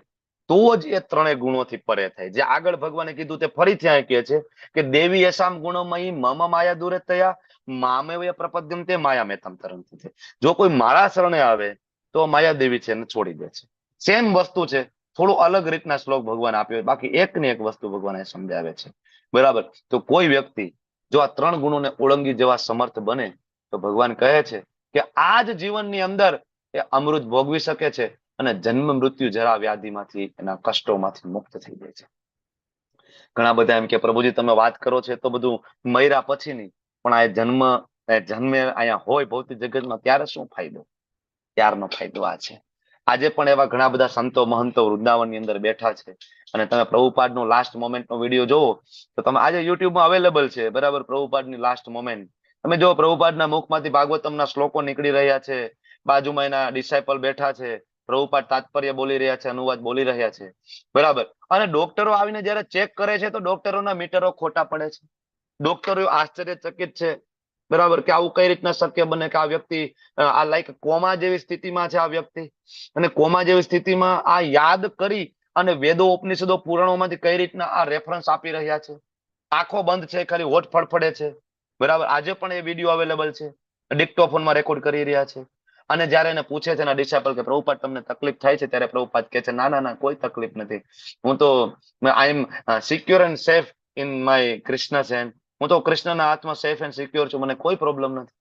તો જ એ ત્રણેય ગુણોથી પરે થાય. જે આગળ ભગવાને કીધું તે ફરીથી અહીં કહે છે કે દેવી યશામ ગુણોમયી મમ માયા દુરતયા મામેવ પ્રપદ્યંતે માયા મેતમ તરંતી. જો કોઈ મારા શરણે આવે તો માયા દેવી છે એને છોડી દે છે. સેમ વસ્તુ છે, થોડું અલગ રીતના શ્લોક ભગવાન આપ્યો, બાકી એક ને એક વસ્તુ ભગવાન એ સમજાવે છે, બરાબર? તો કોઈ વ્યક્તિ જો આ 3 ગુણોને ઓળંગી જવા સમર્થ બને તો ભગવાન કહે છે કે આ જ જીવનની અંદર એ અમૃત ભોગવી શકે છે અને જન્મ મૃત્યુ જરા વ્યાધિમાંથી એના કષ્ટોમાંથી મુક્ત થઈ જાય છે. ઘણા બધા એમ કે પ્રભુજી તમે વાત કરો છો તો બધું મર્યા પછી નહીં, પણ આ જન્મે અહીંયા હોય ભૌતિક જગતમાં ત્યારે શું ફાયદો? ત્યારનો ફાયદો આ છે. આજે પણ એવા ઘણા બધા સંતો મહંતો વૃંદાવનની અંદર બેઠા છે અને તમે પ્રભુપાદનો લાસ્ટ મોમેન્ટ નો વિડીયો જોવો તો તમે આજે યુટ્યુબમાં અવેલેબલ છે, બરાબર? પ્રભુપાદની લાસ્ટ મોમેન્ટ તમે જો, પ્રભુપાદના મુખમાંથી ભાગવતમના શ્લોકો નીકળી રહ્યા છે, બાજુમાં એના ડિસાઇપલ બેઠા છે, પ્રભુપાદ તાત્પર્ય બોલી રહ્યા છે, અનુવાદ બોલી રહ્યા છે, બરાબર? અને ડોક્ટરો આવીને જયારે ચેક કરે છે તો ડોક્ટરોના મીટરો ખોટા પડે છે. ડોક્ટરો આશ્ચર્યચકિત છે. બરાબર, કે આવું કઈ રીતના શક્ય બને કે આ વ્યક્તિ આ લાઈક કોમા જેવી સ્થિતિમાં છે આ વ્યક્તિ, અને કોમા જેવી સ્થિતિમાં આ યાદ કરી અને વેદો, ઉપનિષદો, પુરાણોમાંથી કઈ રીતના આ રેફરન્સ આપી રહ્યા છે. આંખો બંધ છે, ખાલી હોઠ ફડફડે છે. બરાબર, આજે પણ એ વિડીયો અવેલેબલ છે, ડિક્ટોફોનમાં રેકોર્ડ કરી રહ્યા છે. અને જયારે એને પૂછે છે એના ડિસાઇપલ કે પ્રભુપાદ તમને તકલીફ થાય છે, ત્યારે પ્રભુપાદ કહે છે ના ના ના, કોઈ તકલીફ નથી, હું તો I am secure and safe in my Krishna hand, હું તો કૃષ્ણના હાથમાં સેફ એન્ડ સિક્યોર છું, મને કોઈ પ્રોબ્લેમ નથી.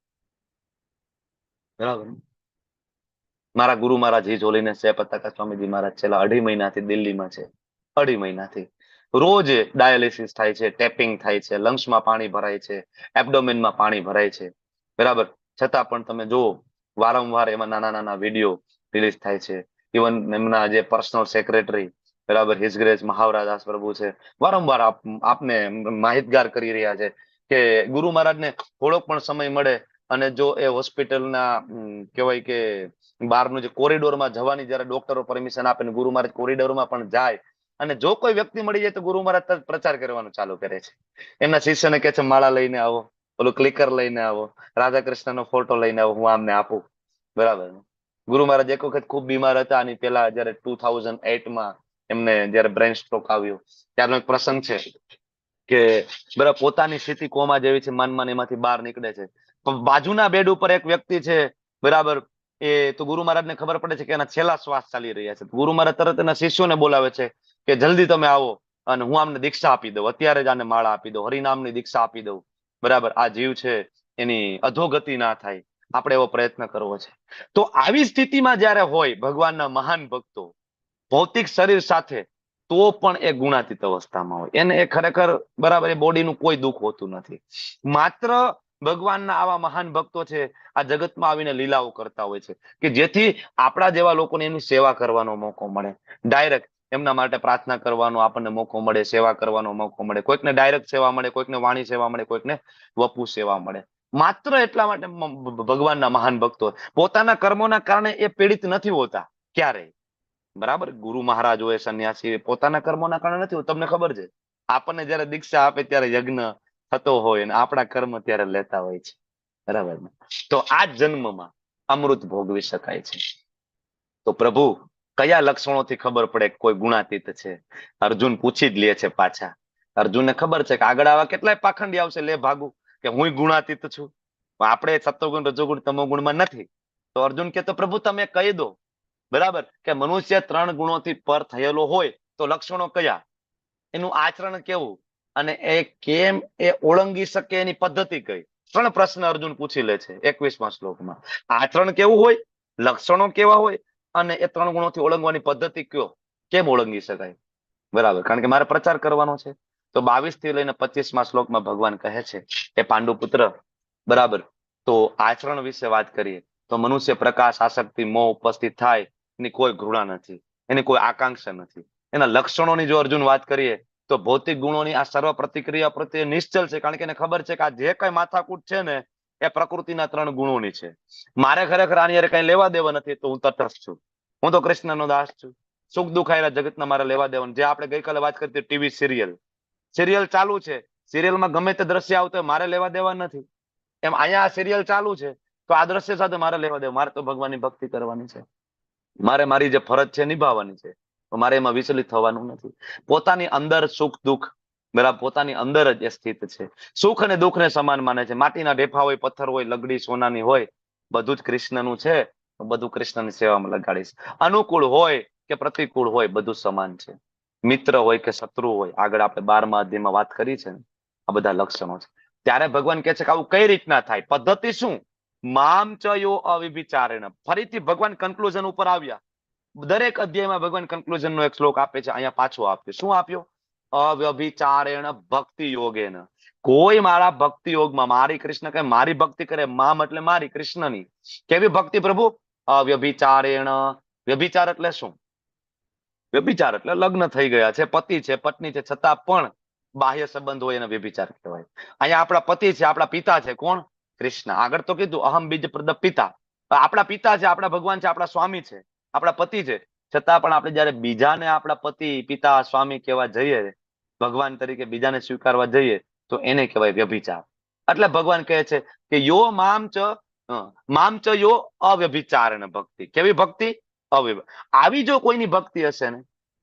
બરાબર, મારા ગુરુ મહારાજ his હોલીનેસ જય પતાકા સ્વામીજી મહારાજ છેલ્લા 2.5 મહિનાથી દિલ્હીમાં છે. 2.5 મહિનાથી રોજ ડાયાલિસિસ થાય છે, ટેપિંગ થાય છે, લંગ્સમાં પાણી ભરાય છે, એબડોમેનમાં પાણી ભરાય છે. બરાબર, છતાં પણ તમે જુઓ વારંવાર એમાં નાના નાના વિડીયો રિલીઝ થાય છે. ઇવન એમના જે પર્સનલ સેક્રેટરી, બરાબર, his grace મહાવરાદાસ પ્રભુ છે, વારંવાર આપને માહિતગાર કરી રહ્યા છે કે ગુરુ મહારાજને થોડોક પણ સમય મળે અને જો એ હોસ્પિટલના કહેવાય કે બહારનું જે કોરિડોરમાં જવાની જયારે ડોક્ટરો પરમિશન આપે ને ગુરુ મહારાજ કોરિડોરમાં પણ જાય અને જો કોઈ વ્યક્તિ મળી જાય તો ગુરુ મહારાજ તરત પ્રચાર કરવાનું ચાલુ કરે છે. એમના શિષ્યને કહે છે માળા લઈને આવો, ઓલું ક્લિકર લઈને આવો, રાધા કૃષ્ણનો ફોટો લઈને આવો, હું આમને આપું. બરાબર, ગુરુ મહારાજ એક વખત ખૂબ બીમાર હતા અને પેલા જયારે 2008માં એમને જયારે બ્રેન સ્ટ્રોક આવ્યો ત્યારનો એક પ્રસંગ છે કે બરાબર પોતાની સ્થિતિ કોમા જેવી છે, માન માન એમાંથી બહાર નીકળે છે, પણ બાજુના બેડ ઉપર એક વ્યક્તિ છે, બરાબર, એ તો ગુરુ મહારાજને ખબર પડે છે કે એના છેલ્લા શ્વાસ ચાલી રહ્યા છે. ગુરુ મહારાજ તરત એના શિષ્યોને બોલાવે છે કે જલ્દી તમે આવો અને હું આમને દીક્ષા આપી દઉં, અત્યારે જ આને માળા આપી દઉં, હરિનામની દીક્ષા આપી દઉં. બરાબર, આ જીવ છે એની અધોગતિ ના થાય, આપણે એવો પ્રયત્ન કરવો છે. તો આવી સ્થિતિમાં જયારે હોય ભગવાનના મહાન ભક્તો ભૌતિક શરીર સાથે, તો પણ એ ગુણાતીત અવસ્થામાં હોય, એને એ ખરેખર બરાબર એ બોડીનું કોઈ દુઃખ હોતું નથી. માત્ર ભગવાનના આવા મહાન ભક્તો છે આ જગતમાં આવીને લીલાઓ કરતા હોય છે કે જેથી આપણા જેવા લોકોને એની સેવા કરવાનો મોકો મળે, ડાયરેક્ટ એમના માટે પ્રાર્થના કરવાનો આપણને મોકો મળે, સેવા કરવાનો મોકો મળે. કોઈકને ડાયરેક્ટ સેવા મળે, કોઈકને વાણી સેવા મળે, કોઈકને વપુ સેવા મળે. માત્ર એટલા માટે ભગવાનના મહાન ભક્તો પોતાના કર્મોના કારણે એ પીડિત નથી હોતા ક્યારેય. બરાબર, ગુરુ મહારાજ હોય, સંન્યાસી, પોતાના કર્મોના કારણે નથી હોતા. તમને ખબર છે આપણને જયારે દીક્ષા આપે ત્યારે યજ્ઞ થતો હોય અને આપણા કર્મ ત્યારે લેતા હોય છે. બરાબર ને? તો આ જન્મમાં અમૃત ભોગવી શકાય છે. તો પ્રભુ કયા લક્ષણોથી ખબર પડે કોઈ ગુણાતીત છે? અર્જુન પૂછી જ લે છે પાછા. અર્જુનને ખબર છે કે આગળ આવા કેટલાય પાખંડી આવશે, લે ભાગુ કે હું ગુણાતીત છું, પણ આપણે સત્વગુણ, રજોગુણ, તમોગુણમાં નથી. તો અર્જુન કે તો પ્રભુ તમે કહી દો, બરાબર, કે મનુષ્ય 3 ગુણોથી પર થયેલો હોય તો લક્ષણો કયા, એનું આચરણ કેવું અને એ કેમ એ ઓળંગી શકે, એની પદ્ધતિ કઈ? 3 પ્રશ્ન અર્જુન પૂછી લે છે 21મા શ્લોકમાં. આચરણ કેવું હોય, લક્ષણો કેવા હોય અને એ 3 ગુણોથી ઓળંગવાની પદ્ધતિ કયો, કેમ ઓળંગી શકાય? બરાબર, કારણ કે મારે પ્રચાર કરવાનો છે. તો 22 થી લઈને 25મા શ્લોકમાં ભગવાન કહે છે એ પાંડુપુત્ર, બરાબર, તો આચરણ વિશે વાત કરીએ તો મનુષ્ય પ્રકાશ, આસક્તિ, મોહ ઉપસ્થિત થાય એની કોઈ ઘૃણા નથી, એની કોઈ આકાંક્ષા નથી. એના લક્ષણોની જો અર્જુન વાત કરીએ તો ભૌતિક ગુણોની આ સર્વ પ્રતિક્રિયા પ્રત્યે નિશ્ચલ છે, કારણ કે એને ખબર છે કે આ જે કઈ માથાકૂટ છે ને એ પ્રકૃતિના 3 ગુણોની છે, મારે ખરેખર આની હારે કઈ લેવા દેવા નથી, તો હું તટસ્થ છું, હું તો કૃષ્ણનો દાસ છું, સુખ દુઃખ આયેલા જગતના મારે લેવા દેવા. જે આપણે ગઈકાલે વાત કરી ટીવી સિરિયલ, સિરિયલ ચાલુ છે, સિરિયલમાં ગમે તે દ્રશ્ય આવતો હોય મારે લેવા દેવા નથી, એમ અહીંયા આ સિરિયલ ચાલુ છે તો આ દ્રશ્ય સાથે મારે લેવા દેવા, મારે તો ભગવાનની ભક્તિ કરવાની છે, મારે મારી જે ફરજ છે નિભાવવાની છે, તો મારે એમાં વિચલિત થવાનું નથી. પોતાની અંદર સુખ દુઃખ, બરાબર, પોતાની અંદર જ એ સ્થિત છે. સુખ અને દુઃખને સમાન માને છે. માટીના ઢેફા હોય, પથ્થર હોય, લગડી સોનાની હોય, બધું જ કૃષ્ણનું છે, બધું કૃષ્ણની સેવામાં લગાડીશ. અનુકૂળ હોય કે પ્રતિકૂળ હોય, બધું સમાન છે. મિત્ર હોય કે શત્રુ હોય, આગળ આપણે 12મા અધ્યાયમાં વાત કરી છે ને, આ બધા લક્ષણો છે. ત્યારે ભગવાન કહે છે કે આવું કઈ રીતના થાય, પદ્ધતિ શું? મામ ચ યો અવિભિચારેણ. ફરીથી ભગવાન કન્ક્લુઝન ઉપર આવ્યા. દરેક અધ્યાયમાં ભગવાન કન્ક્લુઝન નો એક શ્લોક આપે છે, અહીંયા પાછો આપ્યો. શું આપ્યો? અવ્યભિચારેણ ભક્તિ યોગેન. કોઈ મારા ભક્તિ યોગમાં, મારી કૃષ્ણ કહે મારી ભક્તિ કરે, મામ એટલે મારી, કૃષ્ણની કેવી ભક્તિ પ્રભુ? અવ્યભિચારેણ. વ્યભિચાર એટલે શું? વ્યભિચાર એટલે લગ્ન થઈ ગયા છે, પતિ છે, પત્ની છે, છતાં પણ બાહ્ય સંબંધ હોય એને વ્યભિચાર કહેવાય. અહીંયા આપણા પતિ છે, આપણા પિતા છે, કોણ? કૃષ્ણ. આગળ તો કીધું અહમ બીજ પ્રદ પિતા, આપણા પિતા છે, આપણા ભગવાન છે, આપણા સ્વામી છે, આપણા પતિ છે, છતાં પણ આપણે જયારે બીજાને આપણા પતિ, પિતા, સ્વામી કહેવા જઈએ, ભગવાન તરીકે બીજાને સ્વીકારવા જઈએ, તો એને કહેવાય વ્યભિચાર. એટલે ભગવાન કહે છે કે યો મામ ચ મામ ચ યો અવ્યભિચારણ ભક્તિ. કેવી ભક્તિ? અવ્યભ આવી જો કોઈની ભક્તિ હશે ને,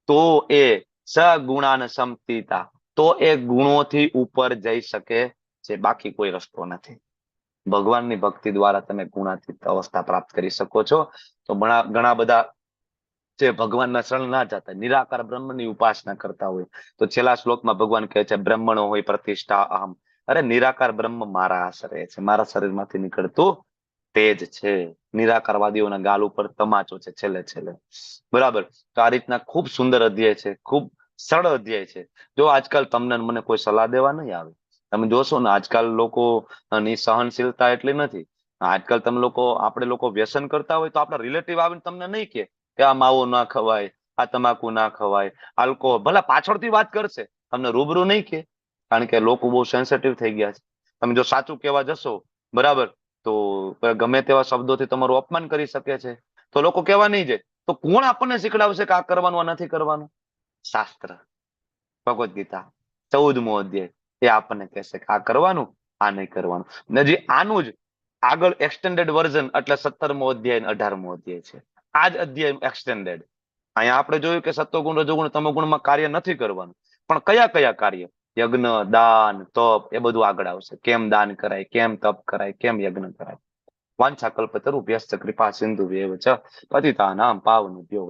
તો એ સગુણાન સમતીતા, તો એ ગુણોથી ઉપર જઈ શકે છે, બાકી કોઈ રસ્તો નથી. ભગવાનની ભક્તિ દ્વારા તમે ગુણાતીત અવસ્થા પ્રાપ્ત કરી શકો છો. તો ઘણા ઘણા બધા જે ભગવાનના શરણ ના જતા, નિરાકાર બ્રહ્મની ઉપાસના કરતા હોય, તો છેલ્લા શ્લોકમાં ભગવાન કહે છે, બ્રહ્મણો હોય પ્રતિષ્ઠા અહમ. અરે, નિરાકાર બ્રહ્મ મારા આશરે છે, મારા શરીરમાંથી નીકળતું તેજ છે. નિરાકારવાદીઓના ગાલ ઉપર તમાચો છે છેલ્લે છેલ્લે. બરાબર? તો આ રીતના ખૂબ સુંદર અધ્યાય છે, ખૂબ સરળ અધ્યાય છે. જો આજકાલ તમને મને કોઈ સલાહ દેવા નહીં આવે. તમે જોશો ને, આજકાલ લોકો ની સહનશીલતા એટલી નથી. આજકાલ તમે લોકો, આપણે લોકો વ્યસન કરતા હોય તો આપણા રિલેટિવ આવીને તમને નહીં કે આ માવો ના ખવાય, આ તમાકુ ના ખવાય, આલ્કોહોલ. ભલે પાછળથી વાત કરશે, તમને રૂબરૂ નહીં કે, કારણ કે લોકો બહુ સેન્સિટિવ થઈ ગયા છે. તમે જો સાચું કહેવા જશો, બરાબર, તો ગમે તેવા શબ્દોથી તમારું અપમાન કરી શકે છે, તો લોકો કહેવા નહીં જાય. તો કોણ આપણને શીખડાવશે કે આ કરવાનું, આ નથી કરવાનું? શાસ્ત્ર, ભગવદ્ ગીતા 14મો અધ્યાય, એ આપણને કહેશે કે આ કરવાનું, આ નહીં કરવાનું. ને જે આનું જ આગળ એક્સટેન્ડેડ વર્ઝન એટલે 17મો અધ્યાય અને 18મો અધ્યાય છે. આ જ અધ્યાય એક્સટેન્ડેડ. અહીંયા આપણે જોયું કે સત્વગુણ, રજોગુણ, તમોગુણમાં કાર્ય નથી કરવાનું, પણ કયા કયા કાર્ય? યજ્ઞ, દાન, તપ, એ બધું આગળ આવશે. કેમ દાન કરાય, કેમ તપ કરાય, કેમ યજ્ઞ કરાય. વાંછા કલ્પતરુભ્યશ્ચ કૃપા સિંધુ એવ ચ પતિતાનામ પાવનેભ્યો.